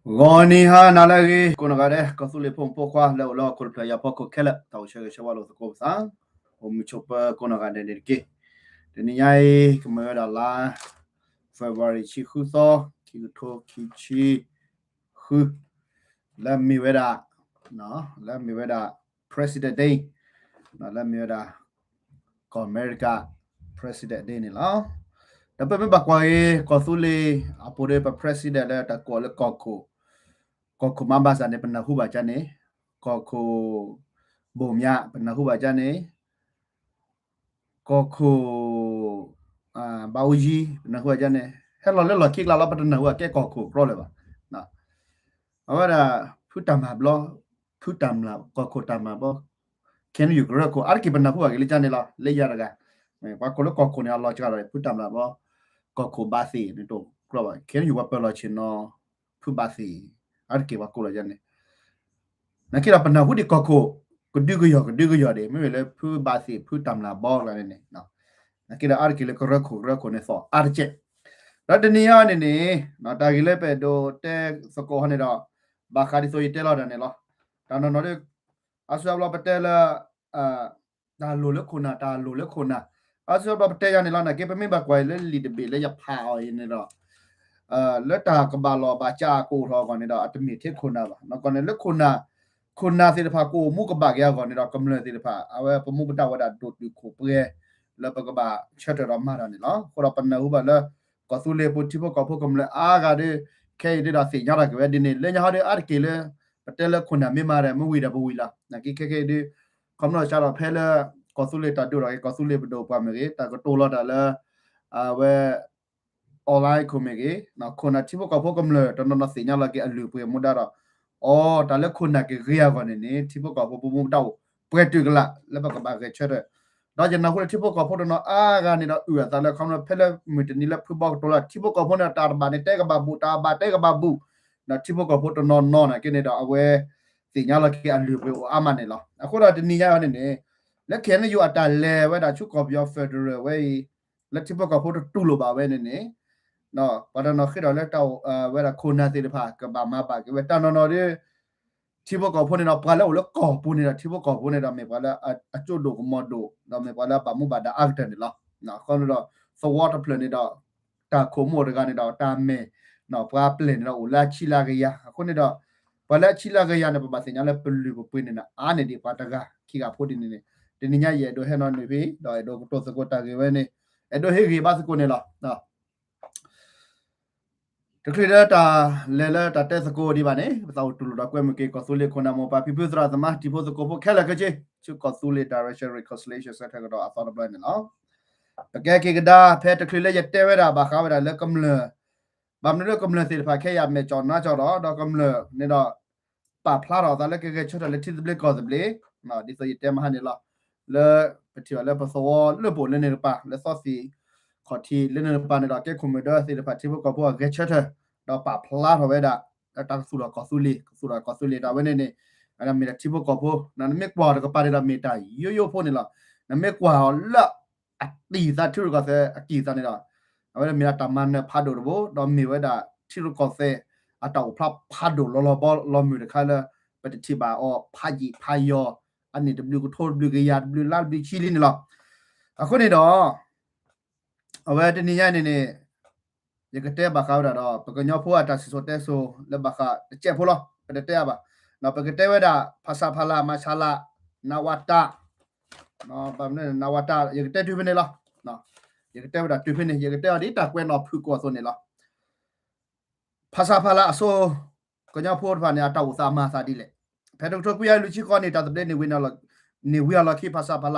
ဂီၤနံၤဟါနၤလၢအဂ့ၤ ကိးနီၢ်ဂၤဒဲး ကီၢ်သူလ့ၤဖိမုၣ်ဖိခွါလၢအိၣ်လၢဟီၣ်ခိၣ်တဖျၢၣ်ညါဖီခိၣ်ခဲလၢာ် တၢ်အိၣ်ဆၢဂ့ၤဆၢဝါလိာ်သကိးပသး အိၣ်မုာ်ဆိးပၢၤကိးနီၢ်ဂၤဒဲးန့ၣ်တက့ၢ်. တနံၤညါအံၤ ကမၢဝဲဒၣ်လါ February ဆံဃုသီ ခံကထိခံဆံဃု လၢမ့ၢ်ဝဲဒၣ် လၢမ့ၢ်ဝဲဒၣ် President Day လၢမ့ၢ်ဝဲဒၣ် ကီၢ်အမဲရကၤ President Day န့ၣ်လီၤ. ဒီးပမ့ၢ်ဘၣ်ကွၢ်က့ၤ ကီၢ်သူလ့ၤအပူၤဒီး ပ President လၢတၢ်ကိးလၢကီၢ်ခိၣ်, ကီၢ်ခိၣ်မၤဘၣ်စၢ်န့ၣ် ပနၢ်ဟူဘၣ်ကန့ၣ်, ကီၢ်ခိၣ်ဘိၣ်မၠး ပနၢ်ဟူဘၣ်ကန့ၣ်, ကီၢ်ခိၣ် ဘၣ်အူယံၤ ပနၢ်ဟူဘၣ်ကန့ၣ်, ဟဲလီၤလၢလီၢ်ခံကျါလီၤ ပတနၢ်ဟူဘၣ်ကဲကီၢ်ခိၣ်ကြီလၢၤဘၣ်. အဝဲဒၣ် ဖုတၢ်မၤဘျီ, ဖုတၢ်မၤ ကီၢ်ခိၣ်တၢ်မၤဘျီ, KNU ကရၢခိၣ် အါတက့ၢ်ပနၢ်ဟူဘၣ်က့ၤလၢကန့ၣ်လီၤ လၢယၤတဂၤ, ပှၤကိးလၢကီၢ်ခိၣ်န့ၣ် အလီၤစှၤဒီး ဖုတၢ်မၤဘျီ, ကီၢ်ခိၣ်ဘၣ်သ့ၣ်န့ၣ်တအိၣ်ကြီဘၣ် KNU ပှၤပၢၤလီၢ်ဆ့ၣ်နီၤ ဖုဘၣ်သ့ၣ်, အါတက့ၢ်ပှၤကိးလီၤကန့ၣ် နာ်က့ဒီးပနၢ်ဟူဒံးကီၢ်ခိၣ် ကဒုကယီၢ်ကဒုကယီၢ်ဒံး မ့မ့ၢ်လၢဖုဘၣ်သ့ၣ် ဖုတၢ်မၤဘျီကျါန့ၣ်န့ၣ်, နာ်က့ဒီးအါတက့ၢ်လၢကရၢခိၣ်ကရၢခိၣ်န့ၣ်သီၣ်အါတက့ၢ်. ဒီးတနံၤညါန့ၣ်န့ၣ် တၢ်ဂ့ၢ်လၢပအဲၣ်ဒိးတဲသကိးဟီန့ၣ်ဒီး ဘၣ်ဃးဒ်သိးယတဲလီၤတၢ်န့ၣ်လီၤ. တၢ်နီၢ်နီၢ်ဒီး အါစုအါဘျီပတဲလၢ တၢ်လိၣ်လၢခိၣ်နၢ် တၢ်လိၣ်လၢခိၣ်နၢ်, အါစုအါဘျီပတဲယၤန့ၣ်လီၤ. နာ်က့ပမ့ၢ်ဘၣ်ကွၢ်လၢလံာ်တဘ့ၣ်လၢယဖးအီၤအံၤန့ၣ်ဒီး လၢတၢ်ကဘၣ်လီၤဘၣ်စးအကအိၣ်ထီၣ်အဂီၢ်န့ၣ်ဒီး အတမ့ၢ်ထဲခိၣ်နၢ်ဘၣ်. နီၢ်ကီၢ်န့ၣ်လၢခိၣ်နၢ်, ခိၣ်နၢ်သ့ၣ်တဖၣ်ကအိၣ်မူကဘၣ်က့ၤအဂီၢ်န့ၣ်ဒီး ကမျၢၢ်သ့ၣ်တဖၣ် အဝဲပမူပဒါဝဲဒၣ်ဒိၣ်တုာ်ခိၣ်ပှဲၤ လၢပကဘၣ်ဆၢထၢၣ်ဒီးမၤတၢ်န့ၣ်လီၤ. အဃိဒီးပနၢ်ဟူဘၣ်လၢ ကီၢ်သူလ့ၤပူၤထံဖိကီၢ်ဖိကမျၢၢ်အါဂၤဒီး ခဲအံၤဒ်ဒီးသ့ၣ်ညါတၢ်က့ၤဝဲဒ်န့ၣ် လၢညါဟီဒီးအါတက့ၢ်လၢ ပတဲလၢခိၣ်နၢ်မ့ၢ်မၤဒီး မ့ၢ်ဝံၤဒီးပဝံၤလီၤ. နာ်က့ခဲက့ၤဒုး ခီဖျိစးထီၣ်ဖဲလၢ ကီၢ်သူလ့ၤတၢ်ဒိၣ်ထီၣ်က့ၤ ကီၢ်သူလ့ၤပဒိၣ်ပှၤမ့ၢ်ဂ့ၤ တၢ်ကတိၤလီၤတၢ်လၢ အဝဲ online ခိၣ်မ့ၢ်ဂ့ၤ ခိၣ်နၢ်ထံဖိကီၢ်ဖိကမျၢၢ်တနီၤနီၤသ့ၣ်ညါလီၤက့ၤအလုၢ်အပှ့ၤမူဒါဒီး အီ တၢ်လၢခိၣ်နၢ်ကဂ့ၤအဂီၢ်န့ၣ်န့ၣ် ထံဖိကီၢ်ဖိပမူပဒါအိၣ်ပှဲၤတုၤကလာ် လၢပကဘၣ်ဂဲၤဆၢထၢၣ်, ဒီးယနၢ်ဟူလၢထံဖိကီၢ်ဖိတနီၤအါဂၤန့ၣ်ဒီး အုၣ်အသးလၢခီဖျိဖဲလၢမုၢ်တနံၤလၢဖုဘီကတိၤလီၤ ထံဖိကီၢ်ဖိန့ၣ်ဒီး တၢ်တဘၣ်န့ၣ်တဲကဘၣ်ဘူး တၢ်ဘၣ်တဲကဘၣ်ဘူး, ဒီးထံဖိကီၢ်ဖိတနီၤနီၤနာ်က့န့ၣ်ဒီး အဝဲ သ့ၣ်ညါလီၤက့ၤအလုၢ်အပှ့ၤအိၣ်အါမးန့ၣ်လီၤ. အဃိဒီးတနံၤညါအံၤန့ၣ်န့ၣ် လၢ KNU အတၢ်လဲၤဝဲဒၣ်ဆူကီၢ်ပယီၤ federal ဝဲအံၤ လၢထံဖိကီၢ်ဖိတတူၢ်လိာ်ဘၣ်ဝဲန့ၣ်န့ၣ် ပှၤတနီၤဃ့ထီၣ်လၢတၢ်အိၣ်ဝဲဒၣ်ခိၣ်နၢ်သ့ၣ်တဖၣ် ကဘၣ်မၤဘၣ်က့ၤဝဲတၢ်နီၢ်နီၢ်ဒီး ထံဖိကီၢ်ဖိန့ၣ်ဒီး ပှၤလၢအိၣ်လၢကီၢ်ပူၤန့ၣ်ဒီး ထံဖိကီၢ်ဖိန့ၣ်ဒီး မ့ၢ်ပှၤလၢအကၠိဒိၣ်ကမီၤဒိၣ် ဒီးမ့ၢ်ပှၤလၢအဘၣ်မူဘၣ်ဒါအါကတၢၢ်န့ၣ်လီၤ. အဃိန့ၣ်ဒီး သဝီတဖျၢၣ်န့ၣ်ဒီး တၢ်ခိၣ်မူအိၣ်တဂၤန့ၣ်ဒီး တၢ်မဲာ် ပှၤပျဲၢ်န့ၣ်ဒီး အိၣ်လၢအဆံလၢအကယၤ, အဃိန့ၣ်ဒီး ပှၤလၢအဆံလၢအကယၤန့ၣ် ပဘၣ်သ့ၣ်ညါလၢပလုၢ်ပပှ့ၤန့ၣ်န့ၣ် အါန့ၢ်ဒံးပှၤတဂၤခံဂၤဖိဒ်န့ၣ်န့ၣ်, တနံၤညါယအဲၣ်ဒိးဟဲနီၤနုာ်ဖဲ ဒီးအဲၣ်ဒိးကတိၤသကိးတၢ်ဂ့ၢ်ဝဲန့ၣ် အဲၣ်ဒိးဟ့ၣ်ဂ့ၤဘၣ်သကိးန့ၣ်လီၤ. တချုးလၢတၢ်လဲၤလၢတၢ်တဲသကိးဒံးဘၣ်န့ၣ် ပသးအိၣ်တူၢ်လိာ်ဒီးကွဲမုာ်က့ၤ ကီၢ်သူလ့ၤခိၣ်နၢ်မိၢ်ပၢ်ဖံဖုသရၣ်သမါ တံၤဖိသကိးဖိခဲလၢာ်ခဲဆ့ ဆူကီၢ်သူလ့ၤ Direction Reconciliation Centre ကဒီးအသီတဘျီန့ၣ်လီၤ. ပကဲက့ၤကဒါ ဖဲတချုးလၢယတဲဝဲဒၣ်ဘၣ်ဃးဝဲဒၣ်လၢကမျၢၢ်, ဘၣ်မနုၤလၢကမျၢၢ်သ့ၣ်တဖၣ်ခဲအံၤအမဲာ်ကၠီၣ်နါကၠီၣ်ဒီး ဒီးကမျၢၢ်န့ၣ်ဒီး ပာ်ဖျါထီၣ်အသးလၢကဂဲၤဆၢထၢၣ်လၢထံသဘျ့ကီၢ်သဘျ့, ဒ်သိးယတဲမဟါန့ၣ်လီၤ. လၢပထံၣ်ဘၣ်လၢပသဝီလၢပအိၣ်လၢန့ၣ်တကပၤ လၢသီသံၣ်ခီၣ်ထံးလၢန့ၣ်တကပၤန့ၣ်ဒီး ကဲခိၣ်မုၢ်ဒၢသ့ၣ်တဖၣ်ထံဖိကီၢ်ဖိအဂဲၤဆၢထၢၣ် ဒီးပာ်ဖျါထီၣ်ဝဲဒၣ် လၢတၢ်ကသူၣ်ထီၣ်ကီၢ်သူလ့ၤ ကသူၣ်ထီၣ်ကီၢ်သူလ့ၤတၢ်ဝဲန့ၣ်န့ၣ် မ့ၢ်ဒၣ်ထံဖိကီၢ်ဖိ နမ့ၢ်ကွၢ်တကပၤန့ၣ်ဒီးမ့ၢ်တၢ်ယိယိဖိန့ၣ်လီၤ. နမ့ၢ်ကွၢ်အီၤလၢ အတံၢ်သးထံရူၢ်ကီၢ်သဲးအကံၢ်သးန့ၣ်ဒီး အဝဲဒၣ်မ့ၢ်ဒၣ်တၢ်မၤနၢၤဖးဒိၣ်တဘိ ဒီးမ့ၢ်ဝဲဒၣ်ထံရူၢ်ကီၢ်သဲး အတၢ်အိၣ်ဖျါဖးဒိၣ်လီၤလီၤဘီလီၤမုၢ်တခါလၢ ပတထံၣ်ဘၣ်အီၤဖးယံာ်ဖးယီၤ အနံၣ်တဘျုးကထိတဘျုးကယၤတဘျုးလါတဘျုးဆံလံန့ၣ်လီၤ. အဃိန့ၣ်ဒီး အဝဲတနံၤညါန့ၣ်န့ၣ် ယကတဲဘၣ်ဃးဝဲဒၣ်ဒီး ပကညီဖိအတၢ်စံၣ်စိၤတဲစိၤလၢဘၣ်ဃးတစဲးဖိလီၤ. ပတတဲအါဘၣ်. ပကတဲဝဲဒၣ် ဖဆပလ မဆလ နဝတ နဝတ ယကတဲတုၤဖဲန့ၣ်လီၤ. ယကတဲဝဲဒၣ်တုၤဖဲန့ၣ် ယကတဲအီၤဒ်တၢ်ကွဲးနီၣ်ဖုၣ်ကိာ်အသိးန့ၣ်လီၤ. ဖဆပလအစိၤ ကညီဖိတဖၣ်န့ၣ် အတၢ်အိၣ်သးမၤသးဒ်လဲၣ်. ဖဲတကထိခွံကယၤလွံၢ်ဆံဃိးနံၣ် တၢ်သဘျ့န့ၣ်ဝံၤ န့ၣ်ဝံၤအလီၢ်ခံ ဖဆပလ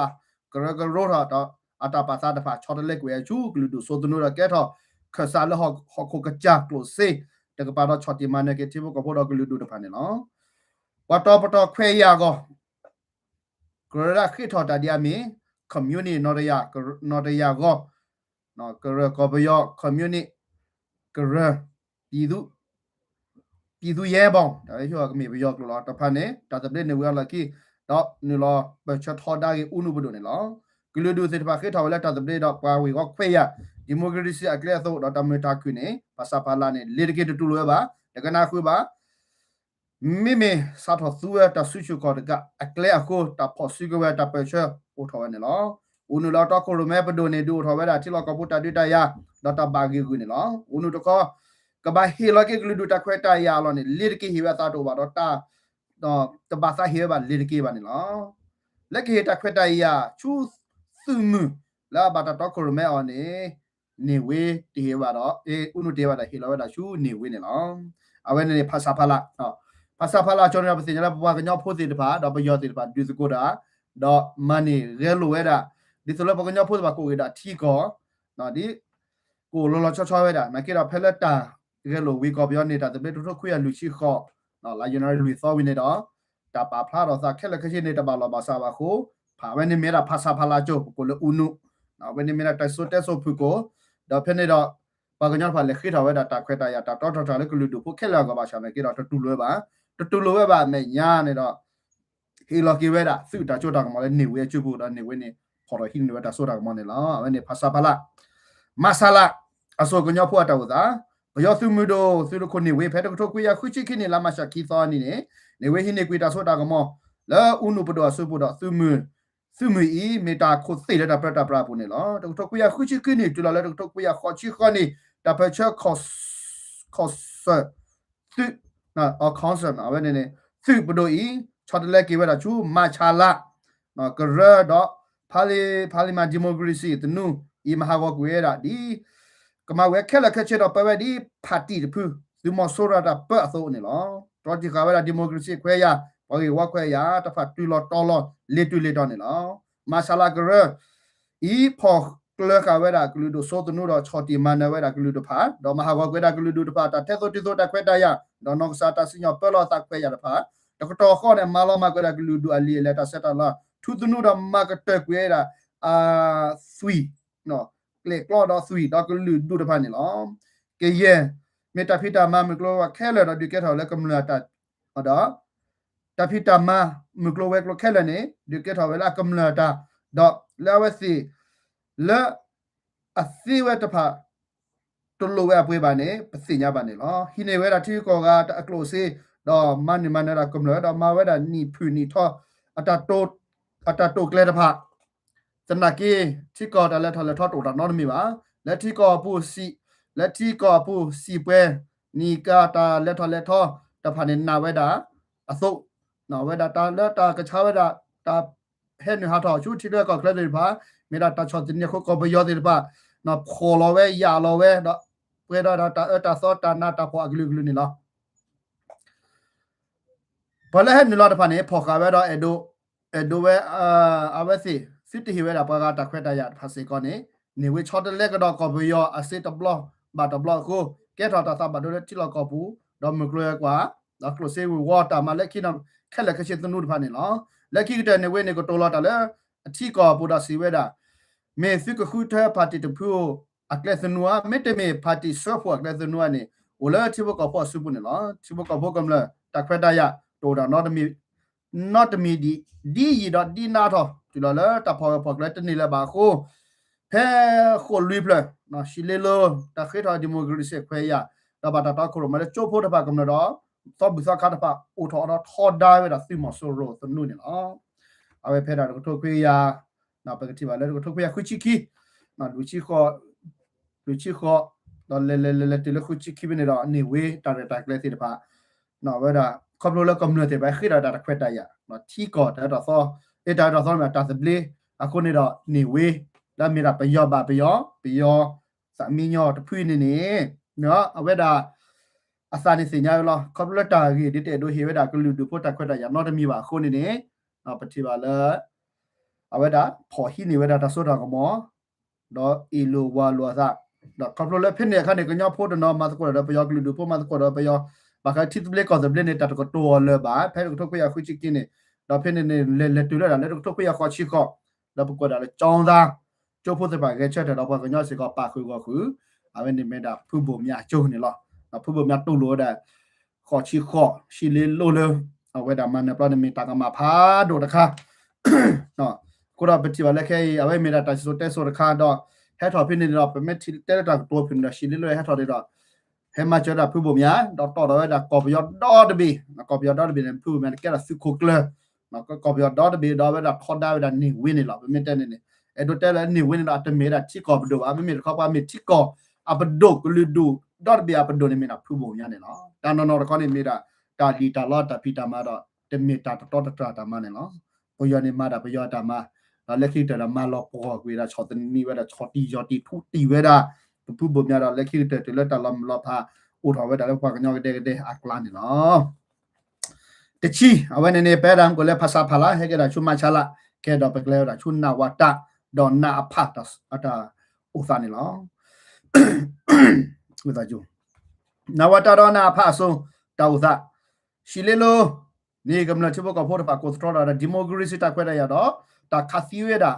ကရၢကရိထီၣ်ဒီး အတၢ်ပာ်သးတဖၣ် ဆီတလဲကွံာ်ဝဲဆူကလုာ်ဒူၣ်စိသနူဒီး ကဲထီၣ်ခၢၣ်စးလၢဟီၣ်ခိၣ်ကစၢ်ကျိၣ်စ့တကပၤဒီး ဆီၣ်တံၢ်မၤနၢၤက့ၤထံဖိကီၢ်ဖိဒီးကလုာ်ဒူၣ်တဖၣ်န့ၣ်လီၤ. ပှၤတီၤပတီၢ်ခွဲးယာ်အဂီၢ် ကရၢဒၣ်ဃ့ထီၣ်တၢ်ဒ်အမ့ၢ် communist နီၢ်တယၢ်ဂီၢ် ကရၢကီၢ်ပယီၤ communist ကရၢ ပြည်သူ့ရဲဘော် တၢ်ဝဲကမ့ၢ်ပယီၤကျိာ်လီၤ. တဖၣ်န့ၣ် တၢ်သဘျ့န့ၣ်ဝံၤအလီၢ်ခံ ဒီးနုာ်လီၤပၢၢ်ဆၢထီဒါက့ၤအူနူပဒိၣ်န့ၣ်လီၤ. ကလုာ်ဒူၣ်သ့ၣ်တဖၣ်ဃ့ထီၣ်ဝဲလၢတၢ်သဘျ့ဒီးပှၤဝ့ၢ်ဂီၢ်ခွဲးယာ် democracy အကျဲအသိး ဒီးတၢ်မုာ်တၢ်ခုၣ်န့ၣ် ဖဆပလန့ၣ် လ့ၤတက့ၤတတူၢ်လိာ်ဝဲဘၣ် တကနၣ်ဃုာ်ဘၣ်. မ့မ့ၢ်စးထီၣ်သူဝဲတၢ်စုဆူၣ်ခီၣ်တကးအကျဲအဃိ တၢ်ဖီၣ်စုကဝဲၤတၢ်ပၢၢ်ဆၢအိၣ်ထီၣ်ဝဲန့ၣ်လီၤ. အူနုာ်လၢတီခိၣ်ရိၣ်မဲပဒိၣ်န့ၣ် ဒုးအိၣ်ထီၣ်ဝဲဒၣ်ထံလီၢ်ကီၢ်ပူၤတၢ်ဒုးတၢ်ယၤ ဒီးတၢ်ဘၣ်ဂ့ၢ်ဂုာ်န့ၣ်လီၤ. အူနုာ်တခီ ကဘၣ်ဟ့ၣ်လီၤက့ၤကလုာ်ဒူၣ်တၢ်ခွဲးတၢ်ယာ်အလီၢ်န့ၣ် လ့ၤတက့ၤဟ့ၣ်ဝဲအသးတအိၣ်ဘၣ်ဒီး တၢ် တဘၣ်သးဟ့ၣ်ဝဲဘၣ်လ့ၤတက့ၤဘၣ်န့ၣ်လီၤ. လၢကဟ့ၣ်တၢ်ခွဲးတၢ်ယာ်ဆူသုးမုၢ်လၢအဘၣ်တၢ်တီခိၣ်ရိၣ်မဲအီၤန့ၣ် န့ၢ်ဝ့တဟ့ၣ်ဘၣ်ဒီး အူနုာ်တဟ့ၣ်ဘၣ်ဒီးဟ့ၣ်လီၤဝဲဒၣ်ဆူန့ၢ်ဝ့န့ၣ်လီၤ. အဝဲန့ၣ်န့ၣ် ဖဆပလ, ဖဆပလကၠိန့ၣ်ဒီး ပသ့ၣ်ညါလၢပပှၤကညီဖိသ့ၣ်တဖၣ် ဒီးပယီၤသ့ၣ်တဖၣ် ဒုးသကိးတၢ် ဒီးမၤန့ၢ်ဂဲၤလိာ်ဝဲဒၣ် ဒ်သိးလၢပှၤကညီဖိသ့ၣ်တဖၣ်ကအိၣ်က့ၤဒီးထံကီၢ် ဒ် ကအိၣ်လီၤလီၤဆီဆီဝဲဒၣ် နာ်က့ဒီးဖဲလၢတၢ်ဂဲၤလိာ်ဝံၤကီၢ်ပယီၤန့ၣ် တၢ်သဘျ့တကထိခွံကယၤလွံၢ်ဆံဃိး လါယနူၤအါရံၤလွံၢ်သီဝံၤန့ၣ်ဒီး တၢ်ပာ်ဖျါထီၣ်သးခဲလၢာ်ခဲဆ့န့ၣ် တဘၣ်လီၢ်ဘၣ်စးဘၣ်အဃိ ဖးဝဲန့ၣ်မ့ၢ်ဒၣ်ဖဆပလကၠိ ပကိးလၢအူနုာ် အဝဲန့ၣ်မ့ၢ်ဒၣ်တၢ်စိတၢ်စိဖုၣ်ကိာ် ဒီးဖဲန့ၣ်ဒီး ပှၤကညီတဖၣ်လဲၤဃ့ထီၣ်ဝဲဒၣ်တၢ်ခွဲးတၢ်ယာ်တၢ်တီထီၣ်တၢ်လၢကလုာ်ဒူၣ်ဖိခဲလၢာ်အဂီၢ်ဘၣ်ဆၣ်နာ်က့ဒီး တတူၢ်လိာ်ဝဲဘၣ်, တတူၢ်လိာ်ဝဲဘၣ်အမဲာ်ညါန့ၣ်ဒီး ဟ့ၣ်လီၤက့ၤဝဲဒၣ် သုးတၢ်စိတၢ်ကမီၤလၢန့ၢ်ဝ့အစုပူၤဒီးန့ၢ်ဝ့န့ၣ် ဖီၣ်ထီၣ်ဟံးန့ၢ်ဝဲတၢ်စိတၢ်ကမီၤန့ၣ်လီၤ. အဝဲန့ၣ် ဖဆပလ, မဆလ, အစိၣ်ကညီဖိအတၢ်အိၣ်သး, ပယီၤသုးမုၢ်ဒိၣ် သုးတခိၣ်န့ၢ်ဝ့ ဖဲတကထိခွံကယၤဃုဆံခံနံၣ် လါမၢ်ၡးခံသီနံၤန့ၣ် န့ၢ်ဝ့ဟံးန့ၢ်ကွံာ်တၢ်စိတၢ်ကမီၤ လၢအူနုၣ်ပဒိၣ်အစုပူၤဒီး သုးမုၢ်အံၤ မ့ၢ်တၢ်ခိၣ်သ့ၣ်လၢတၢ်ပြၢတၢ်ပြးအပူၤန့ၣ်လီၤ. တကထိခွံကယၤဃုဆံခံနံၣ် တုၤလီၤလၢတကထိခွံကယၤဃိးဆံဃိးနံၣ် တၢ်ပၢၢ်ဆၢ ခီၣ်စၢၣ် သုး အဝဲန့ၣ်န့ၣ် သုးပဒိၣ်အံၤ ဆီတလဲက့ၤဝဲဒၣ်ဆူ မဆလ ကရၢဒီး ဖါလံမၤ democracy သနူအံၤ မၤဟးဂီၤကွံာ်ဝဲဒၣ်ဒ် ကမၤဝဲခဲလၢာ်ခဲဆ့ဒီးပၢဝဲဒ် ဖးတံၣ်တဖု သုးမီၤစိရိၤတၢ်ပၢအသိးန့ၣ်လီၤ. တြီတံၢ်ဃာ်ဝဲဒၣ် democracy ခွဲးယာ် ပှၤဂ့ၢ်ဝီခွဲးယာ် တၢ်ဖးတုၤလီၤတီၤလီၤ လ့ၤတုၤလ့ၤတီၤန့ၣ်လီၤ. မဆလကရၢ အံၤဖီၣ်ကျၢၤဃာ်ဝဲဒၣ်ကလုာ်ဒူၣ်စိသနူဒီးဆီၣ်တံၢ်မၤနၢၤဝဲဒၣ်ကလုာ်ဒူၣ်တဖၣ် ဒီးမၤဟးဂီၤကွံာ်ဝဲဒၣ်ကလုာ်ဒူၣ်တဖၣ် တၢ်ထဲသိးတုၤသိးတၢ်ခွဲးတၢ်ယာ် ဒီးနီၢ်ကစၢ်တၢ်စံၣ်ညီၣ်ပၢလီၤအသးခွဲးယာ်တဖၣ် တကတီၢ်ဃီန့ၣ် မၤလီၤမၢ်ကွံာ်ဝဲဒၣ်ကလုာ်ဒူၣ်အလံာ်အလဲၢ်တၢ်ဆဲးတၢ်လၤ ထူသနူဒီးမၤကတၢၢ်ကွံာ်ဝဲဒၣ် အသွံၣ် ကျဲၣ်ကျီဒီးသွံၣ်ဒီးကလုာ်ဒူၣ်တဖၣ်န့ၣ်လီၤ. ကယဲၢ် မ့ၢ်တၢ်ဖံးတၢ်မၤမုၢ်ကျိၤဝဲၤကျိၤခဲလၢာ်ဒီးဒုးကဲထီၣ်လၢကမျၢၢ်အတၢ် ဒီး တၢ်ဖံးတၢ်မၤမုၢ်ကျိၤဝဲၤကျိၤခဲလၢာ်န့ၣ် ဒုးကဲထီၣ်ဝဲလၢအကမျၢၢ်အတၢ် ဒီးလၢအဝဲသ့ၣ် လၢ အသ့ဝဲတဖၣ် တလိၣ်ဝဲအပှ့ၤဘၣ်န့ၣ် ပသ့ၣ်ညါဘၣ်န့ၣ်လီၤ. ဟံးန့ၢ်ဝဲဒၣ်ထံဂုၤကီၢ်ဂၤအကျိၣ်အစ့ ဒီးမၤန့ၢ်မၤနၢၤဒၣ်ကမျၢၢ် ဒီးမၤဝဲဒၣ်နံၣ်ဖုၣ်နံၣ်ထီ အတၢ်တိာ်ကျဲၤတဖၣ် သနာ်က့ ထံကီၢ်တၢ်လဲၤထီၣ်လဲၤထီတအိၣ်တၢ်နီတမံၤဘၣ်. လၢထံကီၢ်အပူၤစံး, လၢထံကီၢ်အပူၤစံးပှဲၤ နံၣ်ကၢ်တၢ်လဲၤထီၣ်လဲၤထီတဖၣ်န့ၣ် နာ်ဝဲဒၣ်အသိး, ဝဲဒၣ်တၢ်လၢတၢ်ကဆါဝဲဒၣ် တၢ်ဟဲနုာ်ဟးထီၣ်ဆူထံချၢကီၢ်ချၢသ့ၣ်တဖၣ် မ့ၢ်ဒၣ်တၢ်ဆီၣ်သနံးအဃိ ကီၢ်ပယီၤသ့ၣ်တဖၣ် ဖီၣ်လီၤဝဲယာ်လီၤဝဲ ဒီးပှဲၤဒီးတၢ်အၢတၢ်သီတၢ်နးတၢ်ဖှီၣ်အကလုာ်ကလုာ်န့ၣ်လီၤ. ပှၤလၢဟဲနုာ်လီၤတဖၣ်န့ၣ် ဖီၣ်ဃာ်ဝဲဒီးအဲၣ်ဒိး, အဲၣ်ဒိးဝဲ အဝဲသ့ၣ် သုတဟ့ၣ်ဝဲဒၣ်ပှၤဂၤတၢ်ခွဲးတၢ်ယာ်တဖၣ်စ့ၢ်ကီးန့ၣ် န့ၢ်ဝ့ဆီတလဲကဒီးကီၢ်ပယီၤအစ့တဘျီဘၣ်တဘျီအဃိ ကဲထီၣ်တၢ်သးဘၣ်ဒိလၢထံလီၢ်ကီၢ်ပူၤ ဒီးမုၢ်ကျိၤဝဲၤကွာ် ဒီးကျိၣ်စ့ဝ့ၤဝီတၢ်မၤလၢခံနီၤ ခဲလၢာ်ခဲဆ့သနူတဖၣ်န့ၣ်လီၤ. လၢခံကတၢၢ်န့ၣ်ဝ့န့ၣ် ကတိၤလီၤတၢ်လၢ အထံကီၢ်အပူၤဒီးစံးဝဲဒၣ် မ့ၢ်သုကဃုထၢဖးတံၢ်တဖုဧိၤ အကျဲသနူဧါ, မ့တမ့ၢ်ဖးတံၢ်စၢဖှိၣ်အကျဲသနူဧါန့ၣ် အိၣ်လၢထံဖိကီၢ်ဖိအစုပူၤန့ၣ်လီၤ. ထံဖိကီၢ်ဖိကမျၢၢ်တၢ်ခွဲးတၢ်ယာ် တအိၣ်ဒၣ်နီတမံၤ နီတမံၤဒံး ဒ်ယံာ်ဒီးဒ်နးထီၣ် တုၤလီၤလၢတၢ်ဖီၣ်ဝဲဖီၣ်ကျဲတန့ၢ်လၢၤဘၣ်အဃိ ဖဲဃိးလွံၢ်ဖျၢၣ် ရှံလ့လိ တၢ်ဃ့ထီၣ် democracy ခွဲးယာ် ဒီးဘၣ်တၢ်တီခိၣ်ရိၣ်မဲလၢကၠိဖိတဖၣ်ကမျၢၢ်ဒီး သီဘူၣ်သီခါတဖၣ် အိၣ်ထီၣ်အီၤဒီးထီဒါဝဲဒၣ်သုးမီၤစိရိၤသနူန့ၣ်လီၤ. အဝဲဖဲဒၣ်တကထိခွံကယၤ ပကထံၣ်ဘၣ်လၢတကထိခွံကယၤဃုဆံခံ လွံၢ်ဆံဃိး လွံၢ်ဆံဃိး ဒီးလဲၤလဲၤလဲၤလဲၤတုၤလၢဃုဆံခံဖဲန့ၣ်ဒီး န့ၢ်ဝ့တၢ်ရဲၣ်တၢ်ကျဲၤသ့ၣ်တဖၣ် ဝဲဒၣ် ခီဖျိလၢကမျၢၢ်သ့ၣ်တဖၣ်ဃ့ဒီးတၢ်ခွဲးတၢ်ယာ် ထံကီၢ်တၢ်အၢတၢ်သီ အ့ၣ်တၢ်အၢတၢ်သီန့ၣ်မ့ၢ်တၢ်သဘျ့ အဃိန့ၣ်ဒီးန့ၢ်ဝ့ လၢအမ့ၢ်ဒၣ်ပယီၤဘၣ်ပယီၤ ပယီၤသးမံညီတဖုန့ၣ်န့ၣ် အဝဲဒၣ် အသးန့ၣ်သ့ၣ်ညါဝဲလီၤ. ခီဖျိလၢတၢ်ဂ့ၢ်ဒ်တအဲၣ်ဒိးဟ့ၣ်ဝဲဒၣ်ကလုာ်ဒူၣ်ဖိတၢ်ခွဲးတၢ်ယာ်နီတမံၤဘၣ်အဃိန့ၣ်န့ၣ် ပထံၣ်ဘၣ်လၢ အဝဲဒၣ်ဖီၣ်ဟံးန့ၢ်ဝဲဒၣ်တၢ်စိတၢ်ကမီၤ ဒီးအ့ၣ်လိာ်ဝၤလိာ်အသး ဒီးခီဖျိလၢဖဲန့ၣ်အခါန့ၣ် ကညီဖိတနီၤမၤသကိးဒီးပယီၤ ကလုာ်ဒူၣ်ဖိမၤသကိးဒီးပယီၤ ဘၣ်ဃးထံသဘျ့ကီၢ်သဘျ့န့ၣ် တၢ်တကတိၤအီၤလၢၤဘၣ် ဖဲတကထိခွံကယၤဃုဆံခံန့ၣ် ဒီးဖဲန့ၣ်န့ၣ် လဲၤလဲၤတုၤလၢဒၣ်လၢတကထိခွံကယၤဃိးဆံဃိး လၢပကွၢ်ဒၣ်လၢကၠီသါ ကၠိဖိသ့ၣ်တဖၣ်ဂဲၤဆၢထၢၣ်ဒီးပှၤကညီစ့ၢ်ကီးပာ်ဃုာ်ဂီၢ်ဃုာ် အဝဲန့ၣ်မ့ၢ်ဒၣ်ဖုဘိၣ်မၠးကၠိန့ၣ်လီၤ. ဖုဘိၣ်မၠးတူၢ်လိာ်ဝဲဒၣ် ဃိးဆံဃိး ရှံလ့လိလၢ အဝဲဒၣ်မၤနၢၤပျီန့ၣ်မ့ၢ်တၢ်ကမၣ်ဖးဒိၣ်တခါ အဃိဒီးပထံၣ်ဘၣ်လၢခဲအံၤ အဝဲမ့ၢ်ဒၣ်တၢ်စံၣ်စိၤတဲစိၤတခါဒီး ဟဲထီၣ်ဖဲန့ၣ်ဒီး ပမ့ၢ်တဲလၢတၢ်ကတိၤဖဲန့ၣ်ဒီး ရှံလ့လိဟဲထီၣ်န့ၣ်ဒီး ဟဲမၤစၢၤဒၣ်ဖုဘိၣ်မၠါ ဒီးတီၣ်ထီၣ်ဝဲဒၣ်ကီၢ်ပယီၤဒီတဘ့ၣ်, ကီၢ်ပယီၤဒီတဘ့ၣ်န့ၣ် ဖုဘိၣ်မၠါန့ၣ်ကဲဒၣ်သုးခိၣ်ကျၢၢ်, ကီၢ်ပယီၤဒီတဘ့ၣ်ဒီးဝဲဒၣ်ထီဒါဝဲဒၣ်န့ၢ်ဝ့န့ၣ်လီၤ. ပမ့ၢ်တဲန့ၣ်န့ၣ် အဲၣ်ဒိးတဲလၢန့ၢ်ဝ့န့ၣ်ဒီး အတမ့ၢ်ဒၣ်ထံကီၢ်ပဒိၣ်ဘၣ်, မ့မ့ၢ်တခီပှၤမ့ၢ်ထံကီၢ်အပဒိၣ် ကလုာ်ဒူၣ်ဒီတဘ့ၣ်အပဒိၣ်န့ၣ်မ့ၢ်ဒၣ်ဖုဘိၣ်မၠါန့ၣ်လီၤ. တၢ်နီၢ်နီၢ်တခီန့ၣ်မ့ၢ်ဒၣ် တၢ်လံၣ်တၢ်လီတၢ်ဖံးတၢ်မၤဒီး တမ့ၢ်တၢ်တတီတတြၢ်တၢ်မၤန့ၣ်လီၤ. ပယီၤန့ၣ်မၤဒၣ်ပယီၤတၢ်မၤ, ဒီးလၢခံကတၢၢ်ဒီးမၤလီၤပှီၢ်ကွံာ်ဝဲဒၣ် ဆီၣ်သနံးဝဲဒၣ် ဆီၣ်တံၢ်ယီၢ်တံၢ်ထူတံၢ်ဝဲဒၣ် ပဖုဘိၣ်မၠါဒီးလၢခံကတၢၢ်တုၤလၢတၢ်လီၤမုၢ်လီၤဖး အိၣ်ထီၣ်ဝဲဒၣ်လၢပှၤကညီကဒဲကဒဲအကျါန့ၣ်လီၤ. တဆံ အဝဲန့ၣ်န့ၣ် ပဝဲဒၣ်မ့ၢ်ကီးလၢဖဆးဖးလၢ ဟဲက့ၤဒၣ်ဆူမၤဆါလၢ ကဟဲဒီးပကျဲဝဲဒၣ်ဆူ နဝတ ဒီး နအဖ တၢ်အိၣ်သးန့ၣ်လီၤ. နဝတ ဒီး နအဖ အစိၤ တၢ်အိၣ်သး ဟံးန့ၢ်ကမျၢၢ်ထံဖိကီၢ်ဖိတဖၣ် ကိးသတြီဒီး democracy တၢ်ခွဲးတၢ်ယာ်ဒီး တၢ်ခးသံဝဲဒၣ်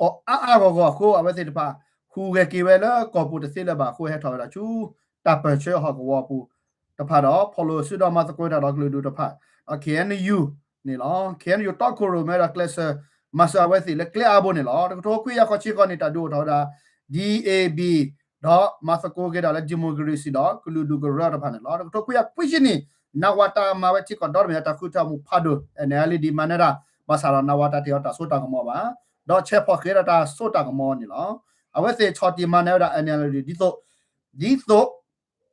အီၤအါအါဂီၢ်ဂီၢ်အဃိ အဝဲသ့ၣ်တဖၣ် ဟူးဂဲၤက့ၤဝဲလၢကီၢ်ပူၤတသ့လၢၤဘၣ်အဃိ ဟဲထီၣ်ဝဲဒၣ်ဆူ တၢ်ပၢၢ်ဆၢဟီၣ်ကဝီၤအပူၤတဖၣ်ဒီး ဖီၣ်လိာ်စုဒီးမၤသကိးတၢ်ဒီးကလုာ်ဒူၣ်တဖၣ် ဒီး K N U န့ၣ်လီၤ. K N U တီခိၣ်ရိၣ်မဲဒီးကျဲးစၢး မၤစၢၤအဝဲသ့ၣ်လၢကျဲအါဘိန့ၣ်လီၤ. တကထိခွံကယၤဃိးဆံဃိးန့ၣ် တၢ်ဒုးအိၣ်ထီၣ်ဝဲဒၣ် D A B ဒီးမၤသကိးက့ၤဒၣ်လၢ democracy ဒီးကလုာ်ဒူၣ်ကရၢတဖၣ်န့ၣ်လီၤ. တကထိခွံကယၤခွံဆံန့ၣ် နဝတ မၤဝဲထံကီၢ်ဒီတဘ့ၣ် တၢ်ဃုထၢအမူးဖးဒိၣ် N L D မၤနၢၤဒၣ် ဘၣ်ဆၣ်ဒီး နဝတ တ့ၢ်အီၤတၢ်စိတၢ်ကမီၤဘၣ်, ဒီးဆဲးဖီၣ်ဃ့ဒီးတၢ်စိတၢ်ကမီၤန့ၣ်လီၤ. အဝဲသ့ၣ်ဆီၣ်တံၢ်မၤနၢၤဝဲဒၣ် N L D ဒ်သိး ဒ်သိး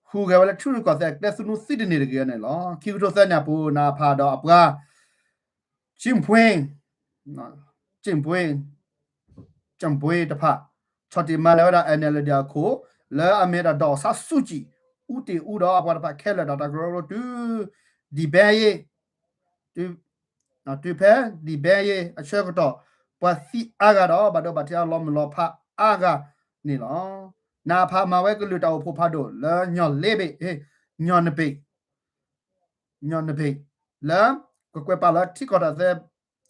ဟူးဂဲၤဝဲလၢထံရူၢ်ကီၢ်သဲးအကျဲသနူသံတန့ၢ်တဂ့ၤန့ၣ်လီၤ. ခံကထိသၢန့ၣ်အပူၤ နအဖ ဒီးအပှၤ ကၠံၣ်ပှ့ၤ ကၠံၣ်ပှ့ၤ ကၠံၣ်ပှ့ၤတဖၣ် ဆီၣ်တံၢ်မၤနၢၤဝဲဒၣ် N L D အခိၣ် လၢအမ့ၢ်ဒၣ် ဒီးစါဆူၣ်ကံၣ် အူတ့ၢ်အူဒီးအပှၤတဖၣ်ခဲလၢာ်ဒီးတၢ်ကရၢကရိတုၤ ဒံၣ်ဘဲယ့ တုၤဖဲဒံၣ်ဘဲယ့အဆၢကတီၢ် ပှၤသံအါဂၤဒီး ဘၣ်ဒိဘၣ်ထံးအလီၤမုၢ်လီၤဖးအါဂၤန့ၣ်လီၤ. နအဖ မၤဝဲကလုာ်တၢ်အိၣ်ဖှိၣ်ဖးဒိၣ်လၢညီၣ်လ့ဘ့ၣ် ညီၣ်နဘ့ၣ် ညီၣ်နဘ့ၣ် လၢ ကကွဲးပာ်လီၤထံကီၢ်တၢ်သဲ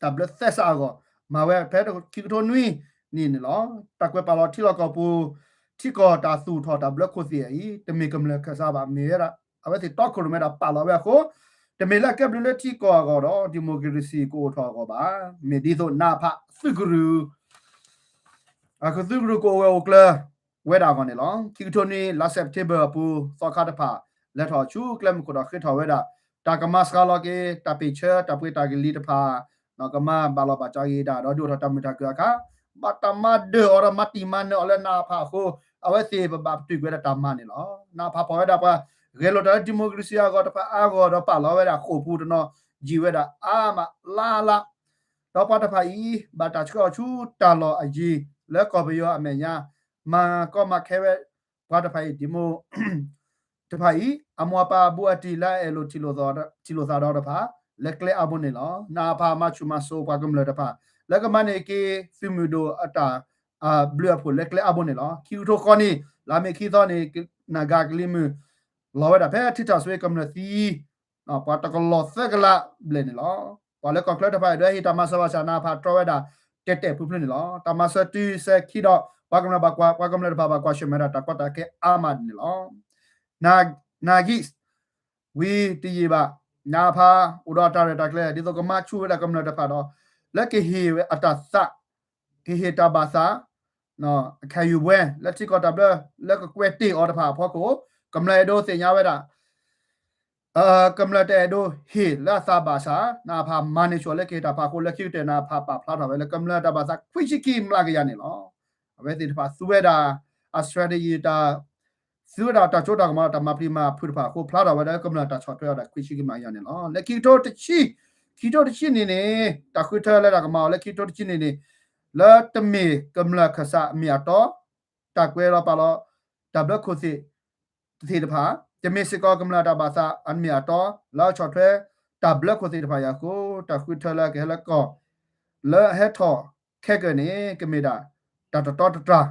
တၢ်ဘျၢသဲစးအဂီၢ် မၤဝဲဖဲခံကထိနွံနံၣ်န့ၣ်လီၤ. တၢ်ကွဲးပာ်လီၤထံလီၢ်ကီၢ်ပူၤ ထံကီၢ်တၢ်သူၣ်ထီၣ်တၢ်ဘျၢခိၣ်သ့ၣ်အံၤ တမ့ၢ်ကမျၢၢ်ခၢၣ်စးဘၣ် မ့ၢ်ဝဲဒၣ် အဝဲသ့ၣ်တီခိၣ်ရိၣ်မဲဒီးပာ်လီၤဝဲအဃိ တမ့ၢ်လၢအကဲဘျုးလၢထံကီၢ်အဂီၢ်ဒီး democracy ကအိၣ်ထီၣ်အဂီၢ်ဘၣ်. မ့ၢ်ဒ်သိးနအဖ သုးကရူၢ် အကသုးကရူၢ်ကအိၣ်ဝဲအိၣ်ကျၢၤဝဲဒၣ်အဂီၢ်န့ၣ်လီၤ. ခံကထိနွံ လါစဲးပထ့ဘၢၣ်အပူၤ သီခါတဖၣ် လဲၤထီၣ်ဆူကျဲမုၢ်ခိၣ်ဒီးဃ့ထီၣ်ဝဲဒၣ် တၢ်ကမၤစှၤလီၤက့ၤ တၢ်ပ့ၢ်ဆၢ တၢ်ပှ့ၤတၢ်ကလံၤတဖၣ် ကမၤဘၣ်လီၤဘၣ်စးက့ၤဒၣ် ဒီးဒုးအိၣ်ထီၣ်တၢ်မုာ်တၢ်ခုၣ်အခါ ဘၣ်တၢ်မၤဒၢၣ်အီၤဒီးမၤတံၢ်မၤနၢၤအီၤလၢနအဖအဃိ အဝဲသ့ၣ်ပဘၣ်ပတုာ်ကွံာ်ဝဲဒၣ်တၢ်မၤန့ၣ်လီၤ. နအဖ ဖီၣ်ဝဲဒၣ်ပှၤ ဂဲၤလိာ်တၢ်လၢ democracy အဂီၢ်တဖၣ်အါဂီၢ်ဒီးပာ်လီၤဝဲဒၣ်ဃိာ်ပူၤတနီၤ ယံာ်ဝဲဒၣ်အါမးလၢ်လၢ် ဒီးပှၤတဖၣ်အံၤ ဘၣ်တၢ်ဆှၢအီၤဆူတၢ်လီၢ်အယံၤ လၢကီၢ်ပယီၤအမဲာ်ညါ မၤကီမၤခဲဝဲ ပှၤတဖၣ်အံၤ တဖၣ်အံၤ အမိၢ်အပၢ်အဘူးအတံၢ်လၢအအဲၣ်လိာ်ထံၣ်လိာ်သးဒီးတဖၣ် လၢကျဲအါဘိန့ၣ်လီၤ. နအဖ မၤဆူၣ်မၤစိးပှၤကမျၢၢ်တဖၣ် လၢကမၤန့ၢ်က့ၤသုးမုၢ်ဒိၣ်အတၢ် ဘျုးအဖှိၣ်လၢကျဲအါဘိန့ၣ်လီၤ. ခံကထိဃိးနံၣ် လါမ့ၤခံသီန့ၣ် နၤဂၤကလံၤမုၢ် လီၤဝဲဒၣ်ဖဲထံထၣ်စွ့ကမျၢၢ်သံ ပှၤတကလီၢ်သၢကလးဘျဲၣ်န့ၣ်လီၤ. ပှၤလၢကီၢ်ချၢတဖၣ်အံၤ ဒုးဟ့ၣ်တၢ်မၤစၢၤဘၣ်ဆၣ် နအဖ တြီဝဲဒၣ်တဲာ်တဲာ်ဖျုးဖျုးန့ၣ်လီၤ. တၢ်မၤစၢၤတုၤစဲၤခံဒီး ပှၤကမျၢၢ်ဘၣ်ကွၢ် ပှၤကမျၢၢ်တဖၣ်ဘၣ်ကွၢ်ဆၢၣ်မဲာ်ဒီးတၢ်ကီတၢ်ခဲအါမးန့ၣ်လီၤ. နၤဂံၢ် ဝံၤတယံာ်ဘၣ် နအဖ အိၣ်ဒီးတၢ်ရဲၣ်တၢ်ကျဲၤ ဒ်သိးကမၤဆူၣ်ဝဲဒၣ်ကမျၢၢ်တဖၣ်ဒီး လၢကဟ့ၣ်ဝဲအတၢ်သး ကဟ့ၣ်တၢ်ဘၣ်သး ခံယူၤဝဲ လၢထံကီၢ်တၢ်ဘျၢ လၢကကွဲးတ့ၢ်အီၤတဖၣ်အဖီခိၣ် ကမျၢၢ်အဲၣ်ဒိးသ့ၣ်ညါဝဲဒၣ် ကမျၢၢ်တအဲၣ်ဒိးဟ့ၣ်လၢအသးဘၣ်ဆၣ် နအဖ မၤန့ၢ်ဆူၣ်လၢကဟ့ၣ်တၢ်ဖးအဃိ လၢခံကတၢၢ် နအဖ ပာ်ဖျါထီၣ်ဝဲလၢကမျၢၢ်တၢ်ဘၣ်သးခွံဆံခံမျးကယၤန့ၣ်လီၤ. အဝဲသ့ၣ်တဖၣ်သူဝဲဒၣ် အ strategy တၢ် သူဝဲဒၣ်တၢ်စိတၢ်ကမီၤဒီးတၢ်မၤပျံၤမၤဖုးတဖၣ်အဃိ ဖျါထီၣ်ဝဲဒၣ်လၢကမျၢၢ်တၢ်ဆီၣ်ထွဲအီၤဒၣ်ခွံဆံခံမျးကယၤန့ၣ်လီၤ. လၢခံကထိတဆံ ခံကထိတဆံန့ၣ်န့ၣ် တၢ်ဃုထၢလၢတၢ်ကမၤအီၤလၢခံကထိတဆံန့ၣ်န့ၣ် လၢတမ့ၢ်ကမျၢၢ်ခၢၣ်စးအမ့ၢ်အတီ တၢ်ကွဲးလီၤပာ်လီၤ တၢ်ဘျၢခိၣ်သ့ၣ် တသ့ၣ်တဖၣ် တမ့ၢ်စ့ၢ်ကီးကမျၢၢ်တၢ်ဘၣ်သးအမ့ၢ်အတီ လၢအဆီၣ်ထွဲ တၢ်ဘျၢခိၣ်သ့ၣ်တဖၣ်အံၤအဃိ တၢ်ဃုထၢလၢကဟဲလၢကီၢ် လၢအဟဲထီၣ်ခဲကၢၢ်န့ၣ် ကမ့ၢ်ဒၣ် တၢ်တတီတတြၢ်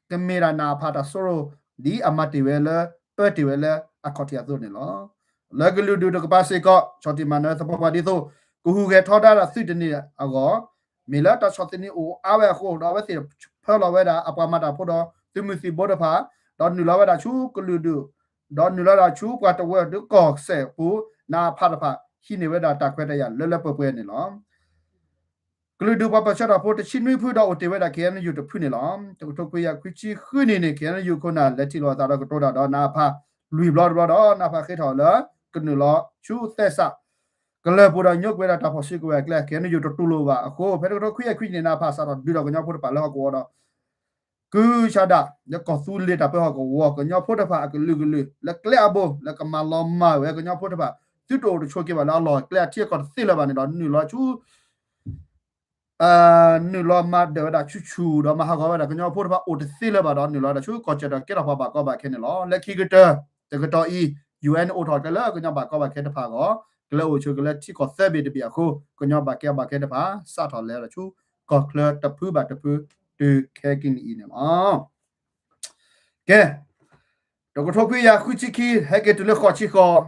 ကမ့ၢ်ဒၣ်နအဖ တၢ်စိရိၤ ဒ်အမၤတ့ၢ်ဝဲလၢ ပၢတ့ၢ်ဝဲလၢအခီၣ်ထံးအသိးန့ၣ်လီၤ. လၢကလုာ်ဒူၣ်တကပၤစ့ၢ်ကီး ဆီၣ်တံၢ်မၤနၢၤသပှၢ်ပှၢ်ဒ်သိး ကဟူးဂဲၤထီဒါတၢ်သုးတန့ၢ်အဂီၢ် မ့ၢ်လၢတၢ်ဆီၣ်သနံးအိၣ်အါဝဲအဃိ ဒီးအဝဲသ့ၣ်ဖၢလီၤဝဲဒၣ်အပှၤမၤတၢ်ဖိဒီး သုးမုၢ်သံၣ်ဘိတဖၣ် ဒီးနုာ်လီၤဝဲဒၣ်ဆူကလုာ်ဒူၣ် ဒီးနုာ်လီၤဝဲဒၣ်ဆူပှၤတဝၢဒုးကီၢ်စဲၣ်အပူၤ နအဖ တဖၣ် ဟံးန့ၢ်ဝဲဒၣ်တၢ်ခွဲးတၢ်ယာ်လၢလၢပှဲၤပှဲၤန့ၣ်လီၤ. ကလုာ်ဒူၣ်ပှၤပၢၢ်ဆၢတၢ်ဖိတဆံနွံဖုဒီးအိၣ်တ့ၢ်ဝဲဒၣ် K N U တဖုန့ၣ်လီၤ. တကထိခွံကယၤခွံဆံဃုနံၣ်န့ၣ် K N U ခိၣ်နၢ်လဲၤထံၣ်လိာ်အသးဒီးကတိၤတၢ်ဒီးနအဖ လွံၢ်ဘျီတဘျီဒီး နၢ်ဖးဃ့ထီၣ်လၢ ကနုာ်လီၤဆူသဲစး ကလၢၤပူၤဒီးညိကွံာ်ဝဲဒၣ်တၢ်ဖီၣ်စုကဝဲၤအကျဲ KNU တတူၢ်လိာ်ဘၣ်အဃိ ဖဲတကထိခွံကယၤခွံဆံန့ၣ် နၢ်ဖးစးထီၣ်ဒုးဒီး ကညီဖိတဖၣ်လၢဟီၣ်ကဝီၤဒီး ကုဆါဒၣ် လၢကီၢ်သူလ့ၤတၢ်ပၢဟီၣ်ကဝီၤ ကညီဖိတဖၣ်အကလုာ်ကလုာ် လၢကျဲအဘိ လၢကမၤလီၤမၢ်ဝဲကညီဖိတဖၣ် သုတအိၣ်တဆိးက့ဘၣ်လၢအလီၢ်အကျဲအထံအကီၢ်တသ့လၢၤဘၣ်န့ၣ်ဒီး နုာ်လီၤဆူ နုာ်လီၤမၤဒၢးဝဲဒၣ်ဆူၣ်ဆူၣ်ဒီးမၤဟးဂီၤဝဲဒၣ်ကညီဖိတဖၣ်အိၣ်တသ့လၢၤဘၣ်ဒီး နုာ်လီၤဝဲဒၣ်ဆူကီၢ်စဲၣ်ဒီးကဲထီၣ်ပှၤဘၣ်ကီဘၣ်ခဲန့ၣ်လီၤ. လၢခံကတၢၢ် တကတီၢ်အံၤ ယူၣ်အဲၣ် အိၣ်ထီၣ်ကျဲလၢကညီဘၣ်ကီဘၣ်ခဲတဖၣ်အဂီၢ် ကလဲၤအိၣ်ဆိးက့လၢထံကီၢ်သၢဘ့ၣ်တဘ့ၣ်အဃိ ကညီဘၣ်ကီဘၣ်ခဲတဖၣ် စးထီၣ်လဲၤဒီးဆူကီၢ်ချၢတဖုဘၣ်တဖု တုၤခဲကနံၣ်အံၤန့ၣ်လီၤ. ကဲ, တကထိခွံကယၤဃုဆံခံ ဟဲက့ၤတုၤလၢဃိးဆံဃိး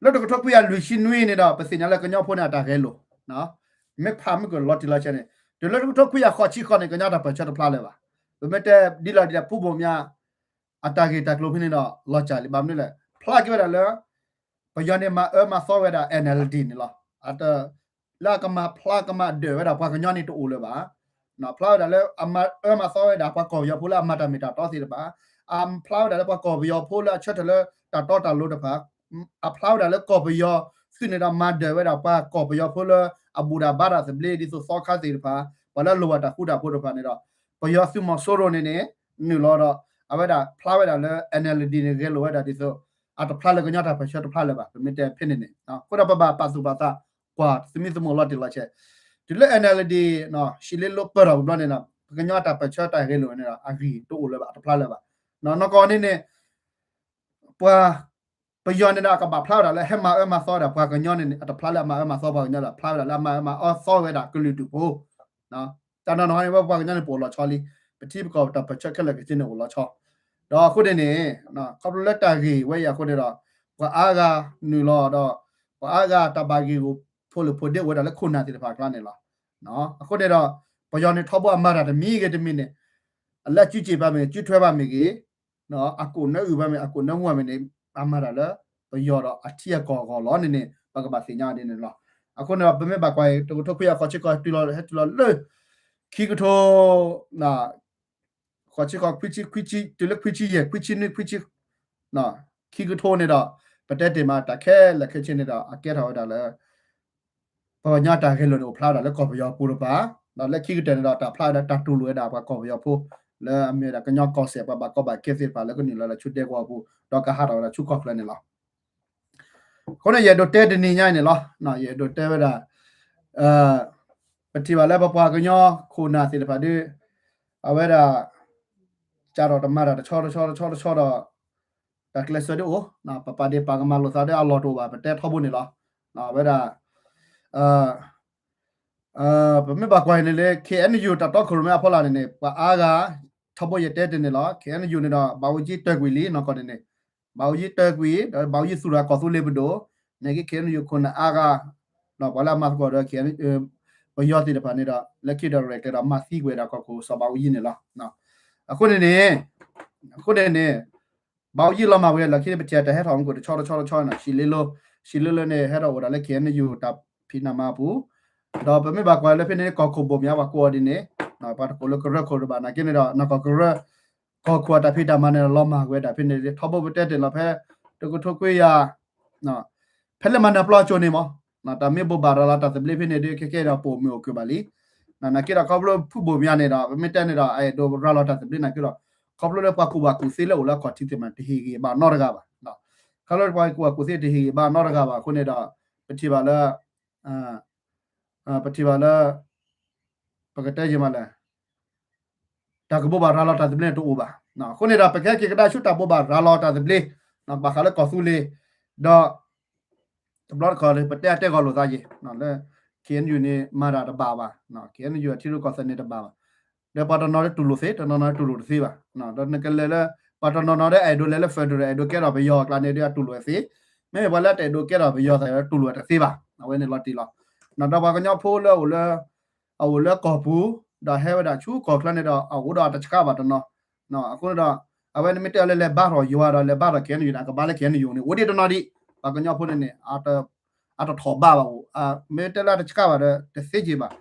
လၢတကထိခွံကယၤလွံၢ်ဆံနွံန့ၣ်ဒီး ပသ့ၣ်ညါလၢကညီဖိန့ၣ်အတၢ်ဂဲၤလိာ်, မ့ၢ်ဖးမုၢ်ကလီၤတံၢ်လီၤဆဲးန့ၣ် တုၤလၢတကထိခွံကယၤဃိးဆံဃိးန့ၣ် ကညီတၢ်ပၢၢ်ဆၢတဖျါလၢၤဘၣ်. ပမ့ၢ်တဲဒ်လီၤဒ်လဲၣ် ဖုဘိၣ်မၠါ အတၢ်ဂ့ၢ်တၢ်ကျိၤဖဲန့ၣ်ဒီး လီၤစၢ်လံ ဘၣ်မနုၤလဲၣ် ဖျါက့ၤဝဲဒၣ်လၢ ပယီၤန့ၣ်မၤအၢမၤသီဝဲဒၣ် NLD န့ၣ်လီၤ. အတ လၢအကမၤဖျါကမၤဒၢးဝဲဒၣ်ပှၤကညီန့ၣ်တအိၣ်လၢၤဘၣ်. ဖျါဝဲဒၣ်လၢအမၤအၢမၤသီဝဲဒၣ်ပှၤကီၢ်ပယီၤဖိလၢအမၤတၢ်မ့ၢ်တၢ်တီသ့ၣ်တဖၣ်, အဖျါဝဲဒၣ်လၢပှၤကီၢ်ပယီၤဖိလၢအဆၢထၢၣ်လၢတၢ်တီတၢ်လိၤတဖၣ်, အဖျါဝဲဒၣ်လၢကီၢ်ပယီၤသုးန့ၣ်ဒီးမၤဒၢးဝဲဒၣ်ပှၤကီၢ်ပယီၤဖိလၢအဘူၣ်တၢ်ဘါတၢ်သဘျ့ ဒ်သိးသီခါသ့ၣ်တဖၣ်, ပှၤလၢအလိၣ်ဘၣ်တၢ်ဃူတၢ်ဖိးတဖၣ်န့ၣ်ဒီး ပယီၤသုးမီၤစိရိၤန့ၣ်န့ၣ် နုာ်လီၤဒီး အဝဲဒၣ်ဖျါဝဲဒၣ်လၢ NLD န့ၣ် ဂဲၤလိာ်ဝဲဒၣ်ဒ်သိး အတဖျါလၢကညီတၢ်ပၢၢ်ဆၢတဖျါလၢၤဘၣ် ပမ့ၢ်တဲဖဲန့ၣ်န့ၣ်. အဃိဒီးပဘၣ်ပာ်သူၣ်ပာ်သး ကွၢ်သမံသမိးလီၤတံၢ်လီၤဆဲး, တုၤလၢ NLD ရှံလ့လိပၢၢ်ထီၣ်ကဘျီန့ၣ်ဒီး ပကညီတၢ်ပၢၢ်ဆၢတၢ်ဂဲၤလိာ်န့ၣ်ဒီး အဂံၢ်တအိၣ်လၢၤဘၣ် အတဖျါလၢၤဘၣ်. နီၢ်ကီၢ်န့ၣ်န့ၣ် ပှၤ ပယီၤန့ၣ်ဒီးအကဘၣ်ဖျါဝဲဒၣ်လၢဟဲမၤအၢမၤသီဝဲဒၣ်ပှၤကညီန့ၣ်န့ၣ် အတဖျါလၢအမၤအၢမၤသီပှၤကညီဒီး ဖျါဝဲဒၣ်လၢအမၤအၢမၤသီဝဲဒၣ်ကလုာ်ဒူၣ်ဖိ တၢ်နီၢ်နီၢ်န့ၣ် ပှၤကညီန့ၣ်ပအိၣ်လီၤဆီလံ, ပထံပကီၢ်တၢ်ပၢၢ်ဆၢခဲလၢာ်ခဲဆ့န့ၣ်အိၣ်လီၤဆီ, ဒီးအဃိန့ၣ်န့ၣ် ခီဖျိလၢတၢ်ဂ့ၢ်ဝဲအံၤအဃိန့ၣ်ဒီး ပှၤအါဂၤနုာ်လီၤဒီး ပှၤအါဂၤတၢ်ဘၣ်ဂ့ၢ်ဂီၢ်ဖိလၢဖိဒ့အိၣ်ဝဲဒၣ်လၢခိၣ်နၢ်သ့ၣ်တဖၣ်အကျါန့ၣ်လီၤ. အဃိန့ၣ်ဒီး ပယီၤန့ၣ်ထီဘိအမၤတၢ်တမံၤဂ့ၤတမံၤန့ၣ် အလၢအစုစ့ၢ်ပာ်မ့ၢ်ဂ့ၤ စုထွဲပာ်မ့ၢ်ဂ့ၤ အကိၣ်နၢအုၣ်ပာ်မ့ၢ် အကိၣ်နၢမူပာ်မ့ၢ်န့ၣ် အမၤတၢ်လၢ ပယီၤဒီးအထံအကီၢ်အဂီၢ်လီၤန့ၣ်န့ၣ် ပကဘၣ်သ့ၣ်ညါဒ်န့ၣ်လီၤ. အဃိန့ၣ်ဒီး ပမ့ၢ်ဘၣ်ကွၢ်အံၤ တကထိခွံကယၤဃိးဆံဃိးတုၤလီၤ ဟဲတုၤလီၤလၢ ခံကထိ ဃိးဆံဃိး ခွံဆံ ခွံဆံ တုၤလၢခွံဆံယဲၢ် ခွံဆံနွံ ခွံဆံ ခံကထိန့ၣ်ဒီး ပတဲတ့ၢ်မးတၢ်ခဲလၢာ်ခဲဆ့န့ၣ်ဒီး အကဲထီၣ်ဝဲဒၣ်လၢ ပှၤကညီတၢ်ဂဲၤလိာ်န့ၣ်အိၣ်ဖျါဝဲဒၣ်လၢကီၢ်ပယီၤပူၤတပၤ, ဒီးလၢခံကတၢၢ်န့ၣ်ဒီး တၢ်ဖျါဝဲဒၣ်တၢ်တူၢ်လိာ်ဝဲဒၣ်ပှၤကီၢ်ပယီၤဖိ လၢအမ့ၢ်ဝဲဒၣ်ကညီကီၢ်စဲၣ် ပှၤဘၣ်ကီဘၣ်ခဲသ့ၣ်တဖၣ်လၢကနုာ်လီၤလၢဆူဒဲကဝီၤပူၤ ဒီးကဟးထီၣ်ဝဲဒၣ်ဆူကီၢ်ချၢန့ၣ်လီၤ. အဃိန့ၣ် ယအဲၣ်ဒိးတဲတနံၤညါအံၤန့ၣ်လီၤ. ယအဲၣ်ဒိးတဲဝဲဒၣ် ပထံၣ်ဘၣ်လၢပပှၤကညီခိၣ်နၢ်သ့ၣ်တဖၣ်ဒီး အဝဲဒၣ် စးထီၣ်တမၤတၢ်တဆီတဆီတဆီတဆီဒီး တၢ်ကျဲးစၢးဒ်အိၣ် ပပာ်ဒ့ၣ်ပာ်ကမၣ်လိာ်သးဒီးအလီၢ်တအိၣ်ဘၣ် ပတဲထီဘိန့ၣ်လီၤ. အဝဲဒၣ် ပမ့ၢ်ဘၣ်ကွၢ်အံၤန့ၣ်လၢ KNU တၢ်တီခိၣ်ရိၣ်မဲအဖီလာ်န့ၣ်န့ၣ် ပှၤအါဂၤ ထီဘိယတဲတ့ၢ်န့ၣ်လီၤ. KNU န့ၣ်ဒီး ဘၣ်အူကၠံတၢၢ်ကွံာ်လံနီၢ်ကီၢ်န့ၣ်န့ၣ် ဘၣ်အူကၠံတၢၢ်ကွံာ် ဒီးဘၣ်အူကၠံသူၣ်ရၢ်ကီၢ်သူလ့ၤပဒိၣ် န့ၣ်က့ KNU ခိၣ်နၢ်အါဂၤ ပှၤလၢအမၤသကိးဒီး ပယီၤသ့ၣ်တဖၣ်န့ၣ်ဒီး လၢခံဒီးရဲၣ်ကျဲၤဒီးမၤသံကွံာ်ဝဲဒၣ်ကီၢ်ခိၣ်စီၤဘၣ်အူကၠံန့ၣ်လီၤ. အဃိန့ၣ်န့ၣ် အဃိန့ၣ်န့ၣ် ဘၣ်အူကၠံလီၤမၢ်ဝဲလီၢ်ခံန့ၣ် ပထံၣ်တၢ်ဟဲထီၣ်မူခိၣ်တဆီတဆီတဆီန့ၣ် ရှံလ့လိ ရှံလ့လိန့ၣ် ဟဲထီၣ်အိၣ်ဒၣ်လၢ KNU တၢ်ဖံးတၢ်မၤအပူၤ ဒီးပမ့ၢ်ဘၣ်ကွၢ်လၢဖဲန့ၣ် ကီၢ်ခိၣ်ဘိၣ်မၠါပှၤကိးအီၤဒ်န့ၣ် ပှၤတကိးလၢကရၢခိၣ်တဘၣ်နာ်က့န့ၣ်ဒီး နီၢ်ကီၢ်ကရၢ ကီၢ်ခိၣ်အတၢ်ဖံးတၢ်မၤန့ၣ်ဒီးလီၤမၢ်ကွံာ်ဝဲဒၣ်ဖဲန့ၣ် ထီဘိပတဲတ့ၢ်လီၤဖဲ တကထိခွံကယၤ ဖဲလၢမၤနၢၤပျီအစိၤန့ၣ်မး တၢ်မ့ၢ်ဘိးဘၣ်ရၤလီၤတၢ်သဘျ့ဖဲန့ၣ်ဒီး ခဲကဲဒီးပအိၣ်မုာ်အိၣ်ခုၣ်ဘၣ်လံ. နာ်က့ဒီးခီဖျိဖုဘိၣ်မၠါန့ၣ်ဒီး ပမ့ၢ်တဲန့ၣ်ဒီး အအဲၣ်ဒိးရၤလီၤတၢ်သဘျ့နာ်က့ဒီး ခီဖျိလၢပှၤကူၣ်ဘၣ်ကူၣ်သ့လၢအိၣ်လၢအခီၣ်ထံးသ့ၣ်မး တဟ့ၣ်ဂံၢ်ဘါနီတဂၤဘၣ်. ခီဖျိလၢပှၤကူၣ်ဘၣ်ကူၣ်သ့တဟ့ၣ်ဂံၢ်ဘါနီတဂၤဘၣ်အဃိန့ၣ်ဒီး ပထံၣ်ဘၣ်လၢ ပထံၣ်ဘၣ်လၢ ပကတဲယံာ်မးလဲၣ် တၢ်ကဘိးဘၣ်ရၤလီၤတၢ်သဘျ့န့ၣ်တအိၣ်ဘၣ်. အဃိန့ၣ်ဒီး ပကဟဲက့ၤကဒါဆူတၢ်ဘိးဘၣ်ရၤလီၤတၢ်သဘျ့ ဘၣ်ဃးလၢကီၢ်သူလ့ၤ ဒီး တဘျီတခီၣ် ပတဲအတဲဂီၢ်လိာ်သးယံာ် လၢ KNU န့ၣ် မၤတၢ်တဘၣ်ဘၣ်, KNU အထံရူၢ်ကီၢ်သဲးန့ၣ်တဘၣ်ဘၣ်, ဒီးပှၤတနီၤဒီးတူၢ်လိာ်သ့ တနီၤနီၤတူၢ်လိာ်တသ့ဘၣ်. ဒီးနကလဲၤလၢ ပှၤတနီၤနီၤဒီးအဲၣ်ဒိးလဲၤလၢ federal အဲၣ်ဒိးကဲထီၣ်ပယီၤအကျါန့ၣ်ဒီးအတူၢ်လိာ်သ့, မ့မ့ၢ်ပှၤလၢတအဲၣ်ဒိးကဲထီၣ်ပယီၤသးဒီးတူၢ်လိာ်တသ့ဘၣ်. အဝဲန့ၣ်လီၤတံၢ်လီၤ. ဒီးပှၤကညီဖိလၢအိၣ်လၢ အအိၣ်လၢကီၢ်ပူၤ ဒီးဟဲဝဲဒၣ်ဆူကီၢ်ချၢန့ၣ်ဒီး အအိၣ်ဒီးအတဆှးဘၣ်တနီၤ. အဃိန့ၣ်ဒီး အဝဲန့ၣ်မ့ၢ်တဲအီၤလၢလဲၤဘါထီၣ်ယွၤဒီးလဲၤဘါထီၣ် KNU န့ၣ် အကဘၣ်လၢ KNU န့ၣ် အိၣ်ဒံးတနီၤဒံး ပှၤကညီဖိန့ၣ်န့ၣ် အတထီၣ်ဘးဘၣ်အိၣ် မ့ၢ်တဲလၢအတဆှးဘၣ်ဒီး တသ့က့ၤဘၣ်.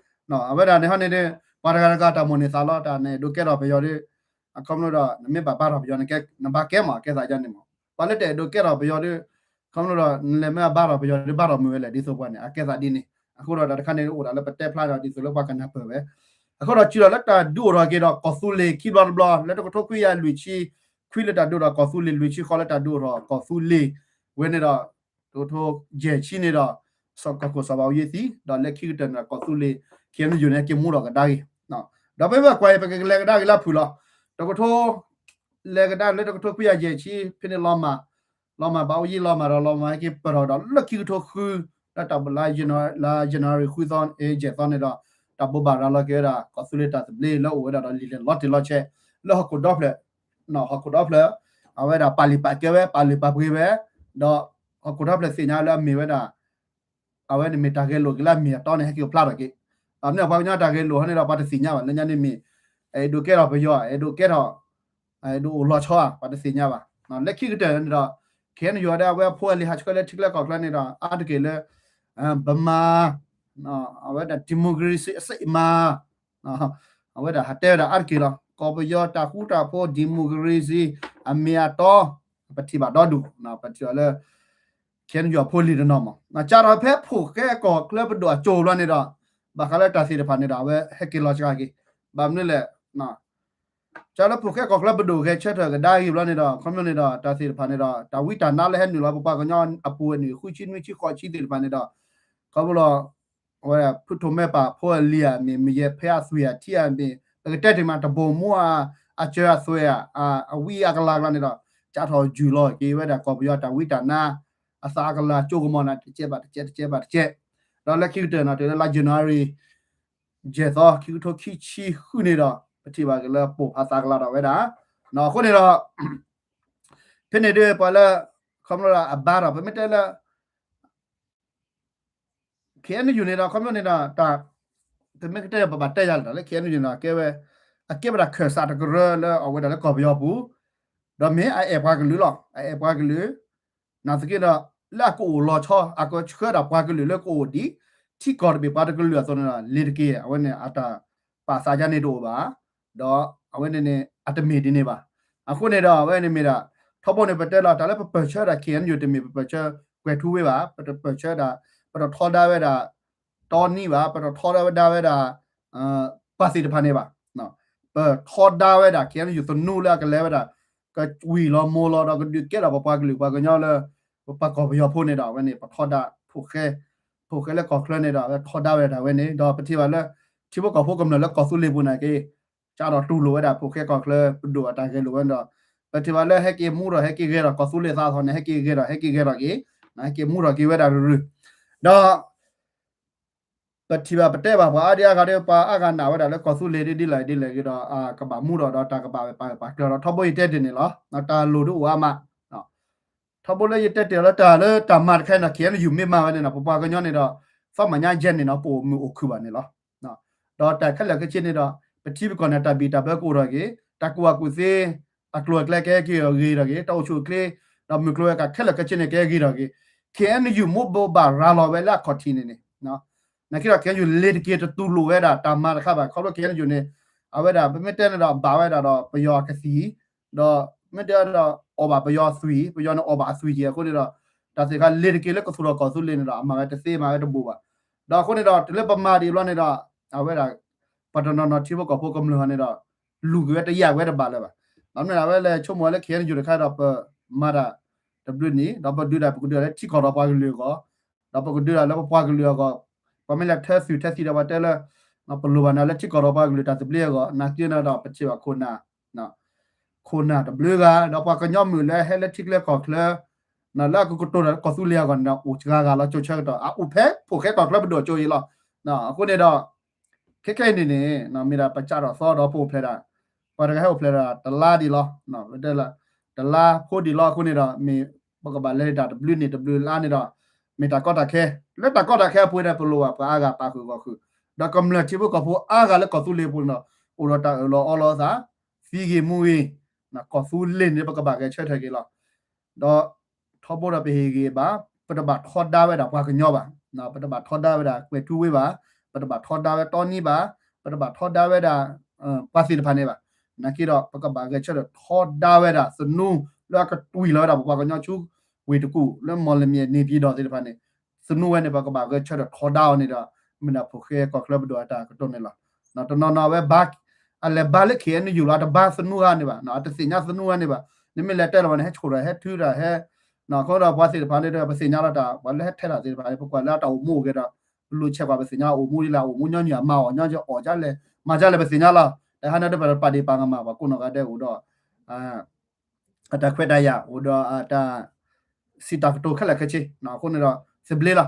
အဝဲဒၣ်န့ၣ်ဟီန့ၣ်ဒီး ပှၤတဂၤတဂၤတၢ်မိၣ်န့ၢ်သးလီၤ တၢ်န့ၣ်ဒိးကဲထီၣ်ပယီၤဒီး အခီဖျိဒီး နမ့ၢ်ဘၣ်ဘါထီၣ်ပယီၤန့ၣ် နဘၣ်ကဲမး ကဲသးယါန့ၣ်မး ပှၤလၢတအဲၣ်ဒိးကဲထီၣ်ပယီၤဒီး ခီဖျိဒီး နလဲၤမ့ၢ်အဘါထီၣ်ပယီၤဒီး ဘါထီၣ်မုာ်ဝဲလဲၣ် ဒ်သိးပှၤန့ၣ် အကဲသးဒ်န့ၣ်. အဃိဒီးတၢ်တခါန့ၣ်အိၣ်ဒၣ်လၢပတဲဖျါဒီး ဒ်သိးလၢပှၤကနၢ်ပၢၢ်ဝဲ. အဃိဒီးစံးဒီးလၢတၢ်ဒုးအိၣ်ထီၣ်က့ၤဒီးကီၢ်သူလ့ၤခံဘျီတဘျီ လၢတကထိခွံကယၤလွံၢ်ဆံခွံ လၢတၢ်ဒုးအိၣ်ထီၣ်ကီၢ်သူလ့ၤ လွံၢ်ဆံဃီ လၢတၢ်ဒုးအိၣ်ထီၣ်ကီၢ်သူလ့ၤဝဲန့ၣ်ဒီး တကထိယဲၢ်ဆံန့ၣ်ဒီး ကီၢ်ခိၣ်စီၤဘးအူကၠံသံ ဒီးလၢခံကတၢၢ်န့ၣ်ဒီး ကီၢ်သူလ့ၤ ခ့ၣ်အဲၣ်ယူၣ်န့ၣ် ဟဲက့ၤမူထီၣ်ကဒါက့ၤ. ဒီးပမ့ၢ်ကွၢ်အံၤ ပကလဲၤကဒါက့ၤလၢအဖုၣ်လီၤ. တကထိ လဲၤကဒါလၢတကထိခွံကယၤယဲၢ်ဆံ ဖဲန့ၣ်လီၤမၢ်, လီၤမၢ်ဘးအူကၠံလီၤမၢ်ဒီး လီၤမၢ်ဟဲက့ၤပၢၢ်ထီၣ်ဒီး လၢခံကထိဃု လၢတၢ်ဘိးလါ လါယနူၤအါရံၤဃုသီ ယဲၢ်သီန့ၣ်ဒီး တၢ်ဘိးဘၣ်ရၤလီၤက့ၤဝဲဒၣ် ကီၢ်သူလ့ၤတၢ်သဘျ့လၢအိၣ်ဝဲဒၣ်ဒီး လံာ်လဲၢ်လီၤတံၢ်လီၤဆဲး လၢဟီၣ်ခိၣ်ဒီဖျၢၣ်, ဟီၣ်ခိၣ်ဒီဖျၢၣ် အဝဲဒၣ်ပာ်လုၢ်ပာ်ကဲဝဲ ပာ်လုၢ်ပာ်ပှ့ၤဝဲ, ဒီးဟီၣ်ခိၣ်ဒီဖျၢၣ်သ့ၣ်ညါလၢအမ့ၢ်ဝဲဒၣ် အဝဲန့ၣ်မ့ၢ်တၢ်ဂဲၤလိာ်က့ၤလၢအမ့ၢ်အတီန့ၣ် ဟဲက့ၤအိၣ်ဖျါထီၣ်က့ၤ. မ့ၢ်ပှၤကညီတၢ်ဂဲၤလိာ်ဟီန့ၣ်ဒီး ပှၤတသ့ၣ်ညါဘၣ် လၢညါန့ၣ်မ့ၢ် အဲၣ်ဒိးကဲထီၣ်ပယီၤ အဲၣ်ဒိးကဲထီၣ် အဲၣ်ဒိးအိၣ်လီၤဆီဧါ ပှၤတသ့ၣ်ညါဘၣ်. လၢခံကတၢၢ်န့ၣ်ဒီး ခ့ၣ်အဲၣ်ယူၣ် ဒ်အဝဲအဖိအလံၤဟးဆှၢလၢထံချၢကီၢ်ချၢန့ၣ်ဒီး အါတက့ၢ်လၢ ဗမာ အဝဲဒၣ် democracy အစစ်အမှန် အဝဲဒၣ်ဟးတဲဝဲဒၣ်အါတက့ၢ်လီၤ. ကီၢ်ပယီၤတၢ်ဃူတၢ်ဖိး democracy အမ့ၢ်အတီ ပထံၣ်ဘၣ်ဒီဒူၣ် ပထံၣ်ဘၣ်လၢ ခ့ၣ်အဲၣ်ယူၣ် အဖိအလံၤတနီၤမး စးထီၣ်ဖဲဖိၣ်ဃဲကီၢ်ချၢပဒိၣ်အစိၤဘျီန့ၣ်ဒီး ဘၣ်ဃးလၢတၢ်သ့ၣ်တဖၣ်န့ၣ်ဒီး အဝဲဟဲက့ၤလီၤစှၤက့ၤ ဘၣ်မနုၤလဲၣ် စးလၢဖိၣ်ဃဲကီၢ်ချၢပဒိၣ်ဂဲၤဆၢထၢၣ်ကဒါက့ၤဘျီန့ၣ်ဒီး ခီဖျိန့ၣ်ဒီး တၢ်သ့ၣ်တဖၣ်န့ၣ်ဒီး တၢ်ဝံတၢ်နါလၢဟဲနုာ်လီၤပပှၤကညီအပူၤန့ၣ် ဃုဆံနွံဆံဃိးဆံသ့ၣ်တဖၣ်န့ၣ်ဒီး ခီဖျိလီၤ အဝဲဒၣ်ဖုထိးမဲပာ်ဖိအလံၤဧါမ့ၢ် မယဲၢ်ဖဲအသွံၣ်ဧါထံဧါမ့ၢ် ပကတဲတ့ၢ်မး တဘိၣ်မူဧါ အစၢၤအသွဲၣ်ဧါ အဝံအကလၤကလၤန့ၣ်ဒီး စးထီၣ်ယူၢ်လီၤက့ၤဝဲဒၣ်ကီၢ်ပယီၤတၢ်ဝံတၢ်နါ အသးအကလၤကၠိကမီၤနၤ တကဲးဘၣ်တကဲး တကဲးဘၣ်တကဲး ဒီးလၢခံကတၢၢ်န့ၣ် တုၤလၢလါယနူၤအါရံၤ ယဲၢ်သီ ခံကထိခံဆံဃုန့ၣ်ဒီး ပထံၣ်ဘၣ်က့ၤလၢပိာ်ဖးသးကလၤထီၣ်ဝဲဒၣ် အဃိန့ၣ်ဒီး ဖဲန့ၣ်ဒ်ပှၤလၢ ခီဖျိလၢအဘါဒီး ပမ့ၢ်တဲလၢ ခ့ၣ်အဲၣ်ယူၣ်န့ၣ်ဒီး ခီဖျိန့ၣ်ဒီး တၢ် ပမ့ၢ်ကတဲပဘၣ်တဲယၤလီၤ လၢခ့ၣ်အဲၣ်ယူၣ်န့ၣ်ဒီး ကဲဝဲ အကဲဝဲဒၣ်ခၢၣ်စးတကရၢလၢအဝဲဒၣ်လၢကီၢ်ပယီၤပူၤ ဒီးမ့ၢ်အအဲၣ်ပှၤကလုာ်လီၤ အအဲၣ်ပှၤကလုာ် နာ်သက့ဒီး လၢအကအိၣ်လီၤဆီ အကဆှၢဒၣ်ပှၤကလုာ်လၢကအိၣ်ဒ် ထံကီၢ်တဘ့ၣ်ပှၤတကလုာ်အသိးန့ၣ်ဒီး လ့ၤတက့ၢ် အဝဲန့ၣ်အတၢ်ပာ်သးယါန့ၣ်တအိၣ်ဘၣ် ဒီးအဝဲန့ၣ်န့ၣ် အတမ့ၢ်ဒ်န့ၣ်ဘၣ်. အဃိန့ၣ်ဒီး အဝဲန့ၣ်မ့ၢ်ဒၣ် ထီဘိန့ၣ်ပတဲလီၤ တၢ်လၢပပၢၢ်ဆၢဒၣ် ခ့ၣ်အဲၣ်ယူၣ် တမ့ၢ်ပပၢၢ်ဆၢကွဲၤထူဝ့ဘၣ် ပတပၢၢ်ဆၢဒၣ် ပတထီဒါဝဲဒၣ် တီနံဘၣ် ပတထီဒါဝဲဒၣ် ပှၤသ့ၣ်တဖၣ်န့ၣ်ဘၣ် ပထီဒါဝဲဒၣ် ခ့ၣ်အဲၣ်ယူၣ် သနူလၢအကလဲၤဝဲဒၣ် ကဝံၤလီၤမိၢ်လီၤဒီးကဒုးကဲထီၣ်ပပှၤကလုာ်ပှၤကညီလၢ ပပှၤကီၢ်ပယီၤဖိန့ၣ်ဒီး အဝဲန့ၣ် ပထီဒါ ဖိၣ်ဃဲ ဖိၣ်ဃဲလၢကီၢ်ချၢန့ၣ်ဒီး အဝဲထီဒါဝဲဒၣ်ဝဲန့ၣ် ဒီးပထံၣ်ဘၣ်လၢ ထံဖိကီၢ်ဖိကမျၢၢ်လၢကီၢ်သူလ့ၤပူၤန့ၣ်က့ စးထီၣ်တူၢ်လိာ်ဝဲဒၣ်ဖိၣ်ဃဲကီၢ်ချၢပဒိၣ်အတၢ်ဂဲၤလိာ်ဝဲန့ၣ်ဒီး ပထံၣ်ဘၣ်လၢဟဲက့ၤမူထီၣ်ဟဲက့ၤဂဲၤထီၣ်ကီၢ်သူလ့ၤသးအသီန့ၣ် ဟဲက့ၤဂဲၤထီၣ် ဟဲက့ၤဂဲၤထီၣ်က့ၤ ဟဲက့ၤမူထီၣ်က့ၤဝဲဒၣ်ရုၢ်ရုၢ် ဒီး ပထံၣ်ဘၣ်ပတဲဘၣ်ပှၤအါဒံအါဂၤဒီး ပှၤအါဂၤနာ်ဝဲဒၣ်လၢကီၢ်သူလ့ၤဒ်လဲၣ်ဒ်လဲၣ်က့ၤဒီး ကဘၣ်မူထီၣ်ဒီးတၢ်ကဘၣ်ဝဲပာ်ဝဲပာ်ကျၢၤဒီး ထီဘိယတဲတ့ၢ်န့ၣ်လီၤ. တၢ်လိၣ်ဒ်အိၣ်အါမး ထီဘိလၢယတဲတ့ၢ်လၢတၢ်လၢတၢ်မၤတခါန့ၣ်ဒီး ခ့ၣ်အဲၣ်ယူၣ်မ့ၢ်မၤဝဲန့ၣ်ဒီး ပပှၤကညီန့ၣ်ဒီး သီမညါယဲၢ်န့ၣ်ဒီး ပအိၣ်မုာ်အိၣ်ခုၣ်ဘၣ်န့ၣ်လီၤ. ဒီးတၢ်ခဲလၢာ်ခဲဆ့န့ၣ်ဒီး ပထံပကီၢ်န့ၣ် တၢ်ဘံၣ်တၢ်ဘၢကအိၣ်ထီၣ်က့ၤ တၢ်ကူၣ်ဘၣ်ကူၣ်သ့ အကျိၤအကျဲကဟဲက့ၤဂ့ၤထီၣ်က့ၤ တၢ်အိၣ်ဆူၣ်အိၣ်ချ့ ဒီးမုၢ်ကျိၤဝဲၤကွာ်ခဲလၢာ်ခဲဆ့န့ၣ် ကဟဲဂ့ၤထီၣ်က့ၤ ခ့ၣ်အဲၣ်ယူၣ် မိၢ်ဘိးဘၣ်ရၤလီၤဝဲလၢအခီၣ်ထံးန့ၣ်န့ၣ် နာ်က့ဒီး ခ့ၣ်အဲၣ်ယူၣ် လ့ၤတက့ၤတတူၢ်လိာ်ဝဲဒၣ်တၢ်မၤတခါဘၣ် ခီဖျိ ခ့ၣ်အဲၣ်ယူၣ် န့ၣ် အဝဲဒၣ် ပမ့ၢ်တဲန့ၣ်ဒီး ဘၣ်ဝဲဒၣ်ဒီးပယီၤအကသံၣ် ဒီးမ့ၢ်တဲဒီး အီၣ်ဘၣ်ပယီၤအသွံၣ် ပယီၤန့ၣ်အီၣ်ဘၣ်အသွံၣ်က့ၤအဃိန့ၣ်ဒီး တၢ်သ့ၣ်တဖၣ် လ့ၤတက့ၤလၢကသူၣ်ထီၣ်ကီၢ်သူလ့ၤန့ၣ်ဒီး အမၤဝဲတသ့မၤဝဲတဘူးဘၣ်. ဒီးအဃိန့ၣ်ဒီး တုၤလၢပမၤဒံးဘျီန့ၣ်ဒီး အဝဲဒၣ် ပှၤတနီၤနီၤထံဖိကီၢ်ဖိကမျၢၢ်ဟီန့ၣ်ဒီး လူၤက့ၤဝဲတယာ်ဝဲတဘၣ်လၢၤဘၣ်. ဘၣ်မနုၤလဲၣ် အဝဲလဲၤဆိကမိၣ်ဝဲလၢ ခ့ၣ်အဲၣ်ယူၣ် တခါဒီး ပမၤတၢ်တဘျုးနံၣ် ဒီးပဒုးဒၣ် ပကဒုးဒၣ်လၢထံကီၢ်ဒီးပှၤကလုာ်အဂီၢ် ဒီးပကဒုးဒၣ်လၢပပှၤကလုာ်အဂီၢ် ပှၤမ့ၢ်လဲၤထၢသုးထၢသံဒီးပှၤတဲလၢ ပလိၣ်ဘၣ်နၤလၢထံကီၢ်ဒီးပှၤကလုာ်တၢ်သဘျ့အဂီၢ် နာ်က့န့ၣ်ဒီး ပထံၣ်ဘၣ်ခိၣ်နၢ် ခိၣ်နၢ်တဘျုးဂၤ ဒီးပှၤကညီမုၣ်လၢဟဲလၢထံကျဲကီၢ်ချၢ လၢအကကတိၤဒီးကီၢ်သူလ့ၤအဂီၢ်န့ၣ်ဒီး အိၣ်စှၤဂၤလီၤ ကၠိဆၢကတီၢ် အအိၣ်ဖဲဖိၣ်ဃဲကီၢ်ချၢပဒိၣ်ကၠိအံၤလီၤ. အဃိန့ၣ်ဒီး ခဲခဲအံၤန့ၣ်န့ၣ် မ့ၢ်ဒၣ်ပစးထီၣ်သီဒီးပအိၣ်ဖျဲၣ်ဒၣ် ပှၤတဂၤဟဲအိၣ်ဖျဲၣ်ဒၣ်တလါဒံးလီၤ ပတဲလၢ တလါဖိဒံးလီၤအဃိန့ၣ်ဒီး မ့ၢ်ပကဘၣ်လဲၤတၢ်တဘျုးနံၣ်တဘျုးလါန့ၣ်ဒီး မ့ၢ်တၢ်ကီတၢ်ခဲ လၢတၢ်ကီတၢ်ခဲအပူၤန့ၣ် ပလိၣ်ဘၣ်ပှၤအါဂၤပာ်ဃုာ်ဂီၢ်ဃုာ် ဒီးကမျၢၢ်ထံဖိကီၢ်ဖိအါဂၤလၢကီၢ်သူလ့ၤအပူၤန့ၣ်ဒီး အိၣ်ဒီးတၢ်အၢၣ်လီၤအီလီၤအသး သံဂ့ၤမူဂ့ၤ ကီၢ်သူလ့ၤန့ၣ် ပကဘၣ်ဂဲၤဆၢထၢၣ်က့ၤလီၤ. ဒီးထီဘိဒီးပဟ့ၣ်ဂ့ၤဘၣ် ပတဘၣ်ထီဒါဝဲဒၣ်ပှၤကညီဘၣ်. ပတဘၣ်ထီဒါဝဲဒၣ်ကွဲၤထူဝ့ဘၣ်. ပတဘၣ်ထီဒါဝဲတီနံဘၣ်. ပတဘၣ်ထီဒါဝဲဒၣ် ပှၤသ့ၣ်တဖၣ်န့ၣ်ဘၣ်. နာ်က့ဒီး ပကဘၣ်ဂဲၤဆၢထၢၣ်ထီဒါဝဲဒၣ်သနူ လၢအကတွံၢ်လီၤဝဲဒၣ်ပပှၤကညီဆူဝ့ၢ်တကူၣ် လၢမီၣ်လမၠဲၣ် န့ၣ်ပၠံၤဒီးသ့ၣ်တဖၣ်န့ၣ် သနူဝဲန့ၣ် ပကဘၣ်ဂဲၤဆၢထၢၣ်ထီဒါအီၤန့ၣ်ဒီး မ့ၢ်ဒၣ်ဖိၣ်ဃဲကီၢ်ချၢပဒိၣ်အတၢ်ကတိၤန့ၣ်လီၤ. တနီၤနီၤအဝဲဘါ အလဲၤဘါလၢ KNU လီၤ အတဘါသနူဂၤန့ၣ်ဘၣ်, အတသ့ၣ်ညါသနူဂၤန့ၣ်ဘၣ်, နမ့ၢ်လဲၤတဲလီၤဝဲန့ၣ် ဟဲဆိၣ်ဒီးဟဲထုဒီးဟဲ အဃိဒီးပှၤသ့ၣ်တဖၣ်န့ၣ်ဒီး ပသ့ၣ်ညါလီၤတၢ် ပှၤလၢဟဲထဲတၢ်သ့ၣ်တဖၣ်န့ၣ် ပကွၢ်လၢအတၢ်အိၣ်မူအိၣ်ဂဲၤဒီး ပလူၤဆဲးကွၢ် ပသ့ၣ်ညါအိၣ်မူဒ်လဲၣ် အိၣ်မူညီနုၢ် အမၤအီၣ်ညီအီၣ်ဒ်လဲၣ် မၤဒ်လဲၣ် ပသ့ၣ်ညါလီၤ. တဟါန့ၣ်ဒီးပတပာ်ဒ့ၣ်ပာ်ကမၣ် ပှၤကိးနီၢ်ဂၤဒဲးအိၣ်ဒီး အတၢ်ခွဲးတၢ်ယာ် အိၣ်ဒီးအတၢ်စံးတၢ်ကတိၤခဲလၢာ်ခဲဆ့ အဃိန့ၣ်ဒီး သဘျ့လီၤ.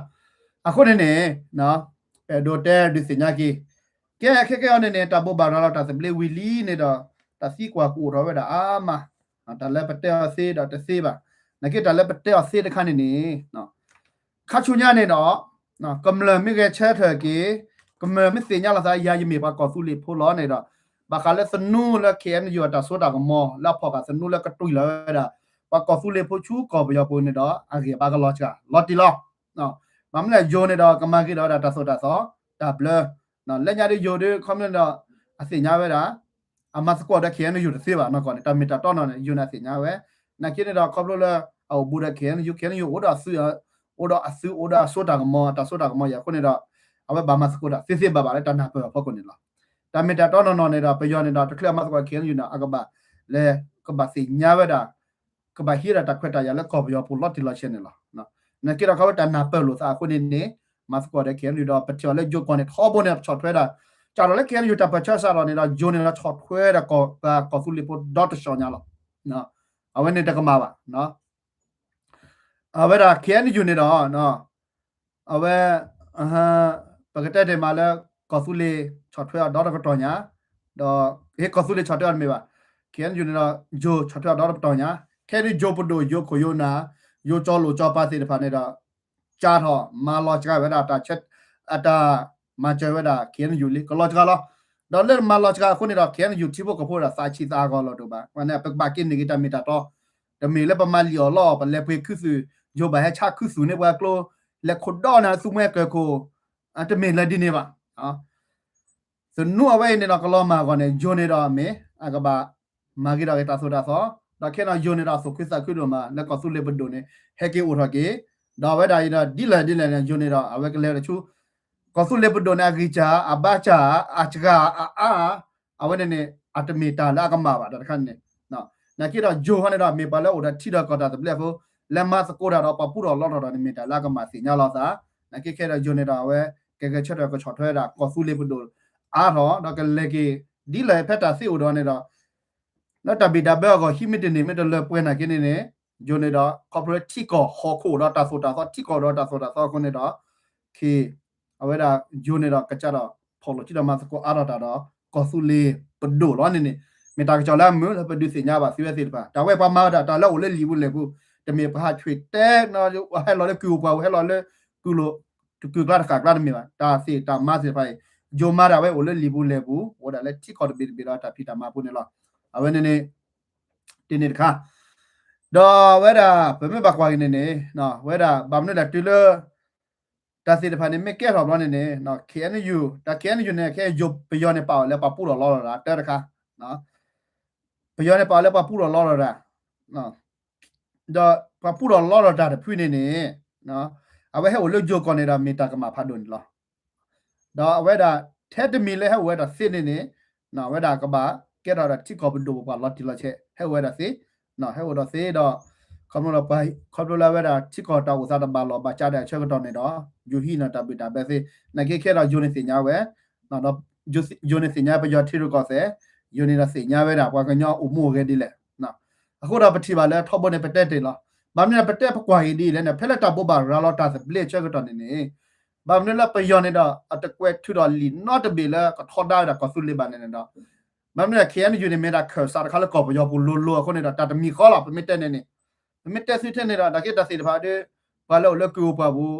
အဃိန့ၣ်န့ၣ် ပအဲၣ်ဒိးတဲဒုးသ့ၣ်ညါက့ၤ ကဲခဲကဲအံၤန့ၣ်န့ၣ် တၢ်ဘိးဘၣ်ရၤလီၤတၢ်သဘျ့ဝံၤလံန့ၣ်ဒီး တၢ်သံကွၢ်ကအိၣ်ထီၣ်ဝဲဒၣ်အါမး, တၢ်လၢပတဲအီၤသ့ဒီးတသ့ဘၣ်, နာ်က့တၢ်လၢပတဲအီၤသ့တခါန့ၣ်န့ၣ် ခါဆူညါန့ၣ်ဒီး ကမျၢၢ်မ့ၢ်ဂဲၤဆၢထၢၣ်က့ၤ, ကမျၢၢ်မ့ၢ်သ့ၣ်ညါလီၤသး ယၤယမ့ၢ်ပှၤကီၢ်သူလ့ၤဖိလီၤန့ၣ်ဒီး ဘၣ်ဃးလၢသနူလၢ KNU အတၢ်စိတၢ်ကမီၤ လၢအဖီၣ်ဃာ်သနူလၢကတွံၢ်လီၤဝဲဒၣ် ပှၤကီၢ်သူလ့ၤဖိဆူကီၢ်ပယီၤပူၤန့ၣ်ဒီး အဂံၢ်အဘါကလီၤစှၤ လီၤတံၢ်လီၤ. ဘၣ်မနုၤလဲၣ် ယိၤန့ၣ်ဒီး ကမၤက့ၤဒီးဝဲဒၣ်တၢ်သိၣ်တၢ်သီ တၢ်ဘျၢ လၢညါဒ်ယိၤဒ် ခီဖျိန့ၣ်ဒီး အသ့ၣ်ညါဝဲဒၣ် အမၤသကိးဒီး KNU တသ့ဘၣ်နီၢ်ကီၢ်န့ၣ် တၢ်မ့ၢ်တၢ်တီနီၢ်န့ၣ် ယိၤန့ၣ်အသ့ၣ်ညါဝဲ, နာ်က့န့ၣ်ဒီး ခီဖျိလၢ အအိၣ်ဘူးဒီး KNU, KNU အိၣ်ဒီးအသုး, အိၣ်ဒီးအသုး အိၣ်ဒီးအစိတၢ်ကမီၤ အတၢ်စိတၢ်ကမီၤအံၤအဃိန့ၣ်ဒီး အဝဲဘၣ်မၤသကိးတၢ်သ့သ့ဘၣ်ဘၣ်လၢတၢ်နၢ်ပၢၢ်အဖီခိၣ်န့ၣ်လီၤ. တၢ်မ့ၢ်တၢ်တီနီၢ်နီၢ်န့ၣ်ဒီး ပယီၤန့ၣ်ဒီး တချုးအမၤသကိး KNU န့ၣ် အကဘၣ်လဲၤ ကဘၣ်သ့ၣ်ညါဝဲဒၣ် ကဘၣ်ဟံးဒၣ်တၢ်ခွဲးတၢ်ယာ်လၢကီၢ်ပယီၤပူၤလီၤတံၢ်လီၤဆဲးန့ၣ်လီၤ. နာ်က့ဒီး ခီဖျိတၢ်နၢ်ပၢၢ်လိာ်သးအဃိန့ၣ်န့ၣ် မၤသကိးဒီး KNU ဒီး ပထံၣ်အီၤလၢယိၤကီၢ်န့ၣ် ထီဘိန့ၣ် ဆီၣ်ထွဲဒၣ် စးထီၣ်လၢ KNU တၢ်ပၢၢ်ဆၢစးထီၣ်န့ၣ်ဒီး ယိၤန့ၣ်ဒီး ဆီၣ်ထွဲဒၣ်ကီၢ် ပှၤကီၢ်သူလ့ၤဖိဒီတဆီညါလီၤ. အဝဲန့ၣ်တကမၣ်ဘၣ်. အဝဲဒၣ် KNU န့ၣ်ဒီး အဝဲ ပကတဲတ့ၢ်မးလၢ ကီၢ်သူလ့ၤဆီၣ်ထွဲအီၤဒီတကတီၢ်ညါ, ဒီး ဟ့ၣ်ကီၢ်သူလ့ၤဆီၣ်ထွဲအီၤတမ့ၢ်ဘၣ်, KNU န့ၣ်ဒီး ယိၤဆီၣ်ထွဲအီၤဒီတကတီၢ်ညါ, ခဲအံၤယိၤပဒိၣ် ယိၤခိၣ်ယိၤနၢ် ယိၤကၠီလိာ်ကၠီပၤသ့ၣ်တဖၣ်န့ၣ်ဒီး ကၢထီၣ်မၤလီၤစှၤဝဲဒၣ်တၢ်ဆၢ အတၢ်မၤစၢၤဝဲဒၣ် KNU လံ ကလီၤစှၤလီၤ. ဒီးလၢမၤလီၤစှၤအဃိန့ၣ်ဒီး KNU ထံဖိကီၢ်ဖိဒီး သးဆံးသးဂီၤလီၤဒိၣ်ဘၣ်, ဝဲန့ၣ် ပကဘၣ်က့ၤန့ၢ်က့ၤတၢ်မ့ၢ်တၢ်တီ တမ့ၢ်လၢပမၤလံၣ်အီၣ်လီအီၣ် ပလဲၤပှ့ၤခူသူၣ် ယိၤဘၣ်ဟဲဆါခူသူၣ်န့ၢ်ပှၤကျိ လဲၤခိၣ်ဒီနၤသူမှဲကၢၢ်ခိၣ် တမ့ၢ်လၢဒ်န့ၣ်ဘၣ်. သနူအဝဲအံၤန့ၣ်ဒီး ကလီၤမၢ်အဂီၢ်န့ၣ် ယိၤန့ၣ်ဒီးမ့ၢ် အကဘၣ်မၤဂ့ၤထီၣ်က့ၤတၢ်သိၣ်တၢ်သီ, ဒီးခဲအံၤယိၤန့ၣ်ဒီး အသူၣ်ခုသးခုဒိၣ်မး လၢကီၢ်သူလ့ၤပဒိၣ်န့ၣ် ဟဲက့ၤအိၣ်ထီၣ်က့ၤ, ဒီးအဝဲဒၣ်အံၤဒီး ဒ်လဲၣ်ဒ်လဲၣ်န့ၣ် ယိၤန့ၣ်ဒီး အဝဲကလဲၤဒီးဆူ ကီၢ်သူလ့ၤပဒိၣ်န့ၣ် အဂံၢ်စၢ် အဘါစၢ် အစှၤ အအါ အဝဲန့ၣ်န့ၣ် အတမ့ၢ်တၢ်လၢအကမၣ်ဘၣ် တၢ်တခါန့ၣ်. နာ်က့ဒီး ယိၤဟီန့ၣ်ဒီး မ့ၢ်ပှၤလၢအိၣ်ဒီးထံဒီးကီၢ်တၢ်သဘျ့အဃိ လဲၤမၤသကိးတၢ်ဒီးပှၤပူထီၣ်လီထီၣ်ဒီးန့ၣ် မ့ၢ်တၢ်လၢအကမၣ်သ့ၣ်ညါလီၤသး. နာ်က့ခဲဒီး ယိၤန့ၣ်ဒီး အဝဲကဂဲၤဆၢထၢၣ်ကဆီၣ်ထွဲဒၣ် ကီၢ်သူလ့ၤပဒိၣ်အါထီၣ် ဒီးကလဲၤက့ၤ ဒ်လဲၣ်ဖဲတၢ်သ့အိၣ်ဒီးန့ၣ်ဒီး လၢတၢ်ဘံၣ်တၢ်ဘၢအဂီၢ် ဟံးမ့ၢ်တန့ၢ်မ့ၢ်တလၢပှဲၤနာ်က့န့ၣ်န့ၣ် ယိၤန့ၣ်ဒီး ခီဖျိလၢထံကီၢ်ဟီၣ်ခိၣ်ဒီးတၢ်သိၣ်တၢ်သီ ထံကီၢ်ဒီးတၢ်သိၣ်တၢ်သီအဃိန့ၣ်ဒီး ခ့ အဝဲဒၣ်ယိၤန့ၣ်ဒီး ကစးဒီး ဖီၣ်လိာ်ထံဒီးမၤသကိးအါထီၣ်တၢ်ဒီး ကီၢ်သူလ့ၤပဒိၣ်လီၤန့ၣ်န့ၣ် မ့ၢ်တၢ်ကစီၣ်လၢအမုာ်လၢပဒုးသ့ၣ်ညါဘၣ်သုဝဲသ့ၣ်တဖၣ် တၢ်ဝဲပှၤမၤဝဲဒၣ်တၢ်လၢအိၣ်လၢလံာ်ပူၤလဲၢ်ပူၤ တမ့ၢ်ပှၤဟးဆွံၣ်တဲ ဟဲလီၤလၢကုၢ်အိၣ်ပှၢ်ပူၤ ဟဲလီၤလၢ ကုၢ်လိာ် တကုၢ်ကျါတဃာ်ကျါတမ့ၢ်ဘၣ် တၢ်သ့ၣ်တၢ်မၤသ့ၣ်တဖၣ်အံၤ ယိၤမၤဒၣ်ဝဲအိၣ်လၢလံာ်ပူၤလဲၢ်ပူၤ အိၣ်ဒၣ်လၢထံကီၢ်တဘ့ၣ်တဘ့ၣ်ဒီးတၢ်ဖံးတၢ်မၤပူၤန့ၣ်လီၤ. အဝဲန့ၣ်န့ၣ် တ့ၢ်န့ၣ်တခါ ဒီးဝဲဒၣ် ပမ့ၢ်ဘၣ်ကွၢ်က့ၤန့ၣ်န့ၣ် ဝဲဒၣ်ဘၣ်မနုၤလဲၣ်တုၤလၢ တၢ်သ့ၣ်တဖၣ်န့ၣ် မ့ၢ်ကဲထီၣ်ဘျီန့ၣ်န့ၣ် KNU တၢ် KNU န့ၣ် ခဲယိၤပယီၤန့ၣ် ပာ်အီၤလၢပှၤပူထီၣ်လီထီၣ်တၢ်တၢတခါ ပယီၤန့ၣ် ပာ်အီၤလၢပှၤပူထီၣ်လီထီၣ်တၢ် ဒီးပှၤပူထီၣ်လီထီၣ်တၢ်တဖုန့ၣ်န့ၣ် အဝဲဟဲအိၣ်လၢယိၤကီၢ်န့ၣ်ဒီး မ့ၢ်တၢ်ကမၣ်ဖးဒိၣ်န့ၣ်လီၤ. ဒီးအဝဲဒၣ် ထဲတမံၤလၢဟဲအိၣ်ဝဲဒၣ်သ့န့ၣ်န့ၣ် အဝဲဒၣ်ကဘၣ်ကဲထီၣ်ဒီးထံကီၢ်ပဒိၣ်ပပှၢ်လီၤတံၢ်လီၤဆဲး ဟဲအိၣ်ဝဲဒၣ်သ့ ဟဲအိၣ်ဒီးသ့ဒီး ခီဖျိလၢပှၤ ခီဖျိလၢအဝဲဒၣ်ထံကီၢ်တၢ်အိၣ်သးတဘၣ်လီၢ်ဘၣ်စးဒၣ်အဆၢကတီၢ်န့ၣ်ဒီး ယိၤဟံးန့ၢ်တၢ်ဘံၣ်တၢ်ဘၢသ့ နာ်က့ခဲဒီးယိၤန့ၣ်သ့ၣ်ညါဝဲ ယိၤန့ၣ်သ့ၣ်ညါပယီၤထံရူၢ်ကီၢ်သဲး, ယိၤန့ၣ်ဒီးသ့ၣ်ညါဝဲဒၣ် ပှၤကညီအိၣ်မူအိၣ်ဂဲၤဒ်လဲၣ်. အဃိဒီးပထံၣ်ဘၣ်လၢထီဘိန့ၣ် ပတဲတ့ၢ်လီၤ. ဘၣ်မနုၤပတဲပကွၢ်က့ၤဒ်လဲၣ်န့ၣ် ဖဲလၢတၢ်ဘိးဘၣ်ရၤလီၤတၢ်သဘျ့အဆၢကတီၢ်န့ၣ်န့ၣ် ဘၣ်မနုၤလၢပယီၤန့ၣ်ဒီး အတကွဲးထုးထီၣ်လံာ်နီတဘ့ၣ်လၢကထီဒါဝဲဒၣ်ကီၢ်သူလ့ၤဘၣ်န့ၣ်ဒီး ဘၣ်မနုၤလဲၣ် KNU န့ၣ် မ့ၢ်ဒၣ်ခၢၣ်စးတခါလၢကီၢ်ပယီၤပူၤလိၤလိၤအဃိန့ၣ်ဒီး တၢ်တမံၤဃီလီၤ ပမ့ၢ်တဲန့ၣ်န့ၣ် ပမ့ၢ်တဲသုထဲန့ၣ်ဒီး နာ်က့တၢ်သ့ၣ်တဖၣ်ဒီး ပှၤလၢအိၣ်လၢကုၢ်အိၣ်ပှၢ်ပူၤ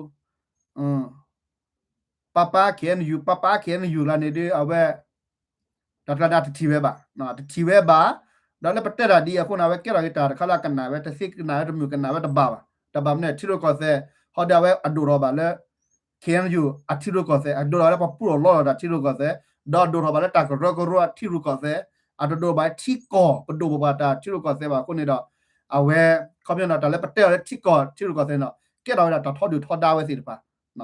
ပၢ်ပၢ် KNU ပၢ်ပၢ် KNU လၢန့ၣ်ဒီး အဝဲ တၢ်ကျါန့ၣ် အတထံၣ်ဝဲဘၣ်, တထံၣ်ဝဲဘၣ်, ဒီးလၢပတဲတၢ်ဒ်အံၤအဃိန့ၣ် အဝဲကဲထီၣ်က့ၤတၢ်တခါလၢအကနၣ်ဝဲ တသ့ကနၣ်ဝဲတမုာ်ကနၣ်ဝဲတဘၣ်ဘၣ်, တၢ်ဘၣ်မနုၤထံရူၢ်ကီၢ်သဲး ဟီဒီးအဝဲအဒိၣ်ထီၣ်ဘၣ်လၢ KNU အထံရူၢ်ကီၢ်သဲး အဒိၣ်ထီၣ်လၢပှၤပူထီၣ်လီထီၣ်တၢ်ထံရူၢ်ကီၢ်သဲး, ဒီးအဒိၣ်ထီၣ်ဘၣ်လၢတၢ်ကရၢကရိအထံရူၢ်ကီၢ်သဲး, အတဒိၣ်ဘၣ်ထံကီၢ်ပဒိၣ်ပပှၢ်တၢ်ထံရူၢ်ကီၢ်သဲးဘၣ်အဃိန့ၣ်ဒီး အဝဲ ခီပညီဒီး တၢ်လၢပတဲအီၤလၢထံကီၢ်ထံရူၢ်ကီၢ်သဲးန့ၣ်ဒီး ကဲထီၣ်ဝဲဒၣ်တၢ်ထီဒုၣ်ထီဒါဝဲသ့ၣ်တဖၣ်,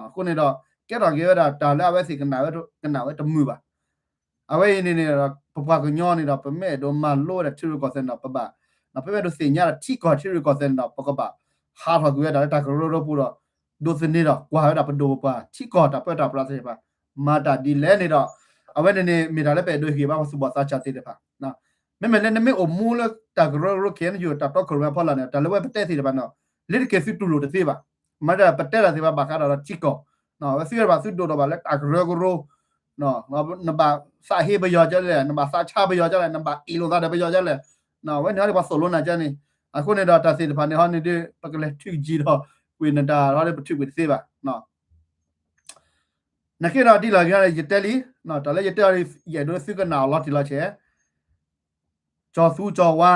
အဃိန့ၣ်ဒီး ကဲထီၣ်က့ၤဝဲဒၣ်တၢ်လၢအဝဲသ့ၣ်ကနၣ်ဝဲတမုာ်ဘၣ်. အဝဲအံၤန့ၣ်န့ၣ်ဒီး ပပှၤကညီန့ၣ်ဒီး ပမ့ၢ်အဲၣ်ဒိးမၤလိဝဲဒၣ်ထံရူၢ်ကီၢ်သဲးန့ၣ်ဒီး ပဘၣ်, ပမ့ၢ်အဲၣ်ဒိးသ့ၣ်ညါဒီးထံကီၢ်ထံရူၢ်ကီၢ်သဲးန့ၣ်ဒီး ပကဘၣ်ဟးထီၣ်ကွံာ်ဝဲဒၣ်လၢတၢ်ကရၢကရိပူၤဒီး ဒိးသန့ၤဒီးကွၢ်ဝဲဒၣ်ပဒိၣ်ပပှၢ် ထံကီၢ်တၢ်ပၢတၢ်ပြးသ့ၣ်တဖၣ် မၤတၢ်ဒ်လဲၣ်န့ၣ်ဒီး အဝဲန့ၣ်န့ၣ် မ့ၢ်တၢ်လၢပအဲၣ်ဒိးဟ့ၣ်ဂံၢ်ဘါပသူၣ်ဘီၣ်သးစၢ်သ့ၣ်တဖၣ်. မ့မ့ၢ်လၢနမ့ၢ်အိၣ်မူလၢတၢ်ကရၢကရိ ခ့ၣ်အဲၣ်ယူၣ် တၢ်တီခိၣ်ရိၣ်မဲအဖီလာ်န့ၣ် တၢ်လၢဝဲပတဲသ့ၣ်တဖၣ်န့ၣ် လ့ၤတက့ၤသုတူၢ်လိာ်တသ့ဘၣ်. မ့ၢ်ဒၣ်ပတဲတၢ်သ့ၣ်တဖၣ်ဘၣ်ဃးဒီးထံကီၢ်, အဝဲသ့ၣ်တဖၣ်သုဒိၣ်ထီၣ်ဘၣ်လၢတၢ်ကရၢကရိ, နဘၣ်သးဟ့ပယီၤဒ်လဲၣ်, နဘၣ်သးဆါပယီၤဒ်လဲၣ်, နဘၣ်အ့ၣ်လိာ်သးဒီးပယီၤဒ်လဲၣ်, အဝဲန့ၣ်ဟီဒ်ပှၤသိၣ်လိနၤကန့ၣ်, အဃိန့ၣ်ဒီးတၢ်သ့ၣ်တဖၣ်န့ၣ်ဟီန့ၣ်ဒီး ပကလဲၤထုးကံၤဒီး ကွံာ်နတၢ်ဟီဒီးပထုးကွံာ်တသ့ဘၣ်. နက့ဒီးဒ်လဲၣ်ဂ့ၤန့ၣ် ယတဲလံ, တၢ်လၢယတဲအီၤ ယအဲၣ်ဒိးသုကနၣ်အီၤလီၤတံၢ်လီၤဆဲး, ကၠီၤသူကၠီၤဝါ,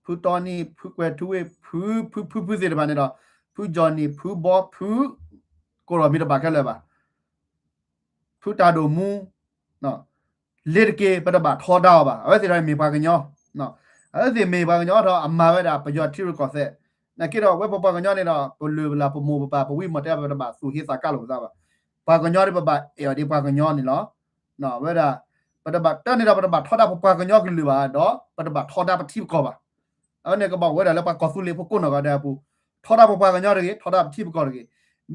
ဖုတီနံၤ, ဖုကွဲၤထူဝ့ၣ်, ဖု ဖု ဖု ဖုသ့ၣ်တဖၣ်န့ၣ်ဒီး ဖုကၠီၣ်နံၣ်, ဖုဘီ, ဖု ကိးထီၣ်မံၤတဘၣ်ခဲလၢာ်ဘၣ်, ဖုတၢ်ဒိၣ်မူ, လ့ၤတက့ၤ ပတဘၣ်ထီဒါအီၤဘၣ်. အဝဲသ့ၣ်ဒီးမ့ၢ်ပှၤကညီ, အဝဲသ့ၣ်မ့ၢ်ပှၤကညီထီၣ်အမၤဝဲဒၣ်ပယီၤထံရူၢ်ကီၢ်သဲး, နက့ဒီးဝဲပပှၤကညီန့ၣ်ဒီး ပလုၢ်ပလၢ်ပမိၢ်ပပၢ် ပဝံပမီၢ်တဲ ပတဘၣ်သူၣ်ဟ့သးကါလိာ်ပသးဘၣ်. ပှၤကညီဒီးပဘၣ်အဲၣ်အီၤဒ်ပှၤကညီန့ၣ်လီၤ. ဝဲဒၣ် ပတဘၣ်တၢ်န့ၣ်ဒီး ပတဘၣ်ထီဒါပပှၤကညီကလုာ်ဘၣ်, ဒီးပတဘၣ်ထီဒါပထံပကီၢ်ဘၣ်. အဝဲန့ၣ်ကဘၣ်အိၣ်ဝဲဒၣ်လၢပှၤကီၢ်သူလ့ၤဖိကိးနီၢ်ဂၤဒဲးအပူၤ, ထီဒါပပှၤကညီတဂ့ၤ, ထီဒါပထံပကီၢ်တဂ့ၤ.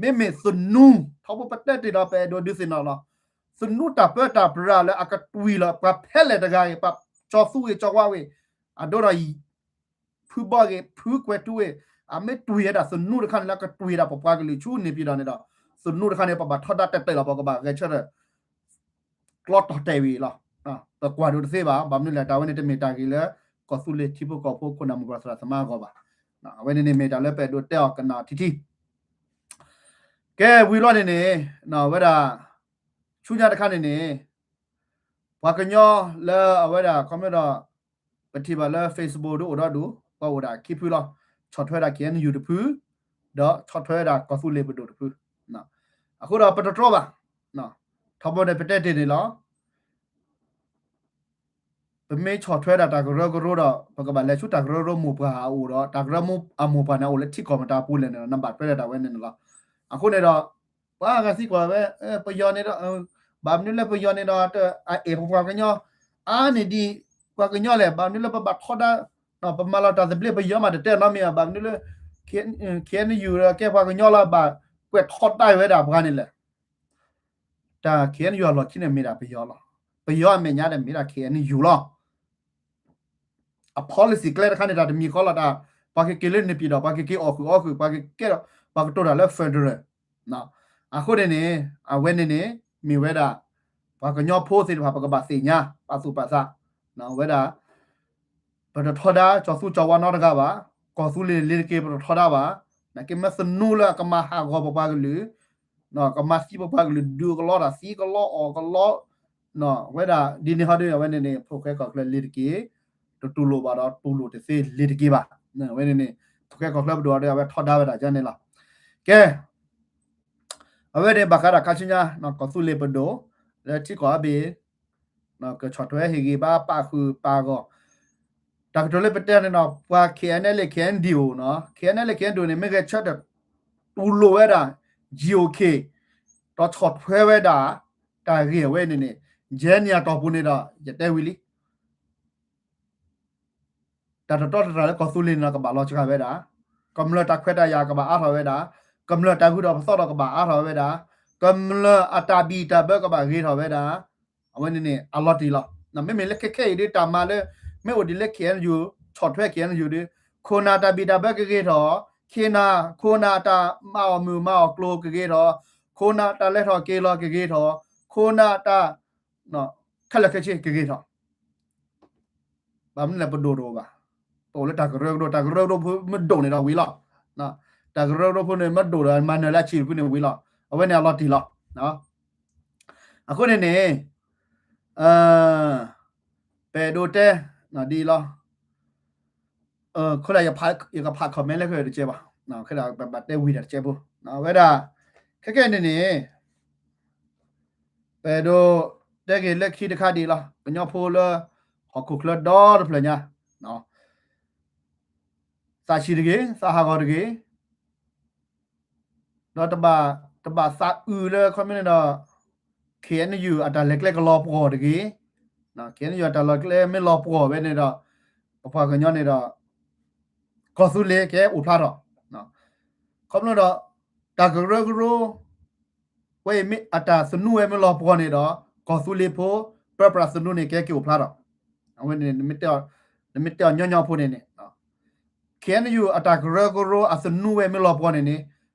မ့မ့ၢ်သနူ, ထီဘိပတဲတ့ၢ်ဒီးပအဲၣ်ဒိးဒုးသ့ၣ်နီၣ်လီၤ. သနူတၢ်ပၢတၢ်ပြးလၢအကတွံၢ်လီၤ ပှၤဖဲလဲၣ်တဂၤဂ့ၤ, ပှၤကၠီၤသူဂ့ၤကၠီၤဝါဂ့ၤ, အဒိဒီး ဖုဘီဂ့ၤ, ဖုကွဲၤထူဝ့ၣ်, အမ့ၢ်တွံၢ်ဝဲဒၣ်သနူတခါန့ၣ်လၢအကတွံၢ်ဝဲဒၣ်ပပှၤကလုာ်ဆူ နေပြည်တော် န့ၣ်ဒီး, သနူတခါန့ၣ် ပဘၣ်ထီဒါတဲာ်တဲာ်လီၤ, ပကဘၣ်ဂဲၤဆၢထၢၣ် ကျီတီၤတဲာ်ဝံၤလီၤ. ပကွၢ်ဒိးတသ့ဘၣ်. ဘၣ်မနုၤလဲၣ်, တၢ်ဝဲန့ၣ်တမ့ၢ်တၢ်ဂ့ၤလၢ ကီၢ်သူလ့ၤထံဖိကီၢ်ဖိခိၣ်နၢ်မိၢ်ပှၢ်သရၣ်သမါအဂီၢ်ဘၣ်. အဝဲန့ၣ်န့ၣ်မ့ၢ်တၢ်လၢပအဲၣ်ဒိးတဲအီၤကနၣ်ထံထံ ကဲဝံၤလီၤန့ၣ်န့ၣ်, ဝဲဒၣ် ဆူညါတခါန့ၣ်န့ၣ်, ပှၤကညီလၢအဝဲဒၣ် ခီမ့ၢ်ဒီး ပထံၣ်ဘၣ်လၢ Facebook ဒ်အိၣ်ဒီဒူၣ်, ပှၤအိၣ်ဒၣ်ခံဖုလီၤ. ဆီၣ်ထွဲဒၣ် KNU တဖု, ဒီးဆီၣ်ထွဲဒၣ်ကီၢ်သူလ့ၤပဒိၣ်တဖု. အဃိဒီးပတတြီဘၣ်. ထီဘိန့ၣ်ပတဲတ့ၢ်န့ၣ်လီၤ. ပမ့ၢ်ဆီၣ်ထွဲဒၣ်တၢ်ကရၢကရိဒီး ပကဘၣ်လဲၤဆူတၢ်ကရၢကရိမိၢ်ပှၢ်အအိၣ်ဒီး တၢ်ကရၢကရိအမိၢ်ပှၢ်န့ၣ် အိၣ်လၢထံကီၢ်မတၤအပူၤလဲၣ်န့ၣ်ဒီး နဘၣ်ထွဲဒၣ်တၢ်ဝဲန့ၣ်န့ၣ်လီၤ. အဃိန့ၣ်ဒီး ပှၤဂၤသံကွၢ်ဝဲ ပယီၤန့ၣ်ဒီး ဘၣ်မနုၤလၢပယီၤန့ၣ်ဒီး အအဲၣ်ပပှၤကညီ အါန့ၢ်ဒံးပှၤကညီလဲၣ်, ဘၣ်မနုၤလၢပဘၣ်ထီဒါ ပမၤလီၤတၢ်သဘျ့ ပယီၤမးတတဲနီတမံၤဘၣ်, ဘၣ်မနုၤလၢ KNU ဒီးကဲပှၤကညီလီၤ ဘၣ်ကွဲးထီဒါဝဲဒၣ်ပှၤန့ၣ်လဲၣ်. တၢ် KNU အလီၢ်ခံန့ၣ်မ့ၢ်ဒၣ်ပယီၤလီၤ. ပယီၤအမဲာ်ညါန့ၣ်မ့ၢ်ဒၣ် KNU လီၤ. အ policy ကျဲတခါန့ၣ် တၢ်တမံၤဃီလီၤတၢ်, ပှၤကက့ၤလၢ နေပြည်တော် ပှၤကက့ၤအီၣ်ဃုာ်အီဃုာ် ပှၤကကဲဒီး ပှၤကတိၤတၢ်လၢ federal. အဃိန့ၣ်န့ၣ် အဝဲန့ၣ်န့ၣ် မ့ၢ်ဝဲဒၣ် ပှၤကညီဖိသ့ၣ်တဖၣ် ပကဘၣ်သ့ၣ်ညါ ပာ်သူၣ်ပာ်သး ဝဲဒၣ် ပတထီဒါကၠီၤသူကၠီၤဝါနီတဂၤဘၣ်, ကီၢ်သူလ့ၤန့ၣ် လ့ၤတက့ၤ ပတထီဒါဘၣ်, နာ်က့မ့ၢ်သနူလၢအကမၤဟးဂီၤပပှၤကလုာ်, ကမၤသံပပှၤကလုာ် ဒုးကလီတၢ် သံကလီအီၣ်ကလီ, ဝဲဒၣ်ဒ်န့ၣ်ဟီဒီး အဝဲန့ၣ်န့ၣ် ဖိၣ်ဃဲကီၢ်ချၢလ့ၤတက့ၤ, တတူၢ်လိာ်ဘၣ်ဒီး တူၢ်လိာ်တသ့ လ့ၤတက့ၤဘၣ်. အဝဲန့ၣ်န့ၣ် ဖိၣ်ဃဲကီၢ်ချၢပဒိၣ်ဒီး အဝဲထီဒါဝဲဒၣ်ကန့ၣ်လီၤ. ကဲ အဝဲန့ၣ်ဘၣ်ဃးဒီးခါဆူညါ ကီၢ်သူလ့ၤပဒိၣ် လၢထံကီၢ်အဘ့ၣ် ကဆီၣ်ထွဲဟ့ၣ်ဂံၢ်ဘါပာ်ဃုာ်ပာ်ဂီၢ်, တၢ်ကတိၤလၢပတဲန့ၣ်ဒီး ပှၤ KNLA KNDO နီၤ KNLA KNDO န့ၣ် မ့ၢ်ဂဲၤဆၢထၢၣ်တူၢ်လိာ်ဝဲဒၣ် GOK ဒီးဆီၣ်ထွဲဝဲဒၣ် တၢ်ဂ့ၢ်အဝဲန့ၣ်န့ၣ် ယဲန့ၣ်အတီၢ်ပူၤန့ၣ်ဒီး ယတဲဝံၤလံ တၢ်တတီတတြၢ်လၢကီၢ်သူလ့ၤန့ၣ်ဒီး ကဘၣ်လီၤစှၤဝဲဒၣ်, ကမျၢၢ်တၢ်ခွဲးတၢ်ယာ်ကဘၣ်အါထီၣ်ဝဲဒၣ်, ကမျၢၢ်တၢ်ဂုၤထီၣ်ပသီထီၣ်ကဘၣ်အါထီၣ်ဝဲဒၣ်, ကမျၢၢ်အတၢ်ဘံၣ်တၢ်ဘၢကဘၣ်ဂ့ၤထီၣ်ဝဲဒၣ်, အဝဲန့ၣ်န့ၣ် အလီၤတံၢ်လီၤ. မ့မ့ၢ်လၢခဲခဲအံၤဒ်တၢ်မၤလၢ မ့ၢ်အိၣ်ဒ်လၢ KNU ဆီၣ်ထွဲ KNU ဒ် ခိၣ်နၢ်တၢ်ဘံၣ်တၢ်ဘၢကဂ့ၤထီၣ်, ခိၣ်နၢ်တၢ်မၤအီၣ်မုၢ်မၤအီၣ်ကျိၤကဂ့ၤထီၣ်, ခိၣ်နၢ်တၢ်လဲၤထီၣ်က့ၤလီၤကဂ့ၤထီၣ်, ခိၣ်နၢ်တၢ် ခဲလၢာ်ခဲဆ့ကဂ့ၤထီၣ်. ဘၣ်မနုၤလဲၣ်ပဒိၣ်တအိၣ်ဘၣ်. ပအိၣ်လၢတၢ်ကရၢကရိ, တၢ်ကရၢကရိဖိမ့ၢ်ဒိၣ်န့ၣ်ဒီးဝံၤလီၤ. တၢ်ကရၢကရိဖိန့ၣ်မ့ၢ်ဒိၣ်ဒီး မၤနၢၤလၢအဆံးတဖုန့ၣ်ဝံၤလီၤ. အဝဲန့ၣ်အလီၤတံၢ်လီၤ. အဃိန့ၣ်န့ၣ် ပအဲၣ်ဒိးတဲ ဒ်အံၤလီၤ. ခိၣ်လၢယကဖး comment လၢခဲတကဲဘၣ်. ခဲဒၣ်ပဘၣ်တဲဝံၤတၢ်တကဲဖိ. ဝဲဒၣ် ခဲကဲန့ၣ်န့ၣ် ပအဲၣ်ဒိးတဲက့ၤလၢခံတခါဒ်အံၤလီၤ. ကညီဖိလၢ ဟီၣ်ခိၣ်ချၢဒီတဖျၢၣ်ညါ ပ သးဆံးတဂ့ၤ, သးဟးဂီၤတဂ့ၤ, ဒီးတဘၣ်သးအုးလၢခီမ့ၢ်န့ၣ်ဒီး ခ့ၣ်အဲၣ်ယူၣ် အတၢ်လဲၤကျဲကလီၤပှီၢ်တဂ့ၤ, ခ့ၣ်အဲၣ်ယူၣ် အတၢ်လဲၤကျဲမ့ၢ်လီၤပှီၢ်ဝဲန့ၣ်ဒီး ပပှၤကညီန့ၣ်ဒီး ကီၢ်သူလ့ၤကဲအိၣ်ဖျါထီၣ်, ခီဖျိဒီး တၢ်ကရၢကရိ ဝဲအံၤမ့ၢ်အတၢ်သနူဝဲမ့ၢ်လီၤပှီၢ်န့ၣ်ဒီး ကီၢ်သူလ့ၤဖိ ပၢပြးသနူန့ၣ် ကဲက့ၤအိၣ်ဖျါထီၣ်, အဝဲန့ၣ် နမ့ၢ်တဲအီၤညီညီဖိန့ၣ်န့ၣ် ခ့ၣ်အဲၣ်ယူၣ် အတၢ်ကရၢကရိအသနူဝဲမ့ၢ်လီၤပှီၢ်န့ၣ်န့ၣ်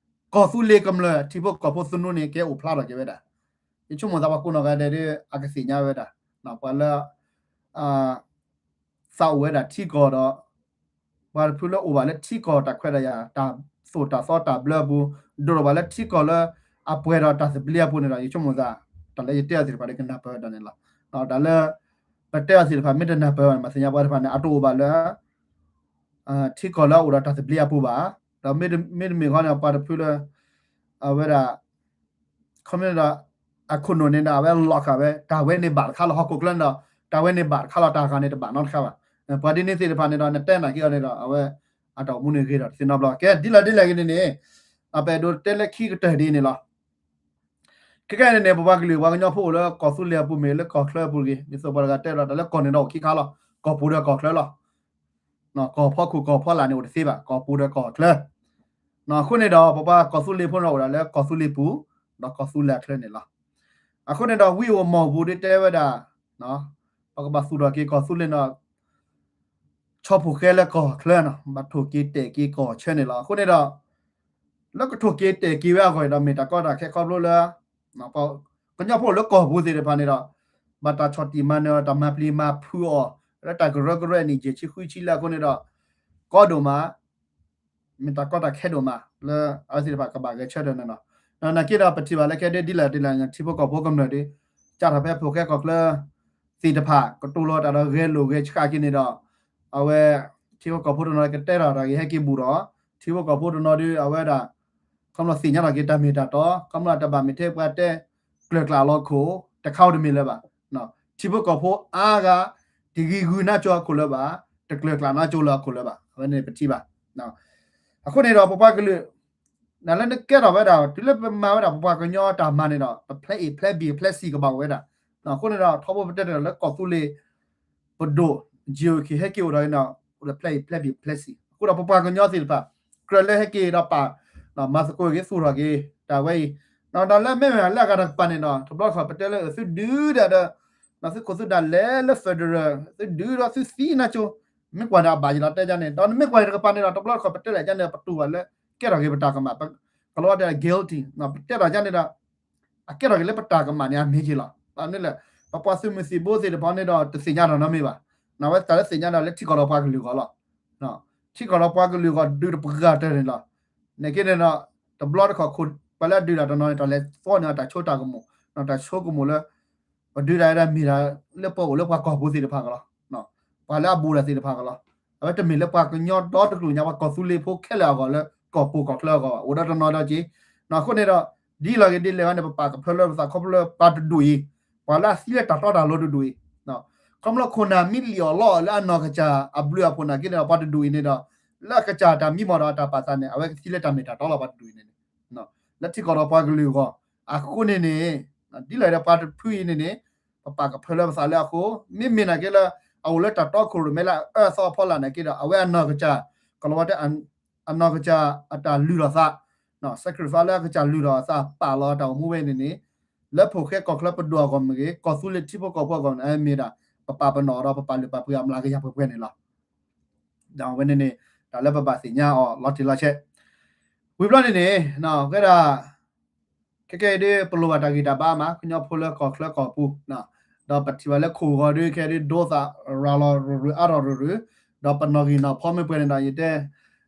ကီၢ်သူလ့ၤကမျၢၢ်ထံဖိကီၢ်ဖိသနူန့ၣ် ကဲအိၣ်ဖျါထီၣ်က့ၤဝဲဒၣ်. ယဆိကမိၣ်သးပှၤကိးနီၢ်ဂၤဒဲးဒီး အကသ့ၣ်ညါဝဲဒၣ် ပှၤလၢ သးအိၣ်ဝဲဒၣ်ထံကီၢ်ဒီး ပှၤတဖုလၢအိၣ်ဘၣ်လၢထံကီၢ်တၢ်ခွဲးတၢ်ယာ် တၢ်သိၣ်တၢ်သီတၢ်ဘျၢအပူၤ ဒိၣ်ထီၣ်ဘၣ်လၢထံကီၢ်လၢအပှဲၤဒီးတၢ်သဘျ့အပူၤန့ၣ်ဒီး ယဆိကမိၣ်သး တၢ်လၢယတဲအီၤသ့ၣ်တဖၣ်ဒီးကနၢ်ပၢၢ်ဝဲဒၣ်န့ၣ်လီၤ. တၢ်လၢ ပတဲအီၤသ့ၣ်တဖၣ်မ့ၢ်တနၢ်ပၢၢ်ဘၣ်န့ၣ် ပသ့ၣ်ညါပှၤတဖၣ်န့ၣ် အတအိၣ်ဘၣ်လၢ ထံကီၢ်လၢအအိၣ်ဒီးတၢ်သဘျ့အပူၤဘၣ်. ဒီးမ့တမ့ၢ်ဃီန့ၣ် ပှၤတဖုလၢ အဝဲဒၣ် ခီမ့ၢ်ဒီး အခိၣ်နူာ်န့ၣ်ဒီး အဝဲလီၤဃာ်ဝဲ တၢ်ဝဲန့ၣ်ဘၣ်တခါလီၤ ဟီၣ်ခိၣ်ချၢန့ၣ်ဒီး တၢ်ဝဲန့ၣ်ဘၣ်တခါလီၤ တၢ်ဂၤန့ၣ်တဘၣ်နီတခါဘၣ်. ပှၤဒ်န့ၣ်သ့ၣ်တဖၣ်န့ၣ်ဒီး နတဲနာ်က့ၤအီၤန့ၣ်ဒီး အဝဲ အတၢ်အိၣ်မူန့ၣ်ဂ့ၤဒီးတသ့နီတဘျီ. ကဲ ဒ်လဲၣ်ဒ်လဲၣ်ဂ့ၤန့ၣ်န့ၣ် ပအဲၣ်ဒိးတဲလၢခံကတၢၢ်ဒ်န့ၣ်လီၤ. ခဲကနံၣ်န့ၣ် ပပှၤကလုာ်ပှၤကညီဖိအိၣ်လၢကီၢ်သူလ့ၤအပူၤမ့ၢ်ဂ့ၤ လၢကီၢ်ချၢအပူၤတဂ့ၤ ဒ်သိးပှၤတဂၤတဲဒီး တၢ်လၢကီၢ်န့ၣ်ဒီးအိၣ်ခံခါလီၤ. ကီၢ်ပူၤဒီးကီၢ်ချၢလီၤ. ကီၢ်ဖီခိၣ်ကီၢ်ဖီလာ်န့ၣ်အိၣ်တသ့ဘၣ် ကီၢ်ပူၤဒီးကီၢ်ချၢ. အဃိန့ၣ်ဒီး ပပှၤကီၢ်သူလ့ၤဖိန့ၣ်အိၣ်ဒၣ်လၢကီၢ်သူလ့ၤပူၤ ဒီးကီၢ်သူလ့ၤအချၢန့ၣ်လီၤ. အဃိန့ၣ်ဒီး ဝံအိၣ်မီၢ်ပူၤဒ်တဲဝဲဒၣ် ပကဘၣ်သူၣ်ထီၣ်က့ၤကီၢ်သူလ့ၤန့ၣ် ဆီဖိၣ်ဃဲလၢကီၢ်ချၢန့ၣ် ဘၣ်ထိၣ်က့ၤတဲာ်က့ၤကီၢ်ချၢန့ၣ်လီၤ. အဃိန့ၣ်ဒီး လၢကထိၣ်က့ၤတဲာ်က့ၤဝဲအဂီၢ်အံၤဒီး မ့ၢ်တၢ်ကီတၢ်ခဲခီဖျိလၢ ကညီဖိလၢကီၢ်ပူၤသ့ၣ်တဖၣ်န့ၣ်ဒီး ဘၣ်တၢ်ဆီၣ်တံၢ်မၤနၢၤအီၤ တၢ်မၤပျံၤမၤဖုးအီၤ လၢတၢ်ကရၢကရိအနံၣ်ယဲၢ်ဆံဃုဆံလၢအဃိန့ၣ်ဒီး ကီဒိၣ်မး မ့ၢ်တၢ်ကီတၢ်ခဲဒိၣ်မး လၢအဝဲသ့ၣ်တဖၣ်ကဘၣ်ဂဲၤဆၢထၢၣ်န့ၣ်လီၤ. နာ်က့ဒီးပထံၣ်ဘၣ်လၢခဲဒ်လဲၣ်ဒ်လဲၣ် ထံဖိကီၢ်ဖိကမျၢၢ်ဒီး ကၢ်ထီၣ်ဖဲဖိၣ်ဃဲကီၢ်ချၢသ့ၣ်တဖၣ် ကတိၤလီၤတၢ်ဒီးဂဲၤလိာ်ဂဲၤဆှးက့ၤန့ၣ်ဒီး အဝဲ ထံဖိကီၢ်ဖိတနီၤကတဲထီၣ်တၢ်ဂ့ၢ်ဟဲက့ၤဘူးဒီး ထံဖိကီၢ်ဖိတနီၤဒီး အဝဲဒၣ် ခီဖျိသ့ၣ်ညါထီၣ်က့ၤတၢ်မ့ၢ်တၢ်တီ ခီဖျိတဘၣ်မ့ၢ်ထဲပှၤတဲ ကျၢၤကျၢ်လီၤခိၣ် တခါအိၣ်တမ့ၢ်လၢၤဘၣ်. ထံဖိကီၢ်ဖိအါဂၤ တဂံၤဂုာ်နါကၠိအခိၣ်လၢၤဘၣ် တကျၢၤကျၢ်နါကၠိလၢအခိၣ်လၢၤဘၣ် အဝဲန့ၣ်ပထံၣ်ဘၣ်. အဃိန့ၣ်ဒီးပပှၤကလုာ် နလၢနကဲထီၣ်ဝဲဒၣ် တုၤလၢပမၤဝဲဒၣ်ပပှၤကညီတၢ်မၤန့ၣ်ဒီး ပ plan A plan B plan C ကဘၣ်အိၣ်ဝဲဒၣ်. အဃိန့ၣ်ဒီး ထီဘိပတဲတၢ်လၢကီၢ်သူလ့ၤ ပဒိၣ် GOK ဟဲက့ၤအိၣ်ဒီး plan A plan B plan C အဃိဒီးပပှၤကညီသ့ၣ်တဖၣ် ကြၢးလၢဟဲက့ၤဒီးပာ် မၤသကိးက့ၤသူၣ်ထီၣ်က့ၤ တၢ်ဝဲအံၤ တၢ်လၢမ့မ့ၢ်လၢအဂၤတကပၤန့ၣ်ဒီး တဘျီတခီၣ်ပတဲလၢသုဒုးဒၣ်ဒီး သုခိၣ်သုဒၣ်လဲၤလၢ federal သုဒုးဒီးသုသံနါကၠိ မ့ၢ်ကွၢ်န့ၣ်အဘၣ်ယံၤလီၤတဲဒ်န့ၣ် ဒီးနမ့ၢ်ကွၢ်န့ၣ်တကပၤန့ၣ်ဒီး တဘျီတခီၣ်ပတဲလၢဒ်န့ၣ် ပတူၢ်ဘၣ်လၢ ကဲထီၣ်က့ၤပတၢ်ကမၣ် ကလီၤဝဲတဲ guilty ပတဲထီၣ်ဒ်န့ၣ်ဒီး အကဲထီၣ်က့ၤလၢပတၢ်ကမၣ်န့ၣ် အမ့ၢ်က့ၤလီၤ. ဘၣ်မနုၤလဲၣ် ပပှၤသုးမုၢ်သံၣ်ဘိသ့ၣ်တဖၣ်န့ၣ်ဒီး တသ့ၣ်ညါတၢ်နီတမံၤဘၣ်. နဝဲတၢ်လၢသ့ၣ်ညါဒီးလၢထံကီၢ်ဒီးပှၤကလုာ်အဂီၢ်လီၤ. ထံကီၢ်ဒီးပှၤကလုာ်အဂီၢ်ဒုးတပှၤတၢၢ်န့ၣ်လီၤ. နာ်က့န့ၣ်ဒီး တဘျီတခီၣ်ခိၣ် ပှၤလၢအဒုးတၢ်တနီၤန့ၣ် တၢ်လဲၤသီန့ၢ်တၢ်ဆိတၢ်ကမူၣ် တၢ်ဆိကမိၣ်လၢ ပဒုးတၢ်ဝဲဒၣ်မ့ၢ်ဒၣ်လၢပအိၣ်လၢပှၤကီၢ်ပူၤသ့ၣ်တဖၣ်ကလီၤ. ပှၤလၢအဘူးတၢ်သ့ၣ်တဖၣ်ကလီၤ. အဝဲတမ့ၢ်လၢပှၤကညီဒီတကလုာ်ညါ ပှၤကီၢ်သူလ့ၤဖိခဲလၢာ်အဂီၢ်လၢကီၢ်ပူၤကီၢ်ချၢအဂီၢ်ဘၣ် အိၣ်ဒီးတနီၤဒီးက့ၤ. အဃိန့ၣ်ဒီး ဒ်လဲၣ်ဂ့ၤဒ်လဲၣ်ဂ့ၤန့ၣ် ပပာ်ကဖၢလၢပသးခီဖျိလၢပှၤတဒူၣ်အံၤ ပှၤလၢအသံလၢတၢ်တီတၢ်လိၤတဒူၣ်အံၤ ခီဖျိခိၣ်နၢ်မံလံာ်အီၣ်လီအီၣ်လၢအနီၢ်ကစၢ်အဘျုးအဖှိၣ်နာ်က့န့ၣ်ဒီး ပှၤတဒူၣ်အံၤန့ၣ်ဒီး လၢအကစၢ်တၢ်မံမီၢ်ဒီးအတၢ်ပာ်သးန့ၣ် အဝဲကသံလၢတၢ်မ့ၢ်တၢ်တီလီၤ ပှၤတဒူၣ်အံၤန့ၣ်န့ၣ် လၢထံကီၢ်ဒီးပှၤကလုာ်အဂီၢ် အဃိန့ၣ်န့ၣ် ဒ်လဲၣ်ဒီးပှၤတဖုအံၤန့ၣ်န့ၣ် ပပာ်ကဖၢလၢပသးလၢအဃိ မ့မ့ၢ်နာ်က့လၢ အအိၣ်လၢတၢ်တီခိၣ်ရိၣ်မဲလၢအအၢအသီအဖီလာ်နာ်က့ဒီး အဝဲအနီၢ်ကစၢ် ကလီၤဝဲတဲ အနီၢ်ကစၢ်အတၢ်လုၢ်ထီၣ်သး sacrifice လၢအကစၢ်လုၢ်ထီၣ်အသးပာ်လီၤအတၢ်အိၣ်မူဝဲန့ၣ်န့ၣ် လၢဖိၣ်ဃဲကီၢ်ချၢပဒိၣ်အဂီၢ်မ့ၢ်ဂ့ၤ ကီၢ်သူလ့ၤထံဖိကီၢ်ဖိအဂီၢ်န့ၣ် အမ့ၢ်ဒၣ် ပပာ်ပနီၣ်ဒီးပပာ်လုၢ်ပာ်ပှ့ၤအမျးကယၤပှဲၤပှဲၤန့ၣ်လီၤ. ဒီးအဝဲန့ၣ်န့ၣ် တၢ်လၢပဘၣ်သ့ၣ်ညါအီၤလီၤတံၢ်လီၤဆဲး ဝံၤဘျီန့ၣ်န့ၣ် ဝဲဒၣ် ခဲကဲအံၤဒ်ပလိၣ်ဘၣ်တၢ်ဂံၢ်တၢ်ဘါမး ကညီဖိလၢကီၢ်ချၢကီၢ်ပူၤ ဒီးပထံၣ်ဘၣ်လၢခိၣ်ဂီၤဒ်ခဲဒ်ဒိသးရၤလီၤရူၤရူၤအါထီၣ်ရူၤရူၤ ဒီးပနီၣ်ဂံၢ်နီၣ်ဖီမ့ၢ်ပှဲၤန့ၣ်ဒီး ယတဲ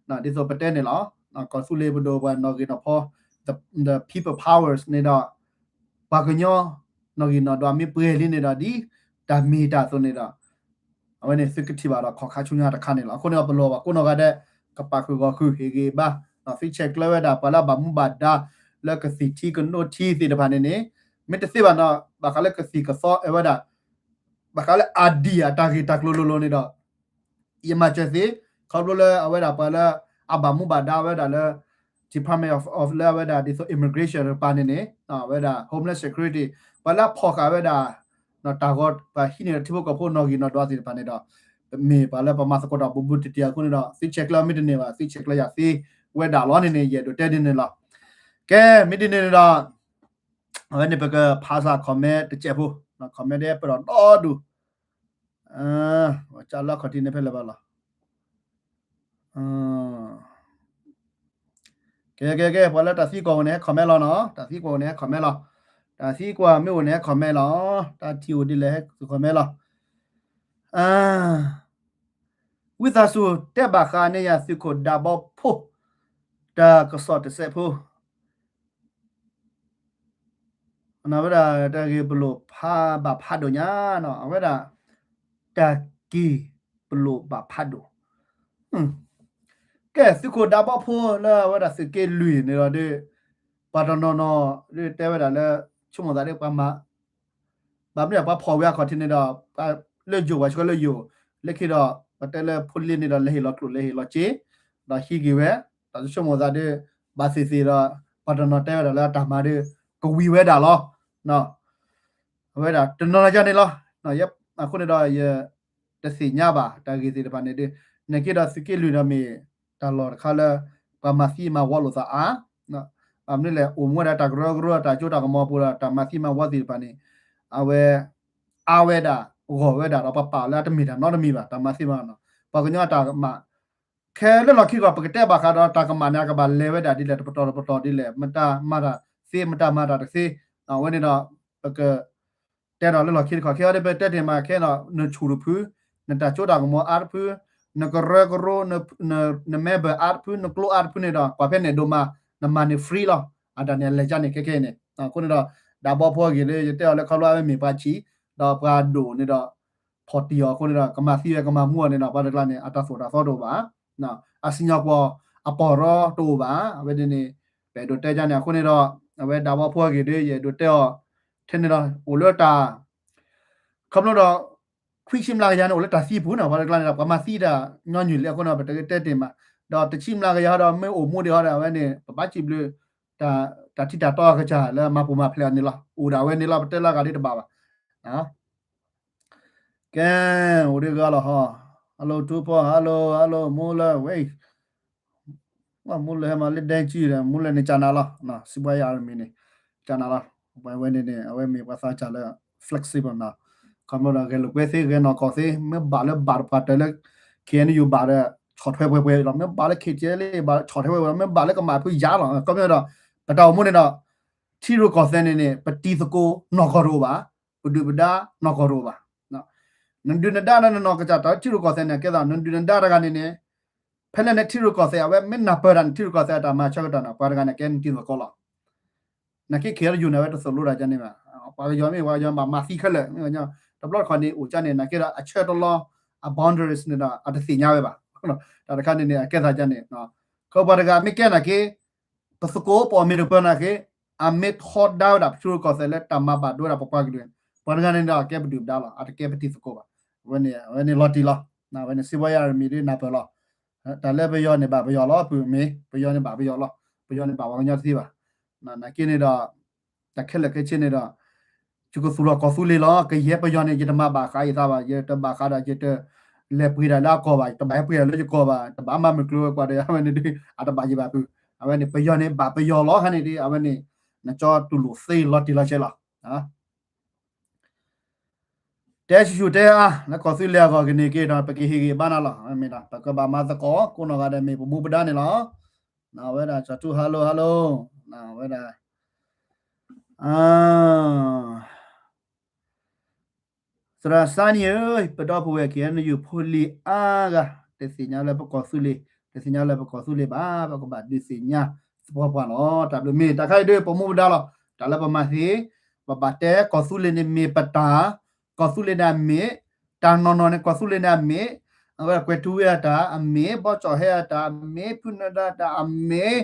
ဒ်သိးပတဲန့ၣ်လီၤ ကီၢ်သူလ့ၤပဒိၣ်ပှၤနီၣ်ဂံၢ်နီၣ်ဖီ the people powers န့ၣ်ဒီး ပှၤကညီ နီၣ်ဂံၢ်နီၣ်ဒွးမ့ၢ်ပှဲၤလံန့ၣ်ဒီး ဒ်တၢ်မ့ၢ်တၢ်အသိးန့ၣ်ဒီး အဝဲန့ၣ်သုကထံၣ်ဘၣ်ဒီးခီၣ်ခါဆူညါတခါန့ၣ်လီၤ. အဃိန့ၣ် ပလိၣ်ဘၣ်ကိးနီၢ်ဂၤဒဲး ကပာ်ဃုာ်ဂီၢ်ဃုာ်ဟ့ၣ်ဂ့ၤဘါ သုဆဲးကျၢဝဲဒၣ် ပှၤလၢအဘၣ်မူဘၣ်ဒါ လၢကသံၣ်ထံကနိထံသ့ၣ်တဖၣ်န့ၣ်န့ၣ် မ့ၢ်တသ့ဘၣ်နီၣ် ဘၣ်ဃးလၢကသံၣ်ကသီအဲၣ်ဝဲဒၣ် ဘၣ်ဃးလၢအဒံၣ်အတၢ်ဂ့ၢ်တၢ်ကျိၤလိၤလိၤန့ၣ်ဒီး ယမၤစၢၤသ့ ခီဖျိလၢအဝဲဒၣ်ပှၤလၢ အဘၣ်မူဘၣ်ဒါဝဲဒၣ်လၢ Department of လၢအဝဲဒၣ်ဒ်သိး immigration တကပၤန့ၣ်န့ၣ် အဝဲဒၣ် Homeland Security ပှၤလၢအဖီၣ်ဃာ်ဝဲဒၣ် တၢ်ဂီၤပှၤဟံးန့ၢ်ဒီးထံဖိကီၢ်ဖိနီၣ်ဂံၢ်နီၣ်ဒွးသ့ၣ်တဖၣ်န့ၣ်ဒီး မ့ၢ်ပှၤလၢပမၤသကိးတၢ်ဘူးဘူးတံၢ်တံၢ်အဃိန့ၣ်ဒီး သုဆဲးကျၢမ့ၢ်တန့ၢ်ဘၣ် သုဆဲးကျၢယၤသ့ဝဲဒၣ်လီၤန့ၣ်န့ၣ် ယအဲၣ်ဒိးတဲဒ်န့ၣ်လီၤ. ကဲ မ့ၢ်ဒ်န့ၣ်န့ၣ်ဒီး အဝဲန့ၣ်ပကဖးစး comment တစဲးဖိ comment ဒ်ပဒီးဒီဒူၣ် ကလၢခီၣ်ထံးန့ၣ်ဖဲလဲၣ်ဘၣ်လီၤ. ကဲ ကဲ ကဲ ပှၤလၢတၢ်သံကွၢ်အိၣ်န့ၣ် ဟဲ comment လီၤနီၤ, တၢ်သံကွၢ်အိၣ်န့ၣ် ဟဲ comment လီၤ, တၢ်သံကွၢ်မ့ၢ်အိၣ်န့ၣ် ဟဲ comment လီၤ, တၢ်ထံၣ်အိၣ်ဒ်လဲၣ် ဟဲ comment လီၤ. ဝံသးစူၤတဲဘၣ်ဃးန့ၢ်ယၤသုးခိၣ်ဒးဘီဖိ တၢ်ကစီၣ်တစဲးဖိ ဝဲဒၣ်တၢ်ဂ့ၢ်ပလိာ်ဖးဘၣ်ဖးဒိၣ်ညါနီၤ, အဝဲဒၣ် တၢ်က့ၤပလိာ်ဘၣ်ဖးဒိၣ်, ကဲ သုးခိၣ်ဒးဘီဖိလၢအဝဲဒၣ်သုးက့လွံၢ်န့ၣ်ဒီး ပှၤတနီၤနီၤ ဒ်တဲဝဲဒၣ်လၢ ဆိကမိၣ်သးဒ်ပှၤမၤ ဘၣ်မနုၤပှၤဖီၣ်ဝဲအခီၣ်ထံးန့ၣ်ဒီး လၢယိာ်ဝဲဆှၢလၢယိာ် လၢခံဒီး ပတဲလၢဖိလ့န့ၣ်ဒီး လဲၤဟ့ၣ်လီၤကျိၣ်လဲၤဟ့ၣ်လီၤစ့ ဒီးဟံးက့ၤဝဲ ဒီးဆိကမိၣ်သးဒ် ဘၣ်သ့ၣ်သ့ၣ်ဒီး ပှၤတနီၤတဲဝဲဒၣ်လၢအတၢ်မၤဒ် ကဝံၤဝဲဒၣ်လီၤ. အဝဲဒၣ်တနီၤနီၤယါန့ၣ်လီၤ. အဃိန့ၣ်ဒီးယ တသ့ၣ်ညါဘၣ်တၢ်ဂ့ၢ်သ့ၣ်တဖၣ်န့ၣ်ဒီး နက့ဒီးသုးက့လွံၢ်ဒီးမ့ၢ်တၢ်လီၢ်တခါလၢ ပှၤမၤသံမၤဝီလိာ်သးအါ, ဘၣ်မနုၤလဲၣ် အိၣ်မူဝဲဒၣ်တၢ်ကရၢကရိတၢ်စိတၢ်ကမီၤပူၤဒီး တၢ်မၤသံမၤဝီသ့ၣ်တဖၣ်န့ၣ် အဝဲ အါဝဲဒၣ် ဂီၢ်ဝဲဒၣ်ဒီး ပှၤပာ်လၢအတမ့ၢ်တၢ်နီတမံၤဘၣ် တၢ်မၤသံမၤဝီနီၤ, ပှၤကညီအတၢ်ကမၣ် ခဲလၢာ်လီၢ်ခံကီး ပကတဲဘၣ်ဃးဒီးတၢ်ကမၣ်န့ၣ် အကဘၣ်လဲၤဝဲဒၣ်ဒ်လဲၣ် တပတီၢ်တပတီၢ်ဒ်လဲၣ် မတၤမၤတၢ်သ့ မတၤမၤတၢ်တသ့, အဝဲန့ၣ်ဒီး ပက တဲဒီးလၢလီၢ်ခံတခီ ခဲအံၤဒီးပတဲတ့ၢ်မးခဲဒီး နဆူၣ်တဖု, နတၢ်စိတၢ်ကမီၤအါတဖု, နကရၢကရိ, နမဲဘၢၣ်အါတဖု, နကျိအါတဖုန့ၣ်ဒီး ကွၢ်ဖဲန့ၣ်ဒိၣ်မး, နမၤန့ၣ် free လီၤ. အတၢ်န့ၣ်အလဲၤကါန့ၣ်ခဲခဲအံၤန့ၣ် အဃိန့ၣ်ဒီး ဒးဘီဖိအဂ့ၢ်ဒီး ယတဲအီၤလၢခီဖျိအဝဲမ့ၢ်ပှၤဆံး, ဒီးပှၤဒိၣ်န့ၣ်ဒီး ဖီၣ်တံၢ်အီၤအဃိန့ၣ်ဒီး ကမၤသံဝဲကမၤမူအီၤန့ၣ်ဒီး ပှၤတကျါန့ၣ် အတၢ်သိၣ်တၢ်သီတအိၣ်ဘၣ်, အစံၣ်ညီၣ်ကွီၢ်အပီၢ်ရီတအိၣ်ဘၣ်, အဝဲန့ၣ်န့ၣ် ပအဲၣ်ဒိးတဲကါန့ၣ် အဃိန့ၣ်ဒီး အဝဲဒးဘီဖိအဂ့ၢ်ဒီး ယအဲၣ်ဒိးတဲအီၤ ထဲန့ၣ်ဒီး အိၣ်လၢတၢ် ခီဖျိဒီး ခွံဆံမျးကယၤန့ၣ် အိၣ်လၢတၢ်သံပူၤန့ၣ် ပှၤတကျါန့ၣ်ဒီး ပှၤမၤသံတၢ်ညီနုၢ်လံအဃိန့ၣ် ပတတဲတ့ၢ်မး, ဒီးတဆံမျးကယၤဒီး မ့ၢ်အိၣ်မူဒံးဟီဒီး အဝဲန့ၣ် ပဘၣ်စံးဘျုး တၢ်ထံၣ်တၢ်တီအကစၢ်လၢမၤပူၤမၤဖျဲးအီၤန့ၣ်လီၤ. အိၣ်ဒၣ်ဝဲန့ၣ်လီၤ ပတဲလၢအဂၤဒ်တဘၣ်ဘၣ် ကဲ အိၣ်ဒ်ဂၤလီၤဟီ, hello ထူဖီ hello hello မူလၢဝဲ, မူလၢဟဲမၤလၢဒဲကံဒီး မူလၢန့ၣ်ကၢနၤလီၤ, စံးဘှါယအရမံၤန့ၣ် ကၢနၤလီၤ, ပှၤဝဲန့ၣ်န့ၣ် အဝဲမ့ၢ်ပှၤသးစၢ်လၢ flexible နီၤ, ခီဖျိဒီးဂဲၤလိာ်ကွဲသ့ ဂဲၤနီၢ်ကီၢ်သ့ မ့ၢ်ဘၣ်လၢဘၣ်တပှၤတၢၢ်လၢ ခ့ၣ်အဲၣ်ယူၣ် ဘၣ်ဒီး ဆီၣ်ထွဲပှဲၤပှဲၤလီၤ, မ့ၢ်ဘၣ်လၢ ခ့ၣ်ကၠဲလ့ ဘၣ်ဆီၣ်ထွဲပှဲၤပှဲၤ မ့ၢ်ဘၣ်လၢကမၣ်ဖုယၤလီၤ, ခီဖျိဒီး ပတၢ်အိၣ်မူန့ၣ်ဒီး ထံရူၢ်ကီၢ်သဲးန့ၣ်န့ၣ် ပတံၤသကိးနီၢ်ကီၢ်တအိၣ်ဘၣ်, ပဒုၣ်ပဒါ နီၢ်ကီၢ်တအိၣ်ဘၣ်. နဒုၣ်နဒါလၢနနီၢ်ကစၢ်တၢ်ထံရူၢ်ကီၢ်သဲးန့ၣ် ကဲသး နဒုၣ်နဒါတဂၤန့ၣ်န့ၣ် ဖဲလဲၣ်န့ၣ်ထံရူၢ်ကီၢ်သဲး အဝဲမ့ၢ်နၢ်ပၢၢ်တၢ်န့ၣ် ထံရူၢ်ကီၢ်သဲးအတၢ်မၤဆၢကတီၢ်န့ၣ် ပှၤတဂၤန့ၣ်ကဲနတံၤသကိးလီၤ. နာ်က့ ခ့ၣ်အဲၣ်ယူၣ်န့ၣ် အဝဲတသိၣ်လိတၢ်ကန့ၣ်ဘၣ်, ပှၤကညီမ့ၢ်ပှၤကညီဘၣ်မၤသံခဲလၢာ်, တဘျီတခီၣ်န့ၣ် အိၣ်ကန့ၣ် နာ်က့ဒီးအဆၢတလီ အ boundaries န့ၣ်ဒီး အတသ့ၣ်ညါဝဲဘၣ်, တၢ်တခါန့ၣ်န့ၣ် အကဲသးကန့ၣ်, ခီပှၤတဂၤမ့ၢ်ကဲနာ်က့ ပသကိးပအီၣ်မ့ၤတပၢၢ်နာ်က့ အမ့ၢ်ထီဒါဝဲဒၣ်ပထံရူၢ်ကီၢ်သဲးလၢတၢ်မၤဘၣ်ဒိဝဲဒၣ်ပပှၤကလုာ်, ပှၤတဂၤန့ၣ်ဒီးကဲပဒုၣ်ပဒါလီၤ, အတကဲပတံၤသကိးဘၣ်, အဝဲန့ၣ် အဝဲန့ၣ်လီၤတံၢ်လီၤ, အဝဲန့ၣ်စံးဘှါယအရမံၤဒ်နၢ်ပၢၢ်လီၤ. တၢ်လၢပယီၤန့ၣ်ဘၣ်ပယီၤလီၤ, ပုၢ်မ့ၢ် ပယီၤန့ၣ်ဘၣ်ပယီၤလီၤ, ပယီၤန့ၣ်ဘၣ်ပှၤကညီတသ့ဘၣ်, နာ်က့န့ၣ်ဒီး တၢ်ခဲလၢာ်ခဲဆ့န့ၣ်ဒီး ယကသူၣ်လီၤကီၢ်သူလ့ၤလီၤ, ကယဲၢ်ပယီၤန့ၣ် ယတမၤဘၣ်ဃးယသးဘၣ်, ယတဘၣ်ဃးဒီး ယတလဲၤပှ့ၤတၢ်လၢအကီၢ်ဘၣ်, ယတဘၣ်ဟဲပှ့ၤတၢ်လၢယကီၢ်ဘၣ်, တဘၣ်မၤမုၢ်ကျိၤဝဲၤကွာ်ဒီး အဝဲန့ၣ်ဒ် အတဘၣ်ယံၤဘၣ်ပုၢ်, အဝဲန့ၣ် ပယီၤန့ၣ်ဘၣ်ပယီၤလီၤ, ခါန့ၣ်ဒ် အဝဲန့ၣ် နကၠီတူၢ်လိာ်သ့လီၤတံၢ်လီၤဆဲးလီၤ. တဲဆူၣ်ဆူၣ်တဲအါ လၢကီၢ်သူလ့ၤအဂီၢ်ကန့ၢ်က့ၤဒီး ပကဟ့ၣ်ဂံၢ်ဘါနၤလီၤ, မ့ၢ်ဒီး ပကဘၣ်မၤသကိး ကိးနီၢ်ဂၤဒဲးမ့ၢ်ပမူပဒါန့ၣ်လီၤ. အဝဲဒၣ် စၢထူ hello hello, အဝဲဒၣ် သရၣ်စါနံဧၢ, ပဒီပုၢ်ဝဲၢ် ခ့ၣ်အဲၣ်ယူၣ် ဖိလံၤအါဂၤ တသ့ၣ်ညါလၢပကီၢ်သူလ့ၤ, တသ့ၣ်ညါလၢပကီၢ်သူလ့ၤဘၣ်, ပကဘၣ်ဒုးသ့ၣ်ညါသပှၢ်ပှၢ်လီၤ. တၢ်ဘျုးမ့ၢ်တၢ်ခါအံၤဒ်ပမူပဒါလီၤ. တၢ်လၢပမၤသ့, ပဘၣ်တဲကီၢ်သူလ့ၤန့ၣ်မ့ၢ်ပတၢ်, ကီၢ်သူလ့ၤန့ၣ်အမ့ၢ်, တၢ်နီၢ်နီၢ်န့ၣ် ကီၢ်သူလ့ၤန့ၣ်အမ့ၢ်, အဝဲကွဲၤထူဝ့အတၢ်အမ့ၢ်, ဘီကၠီၣ်ဟဲအတၢ်အမ့ၢ်, ဖုနၢၤဒါတၢ်အမ့ၢ်,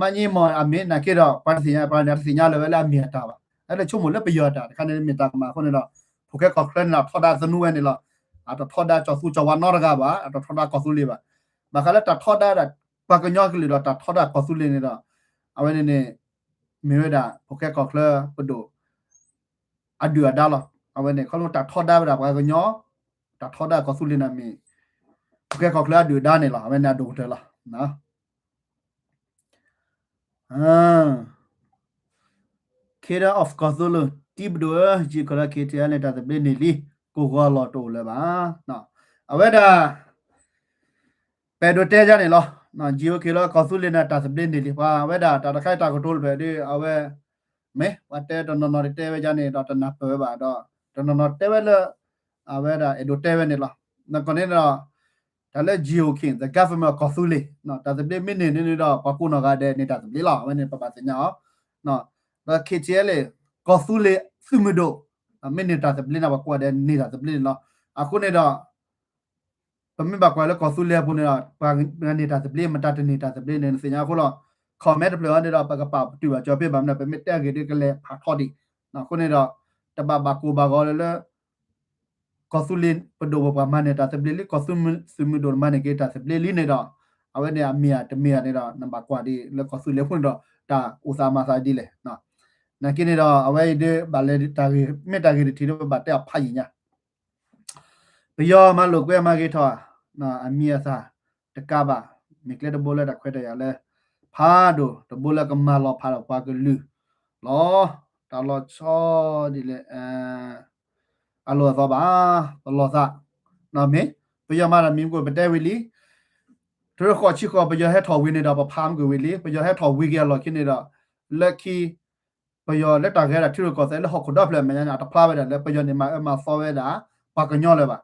မၤည့မီၢ်အမ့ၢ်, နာ်က့ဒီး ပှၤတသ့ၣ်ညါ, ပှၤန့ၣ် အတသ့ၣ်ညါလၢၤဝဲလၢအမ့ၢ်အတၢ်ဘၣ်. အဝဲဆိကမိၣ်လၢပယီၤအတၢ်တခါန့ၣ် မ့ၢ်တၢ်ကမၣ်အဃိန့ၣ်ဒီး ဖိၣ်ဃဲကီၢ်ချၢန့ၣ်ဒီး ထီဒါသနူဝဲန့ၣ်လီၤ. အတထီဒါကၠီၤသူကၠီၤဝါနီတဂၤဘၣ်, အတထီဒါကီၢ်သူလ့ၤဘၣ်. ဘၣ်ဃးလၢတၢ်ထီဒါဒၣ် ပှၤကညီကလုာ်ဒီးတၢ်ထီဒါကီၢ်သူလ့ၤန့ၣ်ဒီး အဝဲန့ၣ်န့ၣ် မ့ၢ်ဝဲဒၣ် ဖိၣ်ဃဲကီၢ်ချၢပဒိၣ် အဒုၣ်အဒါလီၤ. အဝဲန့ၣ် ခီဖျိတၢ်ထီဒါဝဲဒၣ်ပှၤကညီ တၢ်ထီဒါကီၢ်သူလ့ၤန့ၣ်မ့ၢ် ဖိၣ်ဃဲကီၢ်ချၢအဒုၣ်အဒါန့ၣ်လီၤ. အဝဲန့ၣ်အဒိၣ်ကတၢၢ်လီၤ. Cadre of ကီၢ်သူလ့ၤ တံၤပဒိၣ်ဧၢ, ယံာ်ခီလၢ KTLA န့ၣ် တၢ်သဘျ့န့ၢ်လံ, ကိၢ်ဂီၤလီၤတအိၣ်လၢၤဘၣ်. အဝဲဒၣ် ပအဲၣ်ဒိးတဲယၤန့ၣ်လီၤ. ယံာ်ခီလၢကီၢ်သူလ့ၤန့ၣ် တၢ်သဘျ့န့ၢ်လံ, ပှၤဝဲဒၣ်တၢ်တခါတၢ်ကတိၤတဖျၢၣ်ဒီး အဝဲ မ့ၢ်ပှၤတဲတနီၤနီၤတဲဝဲယၤန့ၣ်ဒီးတနၢ်ပၢၢ်ဘၣ်ဒီး တနီၤနီၤတဲဝဲလၢ အဝဲဒၣ်အဲၣ်ဒိးတဲဝဲန့ၣ်လီၤ. နကီၢ်န့ၣ်ဒီး တၢ်လၢ GOK, the government of ကီၢ်သူလ့ၤ တၢ်သဘျ့မ့ၢ်န့ၢ်န့ၣ်ဒီး ပှၤကိးနီၢ်ဂၤဒဲးန့ၢ်တၢ်သဘျ့လီၤ. အဝဲန့ၣ်ပဘၣ်သ့ၣ်ညါအီၤ, ဒီး KTLA ကီၢ်သူလ့ၤသုးမုၢ်ဒိၣ် မ့ၢ်န့ၢ်တၢ်သဘျ့န့ၣ် ပှၤကိးဂၤဒဲးန့ၢ်တၢ်သဘျ့န့ၣ်လီၤ. အဃိန့ၣ်ဒီး ပမ့ၢ်ဘၣ်ကွၢ်လၢကီၢ်သူလ့ၤအပူၤန့ၣ်ဒီး ပှၤန့ၢ်တၢ်သဘျ့ မတၤတန့ၢ်တၢ်သဘျ့န့ၣ် နသ့ၣ်ညါအဃိလီၤ. comment တဖျၢၣ်အံၤန့ၣ်ဒီး ပကပာ်ပတုာ်ဘၣ်ကၠီဖဲဘၣ်မနုၤ ပမ့ၢ်တဲအဂ့ၢ်ဒ်ကလဲၤဖးထီဒံး, အဃိန့ၣ်ဒီး တဘၣ်ဘၣ်ကိၢ်ဘၣ်ဂီၤလၢလၢ ကီၢ်သူလ့ၤပဒိၣ်ပပှၢ်မၤန့ၢ်တၢ်သဘျ့လံ, ကီၢ်သူလ့ၤသုးမုၢ်ဒိၣ်မၤန့ၢ်က့ၤတၢ်သဘျ့လံန့ၣ်ဒီး အဝဲန့ၣ်အမ့ၢ်ဧါတမ့ၢ်ဧါန့ၣ်ဒီး နဘၣ်ကွၢ်ဒ်လၢကီၢ်သူလ့ၤအပူၤန့ၣ်ဒီး တၢ်အိၣ်သးမၤသးဒ်လဲၣ်. နာ်က့န့ၣ်ဒီး အဝဲအံၤဒ်ဘၣ်လဲၤတၢ်ဂ့ၢ် မ့ၢ်တၢ်ဂ့ၢ်တထံၣ်ဒီး ပဘၣ်တဲအီၤဖးယံာ်ညါ ပယီၤမၤလိာ်ကွဲမၤဂ့ၤထီၣ် အမံၤအသၣ်တကးဘၣ်, မ့ၢ်ကျဲတဘိလၢတၢ်ခွဲးတၢ်ယာ်လၢ ဖးဒိၣ်တဘိလၢကမၤလီၤဖးဒီးပှၤကလုာ်လီၤ. တၢ်လီၤဆီဒ်လဲၣ် အလိၣ်အသီဘၣ်, ပလီၢ်သး, မ့ၢ် ပယီၤမၤတၢ်မံၤမ့ၢ်ကအိၣ် ပတဲဝံၤလံ, ထံရူၢ်ဃီၣ်ဆံဃီၣ် ပယီၤဟဲထီၣ်ဝံၤန့ၣ်ဒီး ပဖးမ့ၢ်ကဝံၤလံ, ပယီၤဟဲထီၣ်ဝံၤက့ၤအလီၢ်ခံန့ၣ်ဒီး လၢခံ ပယီၤလၢတၢ်ဂဲၤဒၣ်ထံရူၢ်ကီၢ်သဲးလၢဟီၣ်ခိၣ်ဒီဖျၢၣ်မဲာ်ညါန့ၣ် အတဖျါဝဲဒၣ်လၢပယီၤန့ၣ်မၤအၢမၤသီဝဲဒၣ် ပှၤကညီလၢၤဘၣ်,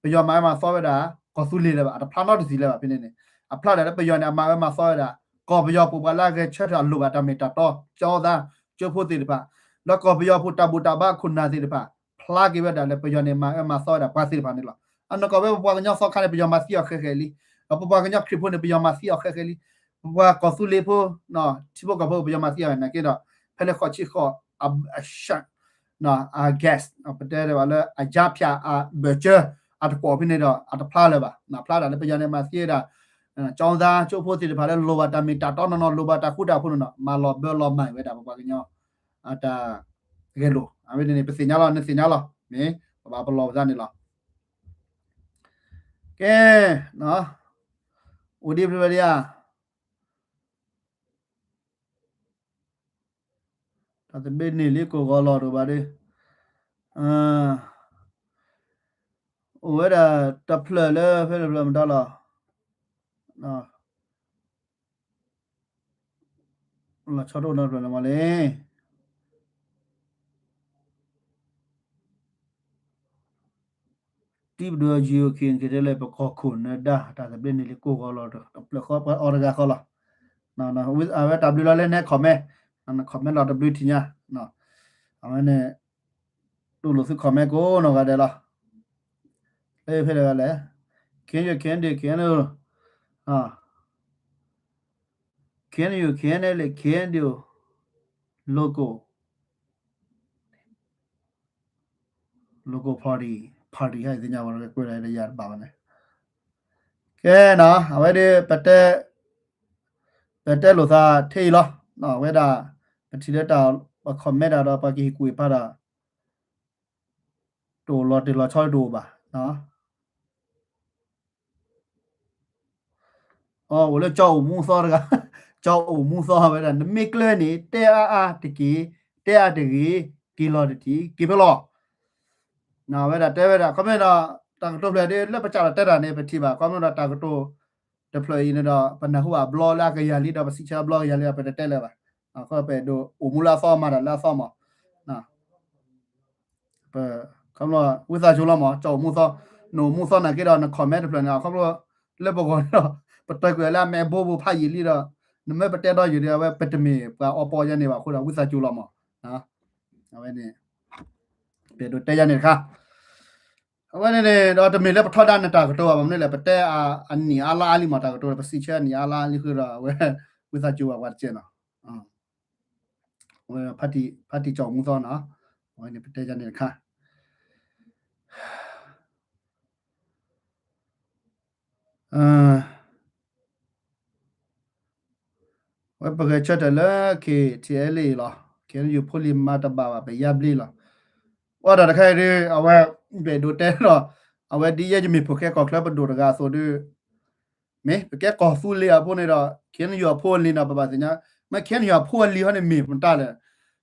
ပယီၤမၤအၢမၤသီဝဲဒၣ် ကီၢ်သူလ့ၤလၢၤဘၣ်, အတဖျါနီတစဲးလၢၤဘၣ်ဖဲန့ၣ်န့ၣ်, အဖျါဒၣ်လၢပယီၤန့ၣ် အမၤအၢမၤသီဝဲဒၣ် ကီၢ်ပယီၤပူၤပှၤလၢအဂဲၤဆၢထၢၣ်အလိၣ်ဘၣ်တၢ်မ့ၢ်တၢ်တီ ကၠီသါ ကၠိဖိသ့ၣ်တဖၣ်, ဒီးကီၢ်ပယီၤပူၤတၢ်ဘူၣ်တၢ်ဘါအခိၣ်နၢ်သ့ၣ်တဖၣ် ဖျါက့ၤဝဲဒၣ်လၢပယီၤန့ၣ် မၤအၢမၤသီဝဲဒၣ်ပှၤသ့ၣ်တဖၣ်န့ၣ်လီၤ. အနီၢ်ကီၢ်ဝဲပပှၤကညီသီခါန့ၣ် ပယီၤမၤသံအီၤဃဲးဃဲးလံ, ဒီးပပှၤကညီခရံာ်ဖိန့ၣ် ပယီၤမၤသံအီၤဃဲးဃဲးလံ, ပပှၤကီၢ်သူလ့ၤဖိ ထံဖိကီၢ်ဖိ ပယီၤမၤသံအီၤနာ်က့ဒီး ဖဲန့ၣ်ဃီၣ်ဆံဃီၣ် အ gas ပတဲဒၣ်ဘၣ်လၢ အယါဖၠး အဘၢၣ်စၢ အတကွီၢ်ဖဲန့ၣ်ဒီး အတဖျါလၢၤဘၣ်, ဖျါဒၣ်လၢပယီၤန့ၣ်မၤသံဝဲဒၣ် ကၠီသါကၠိဖိသ့ၣ်တဖၣ်လၢလိၣ်ဘၣ်တၢ်မ့ၢ်တၢ်တီနီၢ်နီၢ် လိၣ်ဘၣ်တၢ်ဃူတၢ်ဖိးနီၢ်နီၢ် မၤလီၤဘၢလီၤမၢ်ဝဲဒၣ်ပပှၤကညီ အတၢ်ဂဲၤလိာ်, အဝဲန့ၣ်န့ၣ် ပသ့ၣ်ညါလီၤ နသ့ၣ်ညါလီၤ, မ့ၢ်ပဘၣ်ပလီၢ်ပသးန့ၣ်လီၤ. ကဲ, အိၣ်ဒံးဖျၢၣ်ဒံးဧါ, တၢ်သဘျ့န့ၢ်လံ ကိၢ်ဂီၤလီၤတအိၣ်ဘၣ်ဒီး, အိၣ်ဝဲဒၣ်တဖျၢၣ်လၢဖဲတဖျၢၣ်မတၤလီၤ. လီၤဆီတအိၣ်နီတဖျၢၣ်လၢၤမးလံ. တံၤပဒိၣ် ယံာ်အိၣ်ခံက့ၤထဲလဲၣ် ပကီၢ်ခိၣ်နၢၤဒါ တၢ်သဘျ့န့ၢ်လံ ကိၢ်ဂီၤလီၤ တဖျၢၣ်ဃီပှၤအီၤတဂၤဃီလီၤ. အဝဲတၢ်ဘျုးလီၤလၢနဲ comment, comment လီၤတဘျုးထံၣ်ညါ, အဝဲန့ၣ် တူၢ်လိာ်သု comment ကိးနီၢ်ဂၤဒဲးလီၤ. လၢဖဲလဲၣ်ဂၤလဲၣ်, KNU KNDO KNU, KNU KNLA KNDO, local, local party, party ဟဲသ့ၣ်ညါဝဲကွဲးလၢယၤတဘၣ်ဘၣ်န့ၣ်, ကဲနီၤ အဝဲဒၣ် ပတဲလိာ်သးထဲအံၤလီၤ. အဝဲဒၣ် ပထံၣ်လၢတၢ် ပ comment တၢ်ဒီး ပှၤကဟ့ၣ်ကူၣ်ဟ့ၣ်ဖးတၢ် တအိၣ်လီၤတံၢ်လီၤဆီတအိၣ်ဘၣ်. အိၣ်လၢကၠီအိၣ်မူသီတဂၤ, ကၠီအိၣ်မူသီဝဲဒၣ် နမ့ၢ်ကျၢၤန့ၣ် တဲအါအါတက့ၢ်, တဲအါတဂ့ၤ, က့ၤလီၤတထံၣ် က့ၤဖဲလီၤ. ဝဲဒၣ်တဲဝဲဒၣ် ခီမ့ၢ်ဒီး တၢ်ကတိၤဖျၢၣ်ဒ်လၢပစးထီၣ်တဲတၢ်န့ၣ် ပထံၣ်ဘၣ် ခီမ့ၢ်ဒီးတၢ်ကတိၤတဖျၢၣ်အံၤန့ၣ်ဒီး ပနၢ်ဟူဘၣ်အဘျီလၢအကယၤလံဒီး ပစံးဆၢအဘျီကယၤလံဒီး ပတတဲလၢၤဘၣ်. ခီပအဲၣ်ဒိးအိၣ်မူလၢအသီမၤတၢ်လၢအသီမး ခီဖျိ ဝံသးစူၤလီၤမး ကၠီအိၣ်မူသီ, နအိၣ်မူသီနာ်က့ဒီး န comment တဖျၢၣ်န့ၣ် ခီဖျိ လၢပဂီၢ်န့ၣ်ဒီး ပတၢၢ်ကွံာ်လၢအမဲာ်ဘိဘိဖးယံာ်လံဒီး နမ့ၢ်ပတဲဒီးယုာ်ဒီး အဝဲပတမ့ၢ်ပှၤအီပီယါန့ၣ်ဘၣ်အဃိဒီး ဝံသးစူၤလီၤမး. အဝဲန့ၣ် ပအဲၣ်ဒိးတဲယါန့ၣ်တခါ အဝဲန့ၣ်န့ၣ်ဒီး တမ့ၢ်လၢပထီဒါနတၢ်ကတိၤဘၣ် မနုၤလဲၣ် ပတဲအနံၣ်အါလါအါလံမး တၢ်ကတိၤ ပစံးဆၢအနံၣ်အါလါအါလံဃုာ်ဒီး အဝဲ ဝံသးစူၤဘၣ်ပှၤတကဲနီၤ. အဝဲ ဖါတံၢ်ကၠီအိၣ်မူသီနီၤ အဝဲန့ၣ်ပတဲယါန့ၣ်တခါ အ ဝဲပဂဲၤဆၢထၢၣ်လၢ K T L A လီၤ. K N U ဖိလံၤမၤတဘၣ်ဘၣ် ပယါဘျ့လီၤ. အဒီးတခါအံၤဒ် အဝဲ ပအဲၣ်ဒိးတဲဒီး အဝဲဒ်ယဲယမ့ၢ်ဖိၣ်ဃဲကီၢ်ချၢပဒိၣ်တဂၤအသိးဒီး မ့ၢ်ပကဲကီၢ်သူလ့ၤအဖိန့ၣ်ဒီး K N U အဖိအလံၤန့ၣ် ပဘၣ်သ့ၣ်ညါ, မ့ၢ် K N U အဖိအလံၤဟီန့ၣ်မ့ၢ်ပတၢ်လဲၣ်.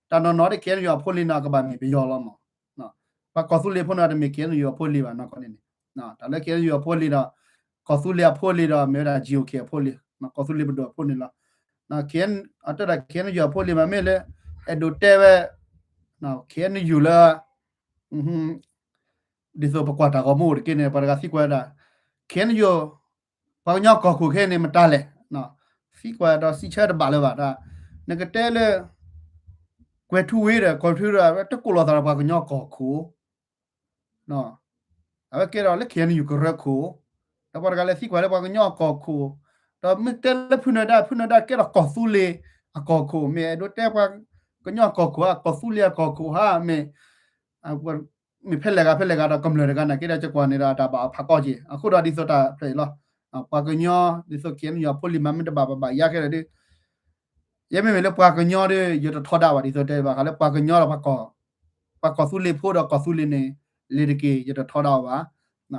တၢ်နီၢ်နီၢ်ဒ် K N U အဖိအလံၤန့ၣ် အကဘၣ်မ့ၢ်ပယီၤလီၤမး. ပှၤကီၢ်သူလ့ၤဖိန့ၣ် တမ့ၢ် K N U အဖိအလံၤဘၣ်နီၢ်ကီၢ်န့ၣ်န့ၣ်, တၢ်လၢ K N U အဖိအလံၤဒီး ကီၢ်သူလ့ၤအဖိအလံၤဒီး မ့ၢ်ဝဲဒၣ် G O K အဖိအလံၤ, ကီၢ်သူလ့ၤပဒိၣ်အဖိန့ၣ်လီၤ. K N အတၢ်ဒီး K N U အဖိအလံၤမး မ့ၢ်လၢ အဲၣ်ဒိးတဲဝဲ K N U လၢ ဒ်သိးပကွၢ်တၢ်ဂီၤမူအိၣ်တက့ၢ်န့ၣ် ပှၤတဂၤသံကွၢ်ဝဲဒၣ် K N U ပှၤကညီကီၢ်ခိၣ်ခဲအံၤန့ၣ် မတၤလဲၣ်. သံကွၢ်ဒီးစံးဆၢတဘၣ်လၢၤဘၣ်ဒၣ်, နကတဲလၢ ကွဲၤထူဝ့ဒီး ကီၢ်ထူဒီး တကိးလီၤသးဒီးပှၤကညီကီၢ်ခိၣ် အဝဲကဲဒီးလၢ K N U ကရၢခိၣ်, ဒီးပှၤတဂၤလဲၤသံကွၢ်လၢပှၤကညီကီၢ်ခိၣ်, ဒီးမ့ၢ်တဲလၢဖုနၢၤဒါ ဖုနၢၤဒါကဲဒီးကီၢ်သူလ့ၤအကီၢ်ခိၣ်, မ့ၢ်အဲၣ်ဒိးတဲပှၤကညီကီၢ်ခိၣ်ဧါ ကီၢ်သူလ့ၤအကီၢ်ခိၣ်ဧါ, မ့ၢ် မ့ၢ်ဖဲလဲၣ်ဂၤဖဲလဲၣ်ဂၤဒီးကမျၢၢ်တဂၤန့ၣ် ကဲဒီးကကွၢ်န့ၣ်ဒီးတၢ်ဘၣ်အဖးကီက့ၢ်. အဃိဒီးဒ်သိးတၢ်ဖျၢၣ်အံၤလီၤ. ပှၤကညီ ဒ်သိး K N U အဖိလံၤမး မ့ၢ်တဘၣ်ဘၣ်ဘၣ်ယါခဲလၢာ်ဒီး ယဲမ့မ့ၢ်လၢပှၤကညီဒီး ယတထီဒါဘၣ် ဒ်သိးတဲဘၣ်ဃးလၢပှၤကညီဒီး ပှၤကီၢ်သူလ့ၤဖိဒီးကီၢ်သူလ့ၤန့ၣ် လ့ၤတက့ၢ် ယတထီဒါအီၤဘၣ်.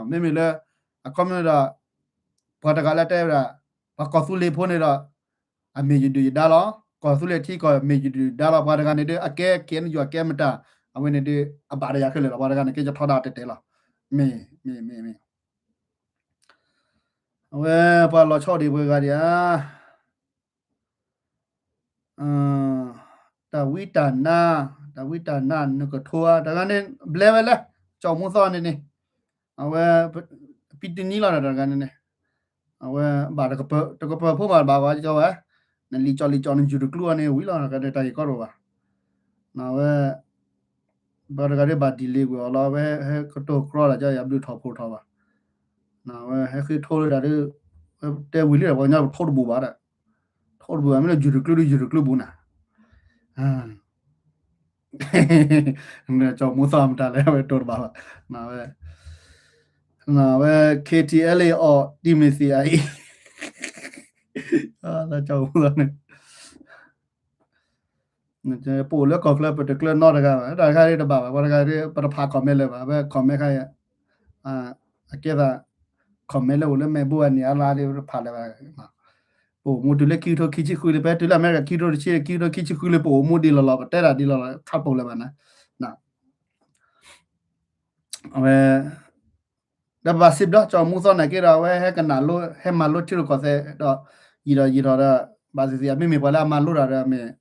မ့မ့ၢ်လၢ အခီပညီဒီး ပှၤတဂၤလၢတဲဝဲဒၣ် ပှၤကီၢ်သူလ့ၤဖိန့ၣ်ဒီး အမ့ၢ်ယဒုၣ်ယဒါလီၤ. ကီၢ်သူလ့ၤထံကီၢ်မ့ၢ်ယဒုၣ်ယဒါလီၤ. ပှၤတဂၤန့ၣ်ဒီး အကဲ K N U အကဲမတၤ အဝဲန့ၣ်ဒီး အဘၣ်ဒီးယၤခဲလၢာ်လီၤ. ပှၤတဂၤန့ၣ် ကဲယထီဒါတတဲာ်လီၤ. မ့ၢ် မ့ၢ် မ့ၢ် မ့ၢ် အဝဲပှၤလီၤဆီဒံးပှၤဂၤဒံးဧါ. တၢ်ဝံတၢ်နါ, တၢ်ဝံတၢ်နါ နကထိဧါ တဂၤန့ၣ် ဘျဲဝဲလဲၣ်, ကၠီၣ်မူသီန့ၣ်န့ၣ်, အဝဲ ပံတနံၤလီၤဒီးတဂၤန့ၣ်န့ၣ်, အဝဲဘၣ်တကပၤဖိမးဘၣ်ဝဲကၠီဝဲ, နလံၤကၠီၣ်လံၤကၠီၣ် နယူၤတကျူအီၤန့ၣ် ဝံၤလီၤ တၢ်ဂ့ၢ်ကီတအိၣ်ဘၣ်. အဝဲ ပှၤတဂၤဒ်ဘၣ်ဒံးလံကွံာ်အီၤလီၤ, အဝဲဟဲကတိၤကြီလီၤ ကၠီယၤဘျုးထီၣ်ဖိထီၣ်ဘၣ်. အဝဲဟဲဃ့ထိလၢတၢ်ဒ် တဲဝံၤလံဒီး ပှၤကညီပထိတဘူးဘၣ်ဒီး, ထိတဘူးဘၣ် မ့ၢ်လၢယူၤတကျူဒီးယူၤတကျူဘူးနၤ, ကၠီၣ်မူသီမတၤလဲၣ် အဝဲတိၤတဘၣ်ဘၣ်, အဝဲ K T L A အီၤ တံၤမ့ၢ်သ့ၣ်အအံၤ, ကၠီၣ်မူသီန့ၣ် ပအိၣ်လၢကီၢ်ချၢ ပတကျၢၤနီတဂၤဘၣ်, တၢ်တခါဒ်တဘၣ်ဘၣ်, ပှၤတဂၤဒ် ပတဖး comment လၢၤဘၣ်, အဝဲ comment ခါအံၤ အကဲသး comment လၢအိၣ်လၢမဲာ်ဘိအန့ၣ် အလါဒ်တဖးလၢၤဘၣ်, ပအိၣ်မူတုၤလၢခံကထိခံဆံဃုလံ, ဖဲတုၤလၢအမဲရကၤခံကထိတဆံ ခံကထိခံဆံဃုလံ ပအိၣ်မူဒ်လီၤလီၤ, ပတဲတၢ်ဒ်လီၤလီၤ ခါပူၤလၢၤဘၣ်နၤ, အဝဲ ဒီးဘၣ်စံးဘျုး ကၠီၣ်မူသီန့ၣ်က့ဒီး အဝဲဟဲကနၣ်လိ ဟဲမၤလိထံရူၢ်ကီၢ်သဲးဒီး ယံာ်ဒီးယံာ်ဒီးဒီး ဘၣ်သ့ၣ်သ့ၣ် အမ့မ့ၢ်ပှၤလၢအမၤလိတၢ်ဒီးမ့ၢ်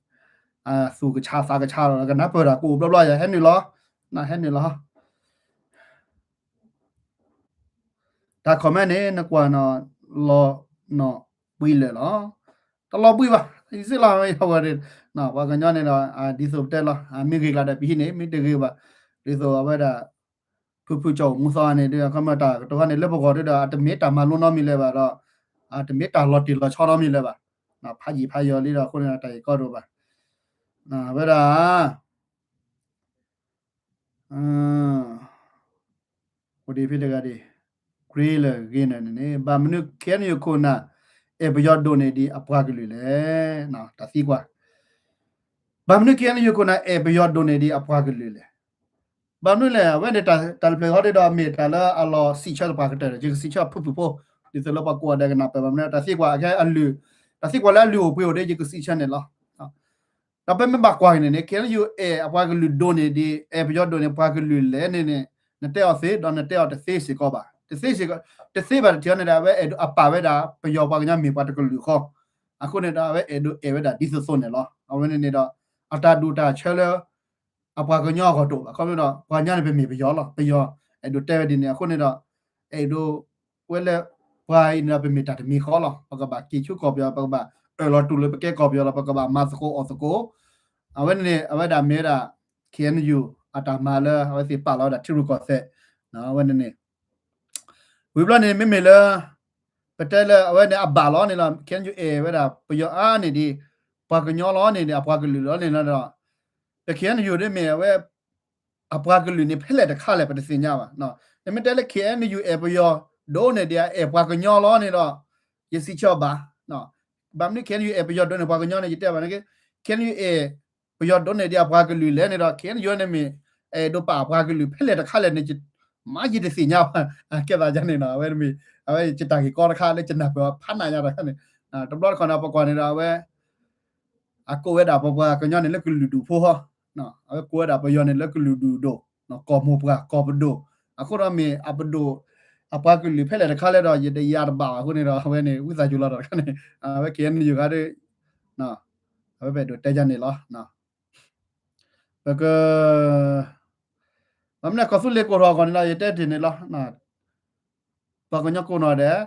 သူၣ်ကဆါသးကဆါဒီး ကနၢ်ပၢၢ်တၢ်ကအိၣ်ဘျီဘျီယၤ ဟဲနုာ်လီၤ, ဟဲနုာ်လီၤ တၢ် comment န့ၣ် နကွၢ်နီၤ လီၤနီၤဘှံးလၢာ်လီၤ, တလီၤဘှံးဘၣ် ယစ့လီၤ ပှၤကညီန့ၣ်ဒီး ဒ်သိးပတဲလီၤ မ့ၢ်ဂ့ၤကျါဒီးပဟံးန့ၣ် မ့ၢ်တဂ့ၤဘၣ် ဒ်သိးအဝဲဒၣ် ဖုဖုကၠီၣ်မူသီန့ၣ်ဒီး အခီပညီတၢ်ကတိၤခါန့ၣ် လၢပဂီၢ်ဒီး အတမ့ၢ်တၢ်မၤလိနီတမံၤလၢၤဘၣ်ဒီး အတမ့ၢ်တၢ်လီၤတံၢ်လီၤဆဲးနီတမံၤလၢၤဘၣ်, ဖးယံာ်ဖးယီၤလံဒီး အဃိန့ၣ် တၢ်ဂ့ၢ်ကီတအိၣ်ဘၣ်, အဝဲဒၣ် အိၣ်ဒံးဖဲတဂၤဒံး ကြ့လၢာ်ဂ့ၤနၢၤန့ၣ်န့ၣ် ဘၣ်မနုၤ KNU ခိၣ်နၢ် အဲၣ်ပယီၤဒိၣ်န့ၢ်ဒံးအပှၤကလုာ်လဲၣ်, တၢ်သံကွၢ် ဘၣ်မနုၤ KNU ခိၣ်နၢ် အဲၣ်ပယီၤဒိၣ်န့ၢ်ဒံးအပှၤကလုာ်လဲၣ်, ဘၣ်မနုၤလဲၣ် အဝဲန့ၣ် တၢ်လၢပျၢၤဃီဒီး မ့ၢ်တၢ်လၢအလီၤစံးဆၢတပှၤကတၢၢ်ဒီး ယကစံးဆၢဖုၣ်ဖုၣ်ဖိ ဒ်သိးလၢပှၤကိးဂၤဒဲးကနၢ်ပၢၢ်ဘၣ်မနုၤ တၢ်သံကွၢ်အခဲအလုၢ်, တၢ်သံကွၢ်လၢအလုၢ်အိၣ်ပှ့ၤအိၣ်ဒီး ယကစံးဆၢန့ၣ်လီၤ. ဒီးပမ့ၢ်ဘၣ်ကွၢ်က့ၤန့ၣ်န့ၣ် KNU အဲၣ်အပှၤကလုာ်ဒိၣ်န့ၢ်ဒံး အဲၣ်ပယီၤဒိၣ်န့ၢ်ပှၤကလုာ်လဲၣ်န့ၣ်န့ၣ် နတဲအီၤသ့ ဒီးနတဲအီၤတသ့စ့ၢ်ကီးဘၣ်. တသ့စ့ၢ်ကီး တသ့ဘၣ်တထံၣ်အီၤန့ၣ်ဒီး အဝဲအဲၣ်ဒိးအပာ်ဝဲဒၣ် ပယီၤပှၤကညီမ့ၢ်ပှၤတကလုာ်ဃီ, အဃိန့ၣ်ဒီး အဝဲအဲၣ်ဒိးအဲၣ်ဝဲဒၣ်ဒ်သိးသိးန့ၣ်လီၤ. အဝဲန့ၣ်န့ၣ်ဒီး အတၢ်ဒူၣ်တၢ်ဆၢလၢ အပှၤကညီအဂီၢ်တအိၣ်ဘၣ်. ခီဖျိဒီး ပှၤကညီန့ၣ် ပမ့ၢ်ပယီၤလီၤ. ပယီၤအဲၣ်ဒိးတဲဝဲဒ်န့ၣ် အဃိန့ၣ်ဒီး အဲၣ်ဒိးဝဲလၢ ပှၤအံၤန့ၣ်ဒီး ပမ့ၢ်တၢ်တမံၤဃီလီၤ. ပကဘၣ်က့ၤဆူကီၢ်ပယီၤ ပကဘၣ်အၢၣ်လီၤတူၢ်လိာ်ပကဲကီၢ်ပယီၤလီၤ. ပကဘၣ်မၤသကိးအီၣ်သကိး. အဝဲန့ၣ်န့ၣ် အဝဲဒၣ်မ့ၢ်ဝဲဒၣ် KNU အတၢ်မၤလၢ အဝဲသ့ၣ်ပာ်လီၤဝဲဒၣ်ထံရူၢ်ကီၢ်သဲး အဝဲန့ၣ်န့ၣ် ဝံၤဘျီန့ၣ် မ့မ့ၢ်လၢ ပတဲလၢအဝဲန့ၣ်အဘၣ်လီၤန့ၣ်လီၤ. KNU အဲၣ်ဝဲဒၣ်ပယီၤအါန့ၢ်ဒံး ပှၤကညီလီၤန့ၣ်န့ၣ် အပှၤကလုာ်လီၤန့ၣ်လီၤဒီး ပ KNU ဒ်မ့ၢ်အဝဲ အပှၤကလုာ်န့ၣ် ဖဲလဲၣ်တခါလဲၣ် ပတသ့ၣ်ညါဘၣ်. နမ့ၢ်တဲလၢ KNU အဲၣ်ပယီၤဒိၣ်န့ၢ်ဒံး အဲၣ်ပှၤကညီလီၤန့ၣ်ဒီး ယစံးဆၢဘၣ် ဘၣ်မနုၤ KNU အဲၣ်ပယီၤဒိၣ်န့ၢ်ပှၤကညီန့ၣ် ယတဲဘၣ်န့ၣ်က့ KNU အဲၣ်ပယီၤဒိၣ်န့ၢ်ဒံးအပှၤကလုာ်လဲၣ်န့ၣ်ဒီး KNU န့ၣ်မ့ၢ် အဲၣ်ဒိးပာ်အပှၤကလုာ်ဖဲလဲၣ်တခါလဲၣ်န့ၣ် မ့ၢ်ယတသ့ၣ်ညါဘၣ် ကဲသးယါန့ၣ်နီၤ အဝဲမ့ၢ် အဝဲယတၢ်ဂ့ၢ်ကီတခါလၢယနၢ်ပၢၢ်ဖးနးညါတခါန့ၣ် တဘျီတခီၣ်န့ၣ် ပကွၢ်န့ၣ်ဒီးအဝဲ အကိးဝဲဒၣ်ပပှၤကညီန့ၣ်လၢကလုာ်ဒူၣ်ဖိဟီ အဝဲကိးဝဲဒၣ်ပယီၤန့ၣ်လၢကလုာ်ဒူၣ်ဒိၣ် ကီၢ်မိၢ်ပှၢ် ကီၢ်ပဒိၣ် အဃိဒီးမ့ၢ်အပဒိၣ် အပှၤကလုာ်ဖဲလဲၣ်တခါလဲၣ်ဒီး ယတယၤတဘၣ်ဘၣ်အဃိန့ၣ်ဒီး အဝဲန့ၣ် ဝံသးစူၤလီၤတခါန့ၣ် အဝဲ KNU ခါဒီး အဝဲပအဲၣ်ဒိးတဲယါန့ၣ်လီၤ ပက ဘၣ်မနုၤကီၢ်သူလ့ၤကိးထီၣ်အဂီၢ်န့ၣ်လီၤ ယတဲတ့ၢ်န့ၣ်လီၤ ပှၤကညီကိးနီၣ်ဒဲး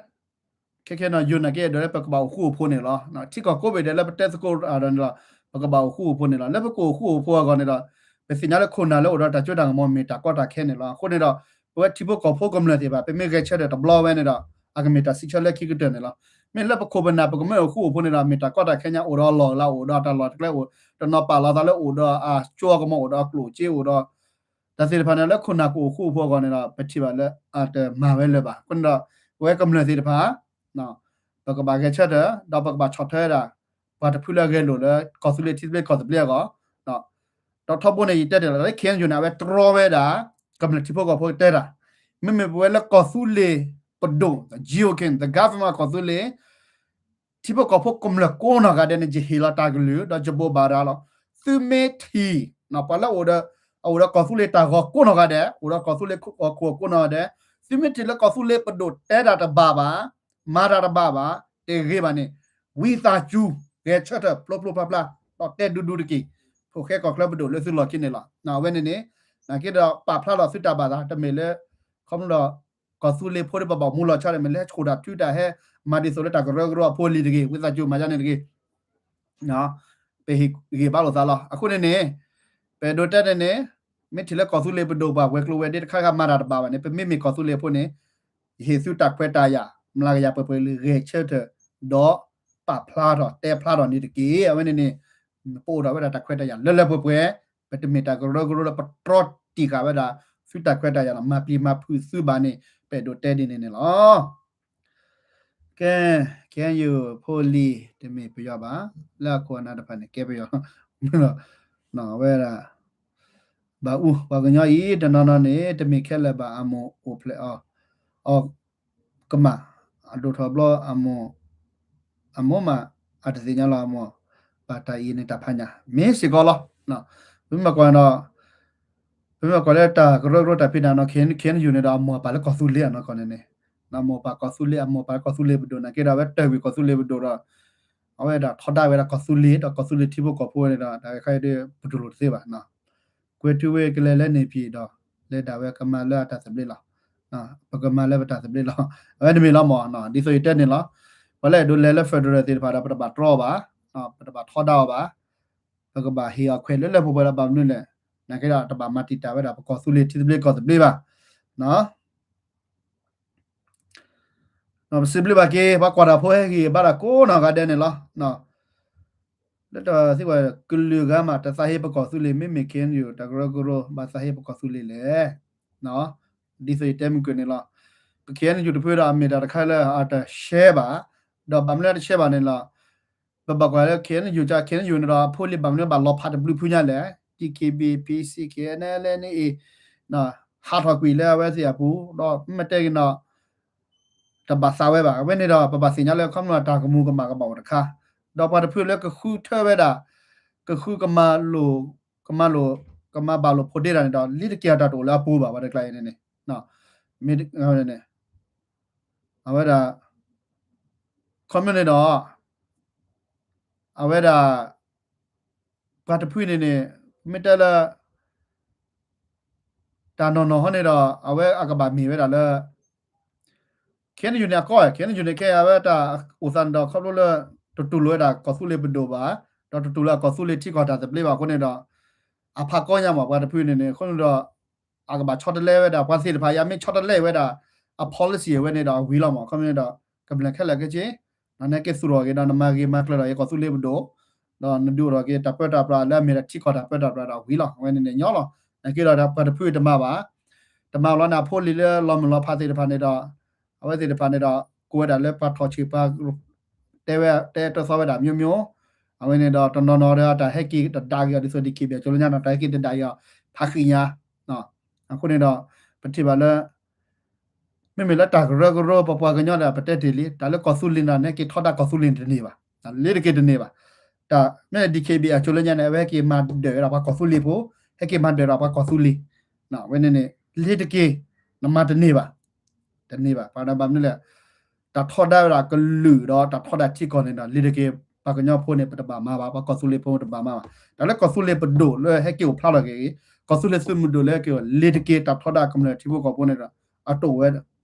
ခဲခဲနီၤ ယိၤနာ်က့ဒီးလၢပကဘၣ်အိၣ်ဃူအိၣ်ဖိးန့ၣ်လီၤ. ထံကီၢ်ကိးဘ့ၣ်ဒဲးလၢပတဲသကိးဒီးန့ၣ်လီၤ ပကဘၣ်အိၣ်ဃူအိၣ်ဖိးန့ၣ်လီၤ. လၢပကအိၣ်ဃူအိၣ်ဖိးအဂီၢ်န့ၣ်ဒီး ပသ့ၣ်ညါလၢခိၣ်နၢ်လၢအိၣ်ဒီးတၢ်စိတၢ်ကမီၤမ့ၢ်တၢ်ကီတၢ်ခဲန့ၣ်လီၤ. အဃိန့ၣ်ဒီး ပဝဲထံဖိကီၢ်ဖိကမျၢၢ်သ့ၣ်တဖၣ် ပမ့ၢ်ဂဲၤဆၢထၢၣ်တဘျီဝဲန့ၣ်ဒီး အကမ့ၢ်တၢ်စံးဆၢလၢခံကတၢၢ်န့ၣ်လီၤ. မ့ၢ်လၢပခိၣ်ပနၢ် ပကမ့ၢ်အိၣ်ဃူအိၣ်ဖိးန့ၣ်ဒီး မ့ၢ်တၢ်ကီတၢ်ခဲညါ အိၣ်ဒီးအလီၢ်အလၤ အိၣ်ဒီးအတၢ်လီၢ်တကျဲ အိၣ်တနီၤပာ်လီၤသးလၢအိၣ်ဒီးအစိအကမီၤ အိၣ်ဒီးအကျိၣ်စ့ အိၣ်ဒီး တၢ်သ့ၣ်တဖၣ်န့ၣ် လၢခိၣ်နၢ်ကအိၣ်ဃူအိၣ်ဖိးအဂီၢ်န့ၣ်ဒီး ပထံၣ်ဘၣ်လၢအတမၤဝဲလၢၤဘၣ်. အဃိန့ၣ်ဒီး ပဝဲကမျၢၢ်သ့ၣ်တဖၣ် ပကဘၣ်ဂဲၤဆၢထၢၣ် ဒီးပကဘၣ်ဆီၣ်ထွဲဝဲဒၣ် ပှၤတဖုလၢအဂဲၤလိာ်လၢ ကီၢ်သူလ့ၤထံသဘျ့ကီၢ်သဘျ့အဂီၢ် ဒီးထီဘိန့ၣ် ယတဲတ့ၢ်လီၤ လၢ KNU န့ၣ် အဝဲတြီဝဲဒၣ် ကမျၢၢ်ထံဖိကီၢ်ဖိတဲတၢ် မ့မ့ၢ်ပဝဲလၢကီၢ်သူလ့ၤပဒိၣ် GOK the government ကီၢ်သူလ့ၤ ထံဖိကီၢ်ဖိကမျၢၢ်ကိးနီၢ်ဂၤဒဲးန့ၣ် ယဟ့ၣ်လီၤတၢ်ကလုၢ် ဒီးယဘိးဘၣ်ရၤလီၤ. သုမ့ၢ်ထံၣ် ပှၤလၢအအိၣ်ဒီး အအိၣ်ဒီးကီၢ်သူလ့ၤတၢ်ဂီၤကိးနီၢ်ဂၤဒဲး အိၣ်ဒီးကီၢ်သူလ့ၤခိၣ်ကိးနီၢ်ဂၤဒဲး သုမ့ၢ်ထံၣ်လၢကီၢ်သူလ့ၤပဒိၣ်တဲတၢ်တဘၣ်ဘၣ် မၤတၢ်တဘၣ်ဘၣ် တဂ့ၤဘၣ်န့ၣ် ဝံသးစူၤ ဂဲၤဆၢထၢၣ်ဖျိဖျိဖျါဖျါ ဒီးတဲဒူဒူတက့ၢ်. ဖိၣ်ဃဲကီၢ်ချၢပဒိၣ်လၢသုလီၢ်ခံန့ၣ်လီၤ. အဝဲန့ၣ်န့ၣ် နာ်က့ဒီးပာ်ဖျါထီၣ်သုတၢ်ဘၣ်သး တမ့ၢ်လၢ ခီဖျိဒီး ကီၢ်သူလ့ၤဖိဒီးပဘၣ်မူလီၤဆီဒီး မ့ၢ်လၢဟဲဆှိၣ်တၢ်ထုတၢ် ဟဲမၤဒ်သိးလၢတၢ်ကရၢကရိအဖိအလံၤတဂ့ၤ. ဝံသးစူၤမၤယါန့ၣ်တဂ့ၤ. ပဟ့ၣ်ဂံၢ်ဘါလိာ်သးလီၤ. အဃိန့ၣ်န့ၣ် ပအဲၣ်ဒိးတဲန့ၣ်န့ၣ် မ့ၢ်ထံၣ်လၢကီၢ်သူလ့ၤပဒိၣ်ပှၤဝဲၤကျိၤဝဲၤဒ့တခါခါမၤတၢ်တဘၣ်ဘၣ်န့ၣ် ပမ့မ့ၢ်ကီၢ်သူလ့ၤဖိန့ၣ် ယဟ့ၣ်သုတၢ်ခွဲးတၢ်ယာ် မျးကယၤပှဲၤပှဲၤလၢဂဲၤဆၢထၢၣ် ဒီးပာ်ဖျါထီၣ်တဲဖျါထီၣ်န့ၣ်တက့ၢ်. အဝဲန့ၣ်န့ၣ် ပအိၣ်ဒီးဝဲဒၣ်တၢ်ခွဲးတၢ်ယာ်လၢလၢပှဲၤပှဲၤ ပတမ့ၢ်တၢ်ကရၢကရိလၢပတြီတံာ်ဃာ်ဝဲဒၣ် သုတၢ်ခွဲးတၢ်ယာ်လီၤ. မၤပျံၤမၤဖုးသုဘၣ်န့ၣ် ပအဲၣ်ဒိးတဲဒ်န့ၣ်န့ၣ်လီၤ. ကဲ KNU ဖိလံၤ တမ့ၢ်ပယီၤဘၣ် လၢအခိၣ်အနၢ်တဖၣ်န့ၣ် ကဲပယီၤ အဝဲဒၣ် ဘၣ်အူ ပှၤကညီအံၤ တနီၤနီၤန့ၣ် တမ့ၢ်ခဲလၢာ်ဘၣ် အမိၢ်အိၣ်ဖျဲၣ်အီၤ အီၤကမၣ် အဒိၣ်ထီၣ်ဘျီ အမိၢ် အမိၢ်မး အတသ့ၣ်ညါလီၤ အမိၢ် ဘၣ်တၢ်အံၤန့ၣ်တၢ်ဖးညၣ် မ့ၢ်စ့ၢ်ကီးလီၤ. ပမ့ၢ်ကွၢ်ဒီး ပမ့ၢ်ကွၢ်လၢတၢ်ကရၢကရိတၢ်ဖံးတၢ်မၤ KNU န့ၣ်ဒီး အမိၢ်ပၢ်လၢကီၢ်သူလ့ၤအနီၢ်ကီၢ်န့ၣ်န့ၣ် အမိၢ်ပၢ်ကီၢ်သူလ့ၤ အမိၢ်ပၢ်လၢကီၢ်သူလ့ၤပဒိၣ် နာ်က့ဒီး အဝဲတၢၢ်ကွံာ်ကီၢ်သူလ့ၤပဒိၣ်ဒီး အဝဲဒၣ်ထီဒါဝဲဒၣ်ကီၢ်သူလ့ၤ ဒီးကီၢ်သူလ့ၤထံဖိကီၢ်ဖိန့ၣ်ဒီး တၢ်ခါအံၤဒ်ပတူၢ်လိာ်တသ့ဘၣ် ကွဲၤထူဝ့ကလဲၤလၢန့ၣ်ဖံးဒီး လဲၤဒၣ်ဝဲကမၤလၢအတၢ်သဘျ့လီၤ. ပကမၤလၢပတၢ်သဘျ့လီၤ. အဝဲန့ၣ်မ့ၢ်လီၤမး ဒ်သိးယတဲန့ၣ်လီၤ. ပှၤလၢအဲၣ်ဒိးလဲၤလၢ federal သ့ၣ်တဖၣ်ဒီး ပတဘၣ်တြီအီၤဘၣ်, ပတဘၣ်ထီဒါအီၤဘၣ်. ပကဘၣ်ဟ့ၣ်အီၤခွဲးလၢလၢပှဲၤပှဲၤဒီး ဘၣ်မနုၤလဲၣ်, နာ်က့ဒီးတဘၣ်မၤတံာ်တာ်ဝဲဒၣ် ပကီၢ်သူလ့ၤထံသဘျ့ကီၢ်သဘျ့ဘၣ်. ပစံးဘျုးဘၣ်က့ၤ ပှၤကွၢ်တၢ်ဖိဟဲက့ၤဘၣ်တၢ်ကိးနီၢ်ဂၤဒဲးန့ၣ်လီၤ. လၢတၢ်သံကွၢ် ကလုာ်ဂၤမး တသးဟ့ပကီၢ်သူလ့ၤ မ့မ့ၢ် KNU တၢ်ကရၢကရိ ဘၣ်သးဟ့ပကီၢ်သူလ့ၤလဲၣ်. ဒ်သိးယတဲမုၢ်ကွံာ်န့ၣ်လီၤ. ပ KNU တဖုဒီးအမ့ၢ်တၢ်တခါလၢအတရှဲဘၣ်, ဒီးဘၣ်မနုၤလၢတရှဲဘၣ်န့ၣ်လီၤ. ပဘၣ်ကွၢ်လၢ KNU က KNU န့ၣ်ဒီး အဖိလံၤဘၣ်မနုၤဘၣ်လီၤဖးတဘျုးဖုညါလဲၣ်, DKBA PC KNLA န့ၣ်အံၤ ဟးထီၣ်ကွံာ်လၢအဝဲသ့ၣ်အပူၤ, ဒီးမ့ၢ်တဲက့ၤနီၤ တဘၣ်သးဝဲဘၣ်. အဝဲန့ၣ်ဒီး ပဘၣ်သ့ၣ်ညါလၢ ခီဖျိတၢ်ကမူၤကမၣ်ကဘၣ်အိၣ်တခါ, ဒီးပှၤတဖုလၢကဃုထၢဝဲဒၣ်, ကဃုကမၤလိာ်, ကမၤလိာ်, ကမၤဘၣ်လိာ်ဖိးဒ့တၢ်န့ၣ်ဒီး လံတက့ၤအတၢ်တအိၣ်လၢအပူၤဘၣ် ပှၤတကျါအံၤန့ၣ်န့ၣ်, မ့ၢ်, အဝဲဒၣ်, ခီဖျိန့ၣ်ဒီး အဝဲဒၣ် ပှၤတဖုန့ၣ်န့ၣ် မ့ၢ်တဲလၢ တၢ်နီၢ်နီၢ်ဟီန့ၣ်ဒီး အဝဲအကဘၣ်မ့ၢ်ဝဲဒၣ်လၢ KNU န့ၣ်အကီ, KNU န့ၣ် ခဲအံၤအဝဲတၢ်အိၣ်သးန့ၣ်ဒီး ခီဖျိလၢ တတူၢ်လိာ်ဝဲဒၣ်ကီၢ်သူလ့ၤပဒိၣ်ဘၣ်, ဒီးတတူၢ်လိာ်ကီၢ်သူလ့ၤထံကီၢ်တၢ်သဘျ့ဘၣ်အဃိန့ၣ်ဒီး အဖးကီညါမး ပှၤတဖုန့ၣ်န့ၣ် အဃိန့ၣ်ဒီး အကဘၣ်ဆီတလဲဝဲဒၣ် ပှၤသ့ၣ်တဖၣ်အံၤ အမ့ၢ်ဆီတလဲဝဲဒၣ် အ policy အဝဲန့ၣ်ဒီးအဝံၤလီၤမး. ခီဖျိန့ၣ်ဒီး ကမျၢၢ်ခဲလၢာ်ခဲဆ့ နက့ၤသူၣ်ထီၣ်က့ၤဒီး နမၤဂ့ၤမၤကျၢၤဒီးကီၢ်သူလ့ၤပဒိၣ်, ဒီးနဒုးအိၣ်ထီၣ်က့ၤတၢ်ပၢတၢ်ပြးလၢအမ့ၢ်ဒၣ်ထံကီၢ်တၢ်ပၢတၢ်ပြးဒီးအဝံၤလီၤ. အဝဲန့ၣ်န့ၣ်ညီလီၤ. နာ်က့ဒီးပှၤတဖုတမၤဘၣ်, တမၤလီၤန့ၣ် အဖိလံၤလၢလီၤမုၢ်လီၤဖးသ့ၣ်တဖၣ်န့ၣ်ဒီး အဝဲသ့ၣ်တဖၣ်န့ၣ်ဒီး ကိးဝဲဒၣ်လၢပှၤထီၣ်ဆံးပှၤ တဲဝဲ တဲတသီဝဲဒၣ် မျိုးမျိုး, အဝဲန့ၣ်ဒီးတနီၤနီၤဒီးတၢ်ဟဲက့ၤတဒၣ်က့ၤအီၤ ဒ်သိး DKBA ကၠိလၢညါနီၤ တၢ်ဟဲက့ၤတဒၣ်က့ၤအီၤ ဖးဃံညါ, အဃိန့ၣ်ဒီး ပထံၣ်ဘၣ်လၢ မ့မ့ၢ်လၢတၢ်ကရၢကရိ ပပှၤကညီဒီး ပတဲတ့ၢ်လံ တၢ်လၢကီၢ်သူလ့ၤန့ၣ် ဟဲက့ၤထီဒါကီၢ်သူလ့ၤန့ၣ်တန့ၢ်ဘၣ်, လ့ၤတက့ၤတန့ၢ်ဘၣ်. တၢ်မ့ၢ် DKBA အကၠိလၢညါန့ၣ် အဝဲဟဲက့ၤမၤဒၢၣ်ဝဲဒၣ်ပှၤကီၢ်သူလ့ၤဖိ, ဟဲက့ၤမၤဒၢၣ်ဒီးပှၤကီၢ်သူလ့ၤ, ဝဲန့ၣ်န့ၣ် လ့ၤတက့ၤ နမၤတန့ၢ်ဘၣ်, တန့ၢ်ဘၣ်. ပှၤဒီးဘၣ်မနုၤလဲၣ် တၢ်ထီဒါဝဲဒၣ်ကလုာ်ဒီးတၢ်ထီဒါထံကီၢ်န့ၣ်ဒီး လ့ၤတက့ၤ ပှၤကညီဖိန့ၣ် ပတဘၣ်မၤဘၣ်, ပှၤကီၢ်သူလ့ၤဖိတဘၣ်မၤဘၣ်. တၢ်လၢကီၢ်သူလ့ၤပဒိၣ်လၢဟဲက့ၤအိၣ်ဖျါထီၣ်က့ၤ, ကီၢ်သူလ့ၤသုးမုၢ်ဒိၣ်လၢဟဲက့ၤအိၣ် လ့ၤတက့ၤတၢ်ထီဒါကမျၢၢ်ထံဖိကီၢ်ဖိန့ၣ်ဒီး အတအိၣ်ဝဲ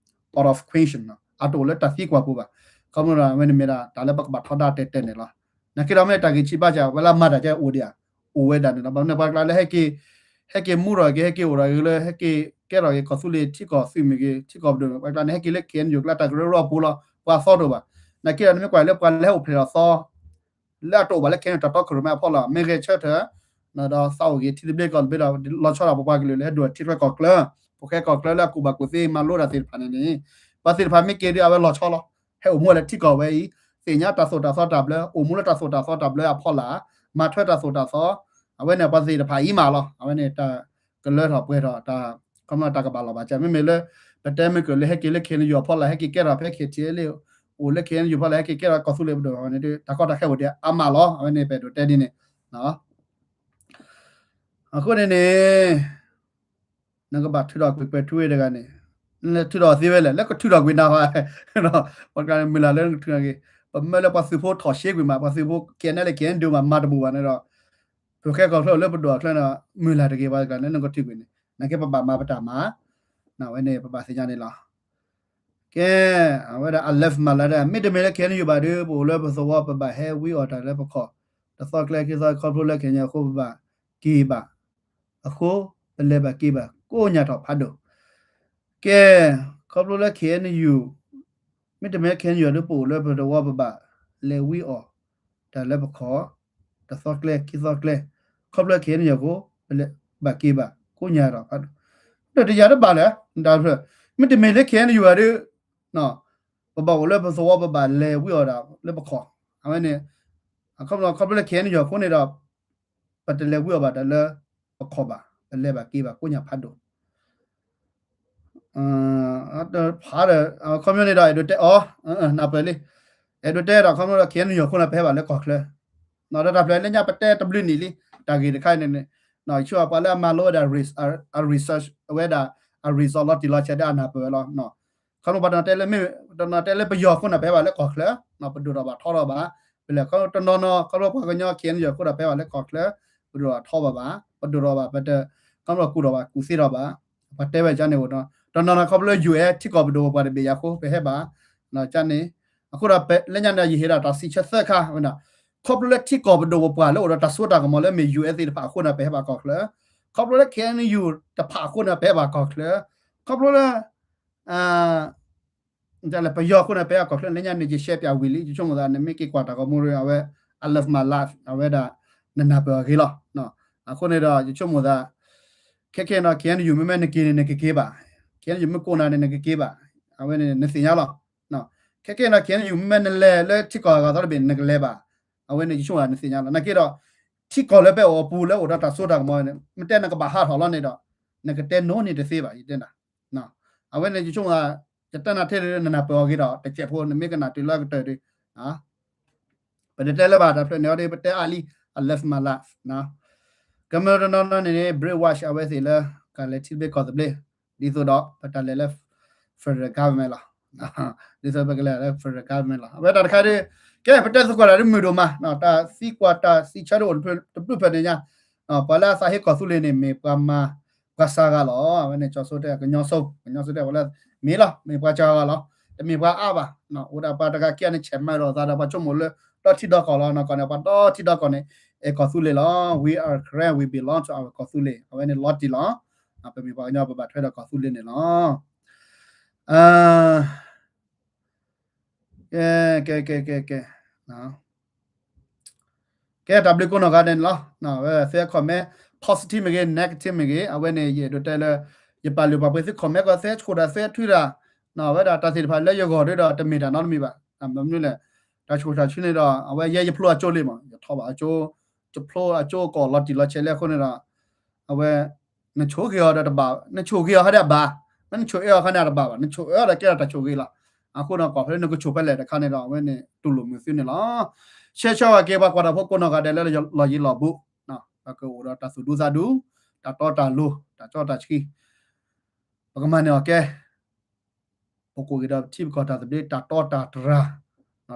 out of question အတအိၣ်လၢတၢ်သံကွၢ်ပူၤဘၣ်. ခီဖျိဒီး အဝဲန့ၣ်မ့ၢ်ဒၣ် တၢ်လၢပကဘၣ်ထီဒါတဲာ်တဲာ်န့ၣ်လီၤ. နာ်က့ဒီးမ့ၢ်တၢ်ဂ့ၢ်ဆံးဘၣ်စၢ် ဝဲလၢမၤတၢ်ကဲအိၣ်ဒံးဧါ, အိၣ်ဝဲဒၣ်န့ၣ်လီၤ. ဘၣ်မနုၤပှၤကျါလၢဟဲက့ၤ ဟဲက့ၤမူထီၣ်က့ၤ ဟဲက့ၤအိၣ်ထီၣ်က့ၤလၢ ဟဲက့ၤကဲထီၣ်က့ၤကီၢ်သူလ့ၤထံကီၢ်သုးမ့ၢ်ဂ့ၤ ထံကီၢ်ပဒိၣ် ပှၤကျါန့ၣ် ဟဲက့ၤလၢ KNU ကျါတၢ်ကရၢကရိအပူၤလီၤ. ပှၤသီတအိၣ်ဘၣ်. နာ်က့ဒီး နမ့ၢ်ကွၢ်လၢပှၤလၢဟဲအိၣ်ဖျဲၣ်ထီၣ်သီ လၢအတအိၣ်ဘၣ်လၢ KNU တၢ်တီခိၣ်ရိၣ်မဲအဖီလာ် မ့ၢ်ဂဲၤဆၢထၢၣ် ဒီးသးအိၣ်ဂ့ၤ ထံသဘျ့ကီၢ်သဘျ့ဒီး လီၤဆီဒၣ်ပပှၤကလုာ်လၢဟဲဒိၣ်ထံချၢကီၢ်ချၢ, ဖိၣ်ဃဲကီၢ်ချၢလၢအကူၣ်ဘၣ်ကူၣ်သ့မၤလိတၢ်သ့ၣ်တဖၣ်န့ၣ်န့ၣ် ပှၤသ့ၣ်တဖၣ်မ့ၢ်က့ၤဒီး အဝဲလီၤဆီလီၤ. ဟဲအိၣ်မူလၢထံကီၢ်ဝဲအံၤ, သ့ၣ်ညါတၢ်သိၣ်တၢ်သီတၢ်ဘျၢ, အိၣ်မူလၢတၢ်သိၣ်တၢ်သီတၢ်ဘျၢအဖီလာ်, မၤထွဲတၢ်သိၣ်တၢ်သီ, အဝဲန့ၣ် ပှၤသ့ၣ်တဖၣ်အံၤမးလီၤ. အဝဲန့ၣ်တၢ်ကလၢထီၣ်ပှဲၤထီၣ် တၢ် ခီဖျိတၢ်ကဘၣ်လီၤဘၣ်စၢ် မ့မ့ၢ်လၢ ပတဲမ့ၢ်ကၢၢ်လၢဟဲက့ၤလၢ KNU အဖီလာ် ဟဲက့ၤကဲထီၣ်ဖဲ KTLA အိၣ်လၢ KNU ဖီလာ် ဟဲက့ၤကဲထီၣ်ကီၢ်သူလ့ၤပဒိၣ်န့ၣ် တၢ်ကီတၢ်ခဲအိၣ်ဒံးအါမးလီၤ. အဝဲန့ၣ် ပအဲၣ်ဒိးတဲဒ်န့ၣ် အဃိန့ၣ်န့ၣ် နကဘၣ်ထုးထီၣ်ကွံာ်ပှဲၤထူဝ့တဂၤန့ၣ် နထုးထီၣ်သ့ဝဲလဲၣ် လၢကထုးထီၣ်ကွံာ်နၤဘၣ်, ပှၤကျါန့ၣ်မုၢ်လၢ်လၢနကထုးထီၣ်က့ၤ, ပမၢလၢပှၤသုးဖိထီၣ်ရှဲကွံာ်မး ပှၤသုးဖိ KNLA KNDO မး မၤတဘူၣ်ဘၣ်န့ၣ်ဒီး ဖိၣ်ဃဲကီၢ်ချၢလၢပဒိၣ်အချၢန့ၣ် မုၢ်လၢ်တဂ့ၤ ပှၤတဂၤလၢနကထုးကွံာ်န့ၣ် နာ်က့ပဘၣ်မၤပတၢ်မၤ, အဝဲန့ၣ် ပဘၣ်သ့ၣ်ညါန့ၣ်လီၤ. ကဲ, အဝဲဒၣ် အလဲဖမၤလၢဒၣ် မ့တမ့ၢ်လၢ KNU ဘၣ်ဒီး ပအိၣ်လၢပသဝီပဘၣ်ဟဲဝံအီၣ်တၢ်လၢပခီၣ်, တသီကျဲခံသီ ခီဖျိလၢ KNU အဃိပဘၣ်က့ၤဘၣ်, အဃိ ပလဲၤဘၣ်က့ၤဘၣ် ကိးညါထီၣ်ဖးဒိၣ်. ကဲ, ခီဖျိလၢ KNU မ့တမ့ၢ် KNU ဒီး ပအိၣ်လၢပသဝီပဘၣ်လဲၤဝံအီၣ်တၢ်လၢပခီၣ်, တသီကျဲခံသီကျဲ, ခီဖျိလၢ KNU အဃိ ပလဲၤဘၣ်က့ၤဘၣ် ကိးညါထီၣ်ဖးဒိၣ်. ဒီးတယၤတဘၣ်လဲၣ်, မ့တမ့ၢ်လၢ KNU ဘၣ်ဒီး ပဘၣ်အိၣ်လၢပသဝီ ပဘၣ်လဲၤဝံအီၣ်တၢ်လၢပခီၣ်, အဝဲန့ၣ် ခီဖျိလၢ KNU အဃိန့ၣ်ဒီး ပတလဲၤဝံအီၣ်ဘၣ်တၢ်လၢပခီၣ်ဘၣ်, ပလဲၤဘၣ်က့ၤဘၣ် ကိးညါဖးဒိၣ်. ဖးဒီး ခီဖျိန့ၣ်ဒီး အဲၣ်ဒိးတဲအီၤ နၢ်ပၢၢ်လံ, အဲၣ်ဒိးတဲဒီး ခီဖျိဒီး KNU အဃိန့ၣ် ပဟဲဘၣ်လၢကီၢ်ချၢ, ဒီးတၢ်ဖျၢၣ်လၢညါပတဲတဘျုးနံၣ်လံ, တၢ်ဂ့ၢ်တခါန့ၣ်န့ၣ် ယဆိကမိၣ်ပှၤလၢအမၤလိဝဲဒၣ် အ research အဝဲဒၣ် အ result လီၤတံၢ်လီၤဆဲးဒီးအနၢ်ပၢၢ်ဝဲလီၤ. ခီဖျိပှၤတနီၤတဲလၢ ပနီၤတဲလၢပယီၤအဃိန့ၣ် ပဟဲဘၣ်လၢကီၢ်ချၢ, ပဒိၣ်ထီၣ်ဘၣ်ထီထီၣ်ဘၣ်, ပလဲၤခီတနီၤနီၤ ခီဖျိပှၤကညီ KNU အဃိဒီး ပဟဲဘၣ်လၢကီၢ်ချၢ, ပဒိၣ်ထီၣ်ထီဘၣ်ဘၣ်, ပဒိၣ်ထီၣ်ဘၣ် ပတ ခီဖျိကူၣ်ထီၣ်ဘၣ်ကူၣ်သ့ထီၣ်ဘၣ်, ပှၤတဲဝဲကန့ၣ်အိၣ်ဒီး တနီၤနီၤခီဖျိလၢ ယူၢ်အဲၣ် ထံကီၢ်ပဒိၣ်ပပှၢ်တဘ့ၣ်ယၤအဃိ ပဟဲဘၣ်, ကန့ၣ်, အဃိဒီးလၢညါန့ၣ် ယဟ့ၣ်ဒၣ်တၢ်စံးဆၢသၢခါဝဲဒၣ်, ခီဖျိလၢထံကီၢ်ပဒိၣ်ပပှၢ်လၢအိၣ်ဒီးတၢ်စိတၢ်ကမီၤလၢမ့ၢ် ယူၢ်အဲၣ် သ့ၣ်တဖၣ်အဃိန့ၣ် ပဟဲဘၣ်ကီၢ်ချၢ, ခီဖျိလၢ KNU တဖၣ်အဃိန့ၣ် ပဟဲဘၣ်ကီၢ်ချၢ, ခီဖျိလၢ ပယီၤအဃိန့ၣ် ပဟဲဘၣ်ကီၢ်ချၢ, လၢညါန့ၣ် ယရှဲပၠးဝံၤလံ, ယဆိကမိၣ်သး နမ့ၢ်က့ၤကွၢ်တၢ်ဂီၤမူရ့ အဝဲ I love my life အဝဲဒၣ် နနၢ်ပၢၢ်အဂ့ၢ်လီၤ. အဃိန့ၣ်ဒီး ယဆိကမိၣ်သး ခဲခဲအံၤနီၤ KNU မ့မ့ၢ်နက့ၤန့ၣ် နကက့ၤဘၣ်, KNU မ့ၢ်ကိးနၤန့ၣ် နကက့ၤဘၣ်, အဝဲန့ၣ် နသ့ၣ်ညါလီၤ. ခဲခဲအံၤနီၤ KNU မ့မ့ၢ်နလဲၤလၢထံကီၢ်အဂၤသီတဘ့ၣ် နကလဲၤဘၣ်, အဝဲန့ၣ် ယဆိကမိၣ်သး နသ့ၣ်ညါလီၤ. နာ်က့ဒီး ထံကီၢ်လၢပအိၣ်အပူၤလၢအိၣ်ဒီးတၢ်စိတၢ်ကမီၤန့ၣ် မ့ၢ်တဲနကဘၣ်ဟးထီၣ်လီၤန့ၣ်ဒီး နကတဲနိန့ၣ်တသ့ဘၣ် ယတဲနၤ အဝဲန့ၣ် ယဆိကမိၣ်သး ယတဲနၤထဲဒၣ် နနၢ်ပၢၢ်အီၤဂ့ၤဒီး တစဲးဖိ နမ့ၢ်ကနၣ်တုၤလၢအကတၢၢ်ဒီး ပတတဲလၢၤဘၣ် တၢ်ဖျၢၣ်န့ၣ်အီၤဒီး ပတဲအါလံ I love my life ကမျၢၢ်တနီၤနီၤန့ၣ်န့ၣ် brainwash အဝဲသ့ၣ်လၢ ကလဲၤထံသဘျ့ကီၢ်သဘျ့ ဒ်သိးဒီးပတၢ်လဲၤလၢ federal government လီၤ. ဒ်သိးပကလဲၤလၢ federal government လီၤ. အဝဲတၢ်တခါဒီး ကဲ ပတဲသကိးတၢ်ဒ်မုာ်ဒိၣ်မး တၢ်သံကွၢ်တၢ်စံးဆၢဒ်အိၣ်တဘျုးဖျၢၣ်န့ၣ်ညါ ပှၤလၢအသးဟ့ကီၢ်သူလ့ၤန့ၣ် မ့ၢ်ပှၤမၤ ပှၤစှၤဂၤလီၤ. အဝဲန့ၣ် ကၠီၤစိတဲ ကညီစိ ကညီစိတဲ ပှၤလၢ မ့ၢ်လီၤ မ့ၢ်ပှၤစှၤဂၤလီၤ. တမ့ၢ်ပှၤအါဘၣ်. အိၣ်ဒၣ်ပှၤတဂၤခံဂၤန့ၣ် ဆဲးမၤဒီးသးဒီး ပှၤဆိကမိၣ်လၢ ဒီထံဒီကီၢ်လီၤ. နီၢ်ကီၢ်န့ၣ် ပှၤဒီထံဒီကီၢ်န့ၣ် အဲၣ်ကီၢ်သူလ့ၤလီၤ. We are Karen, we belong to our ကီၢ်သူလ့ၤ. အဝဲန့ၣ်လီၤတံၢ်လီၤ. ပမ့ၢ်ပှၤကညီ ပဘၣ်ထွဲဒီးကီၢ်သူလ့ၤန့ၣ်လီၤ. ကဲ ကဲ ကဲ ကဲ ကဲ ကဲ တၢ်ဘျုးကိးနီၢ်ဂၤဒဲးန့ၣ်လီၤ. ဝဲသု comment positive မ့ၢ်ဂ့ၤ negative မ့ၢ်ဂ့ၤ အဝဲန့ၣ် ယအဲၣ်ဒိးတဲလၢ ယပာ်လုၢ်ပာ်ပှ့ၤသု comment ကီး သုဆိၣ်တၢ် သုထွံတၢ် ဝဲဒၣ်တၢ်သ့ၣ်တဖၣ်လၢယဂီၢ်ဒီး တမ့ၢ်တၢ်နီတမံၤဘၣ်. မနုၤလဲၣ် တၢ်ဆိၣ်တၢ်ဆှံန့ၣ်ဒီး အဝဲယဲယဖျိအကၠိလံမး, ယထီၣ်ဘၣ်အကၠိ, ယဖျိအကၠိကီးလီၤတံၢ်လီၤဆဲးလံအဃိန့ၣ်ဒီး အဝဲ နဆိၣ်ဂ့ၤအီၤဒီးတဘၣ်, နဆိၣ်ဂ့ၤအီၤဟဲဒၣ်ဘၣ်, မ့ၢ်နဆိၣ်အၢအီၤခါန့ၣ်တဘၣ်ဘၣ်, နဆိၣ်အၢအီၤဒီးကဲထီၣ်တၢ်ဆိၣ်ဂ့ၤလီၤ. အဃိန့ၣ် ကွၢ်ဖဲလၢနကဆိၣ်ဖဲလဲၣ်တခါန့ၣ်ဒီး အဝဲန့ၣ်တူၢ်လိာ်မုာ်သုန့ၣ်လီၤ. ဆှၢဆှၢဝဲက့ၤပှၤကွၢ်တၢ်ဖိကိးနီၢ်ဂၤဒဲးလၢလီၢ်ယံၤလီၢ်ဘူး, ပကအိၣ်ဒီးတၢ်သူၣ်ဒူသးဒူ, တၢ်တီတၢ်လိၤ, တၢ်ကၠီတၢ်ဆှံ ပကမၤန့ၢ်အီၤကဲ, ပကအိၣ်က့ၤဒီးပထံပကီၢ်တၢ်သဘျ့ တၢ်တီတၢ်တြၢ်,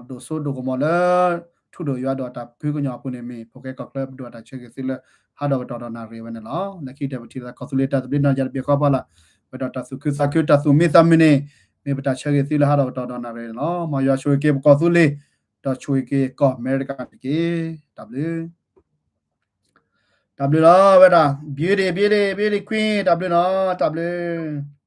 ဒိၣ်စိဒိၣ်ကမီၤလၢ ထူဒိၣ်ယွၤဒိၣ်တၢ်ဖုကညီၤအပူၤန့ၣ်မ့ၢ် ဖိၣ်ဃဲကီၢ်ချၢပဒိၣ်တၢ်ဆၢဂ့ၤသုလၢ ဟးဒီးကတီၢ်ဒီးနၣ်ရံၣ်ဝဲန့ၣ်လီၤ. လၢခံကတၢၢ်ပထံၣ်လိာ်သးကီၢ်သူလ့ၤတၢ်သဘျ့နီၢ်ယၤတဘ့ၣ်ဃီပှၤလၢ်, ဝဲဒီးတၢ်သူၣ်ခုသးခုတၢ်သူၣ်မံသးမုာ်န့ၣ် မ့ၢ်ပတၢ်ဆၢဂ့ၤသုလၢဟးဒီးကတီၢ်ဒီးနၣ်ရံၣ်န့ၣ်လီၤ. မ်ယွၤဆိၣ်ဂ့ၤက့ၤပကီၢ်သူလ့ၤ, ဒီးဆိၣ်ဂ့ၤက့ၤကီၢ်အမဲရကၤတက့ၢ်. တၢ်ဘျုး တၢ်ဘျုးလီၤဝဲဒၣ် beauty beauty beauty queen တၢ်ဘျုးနီၤ တၢ်ဘျုး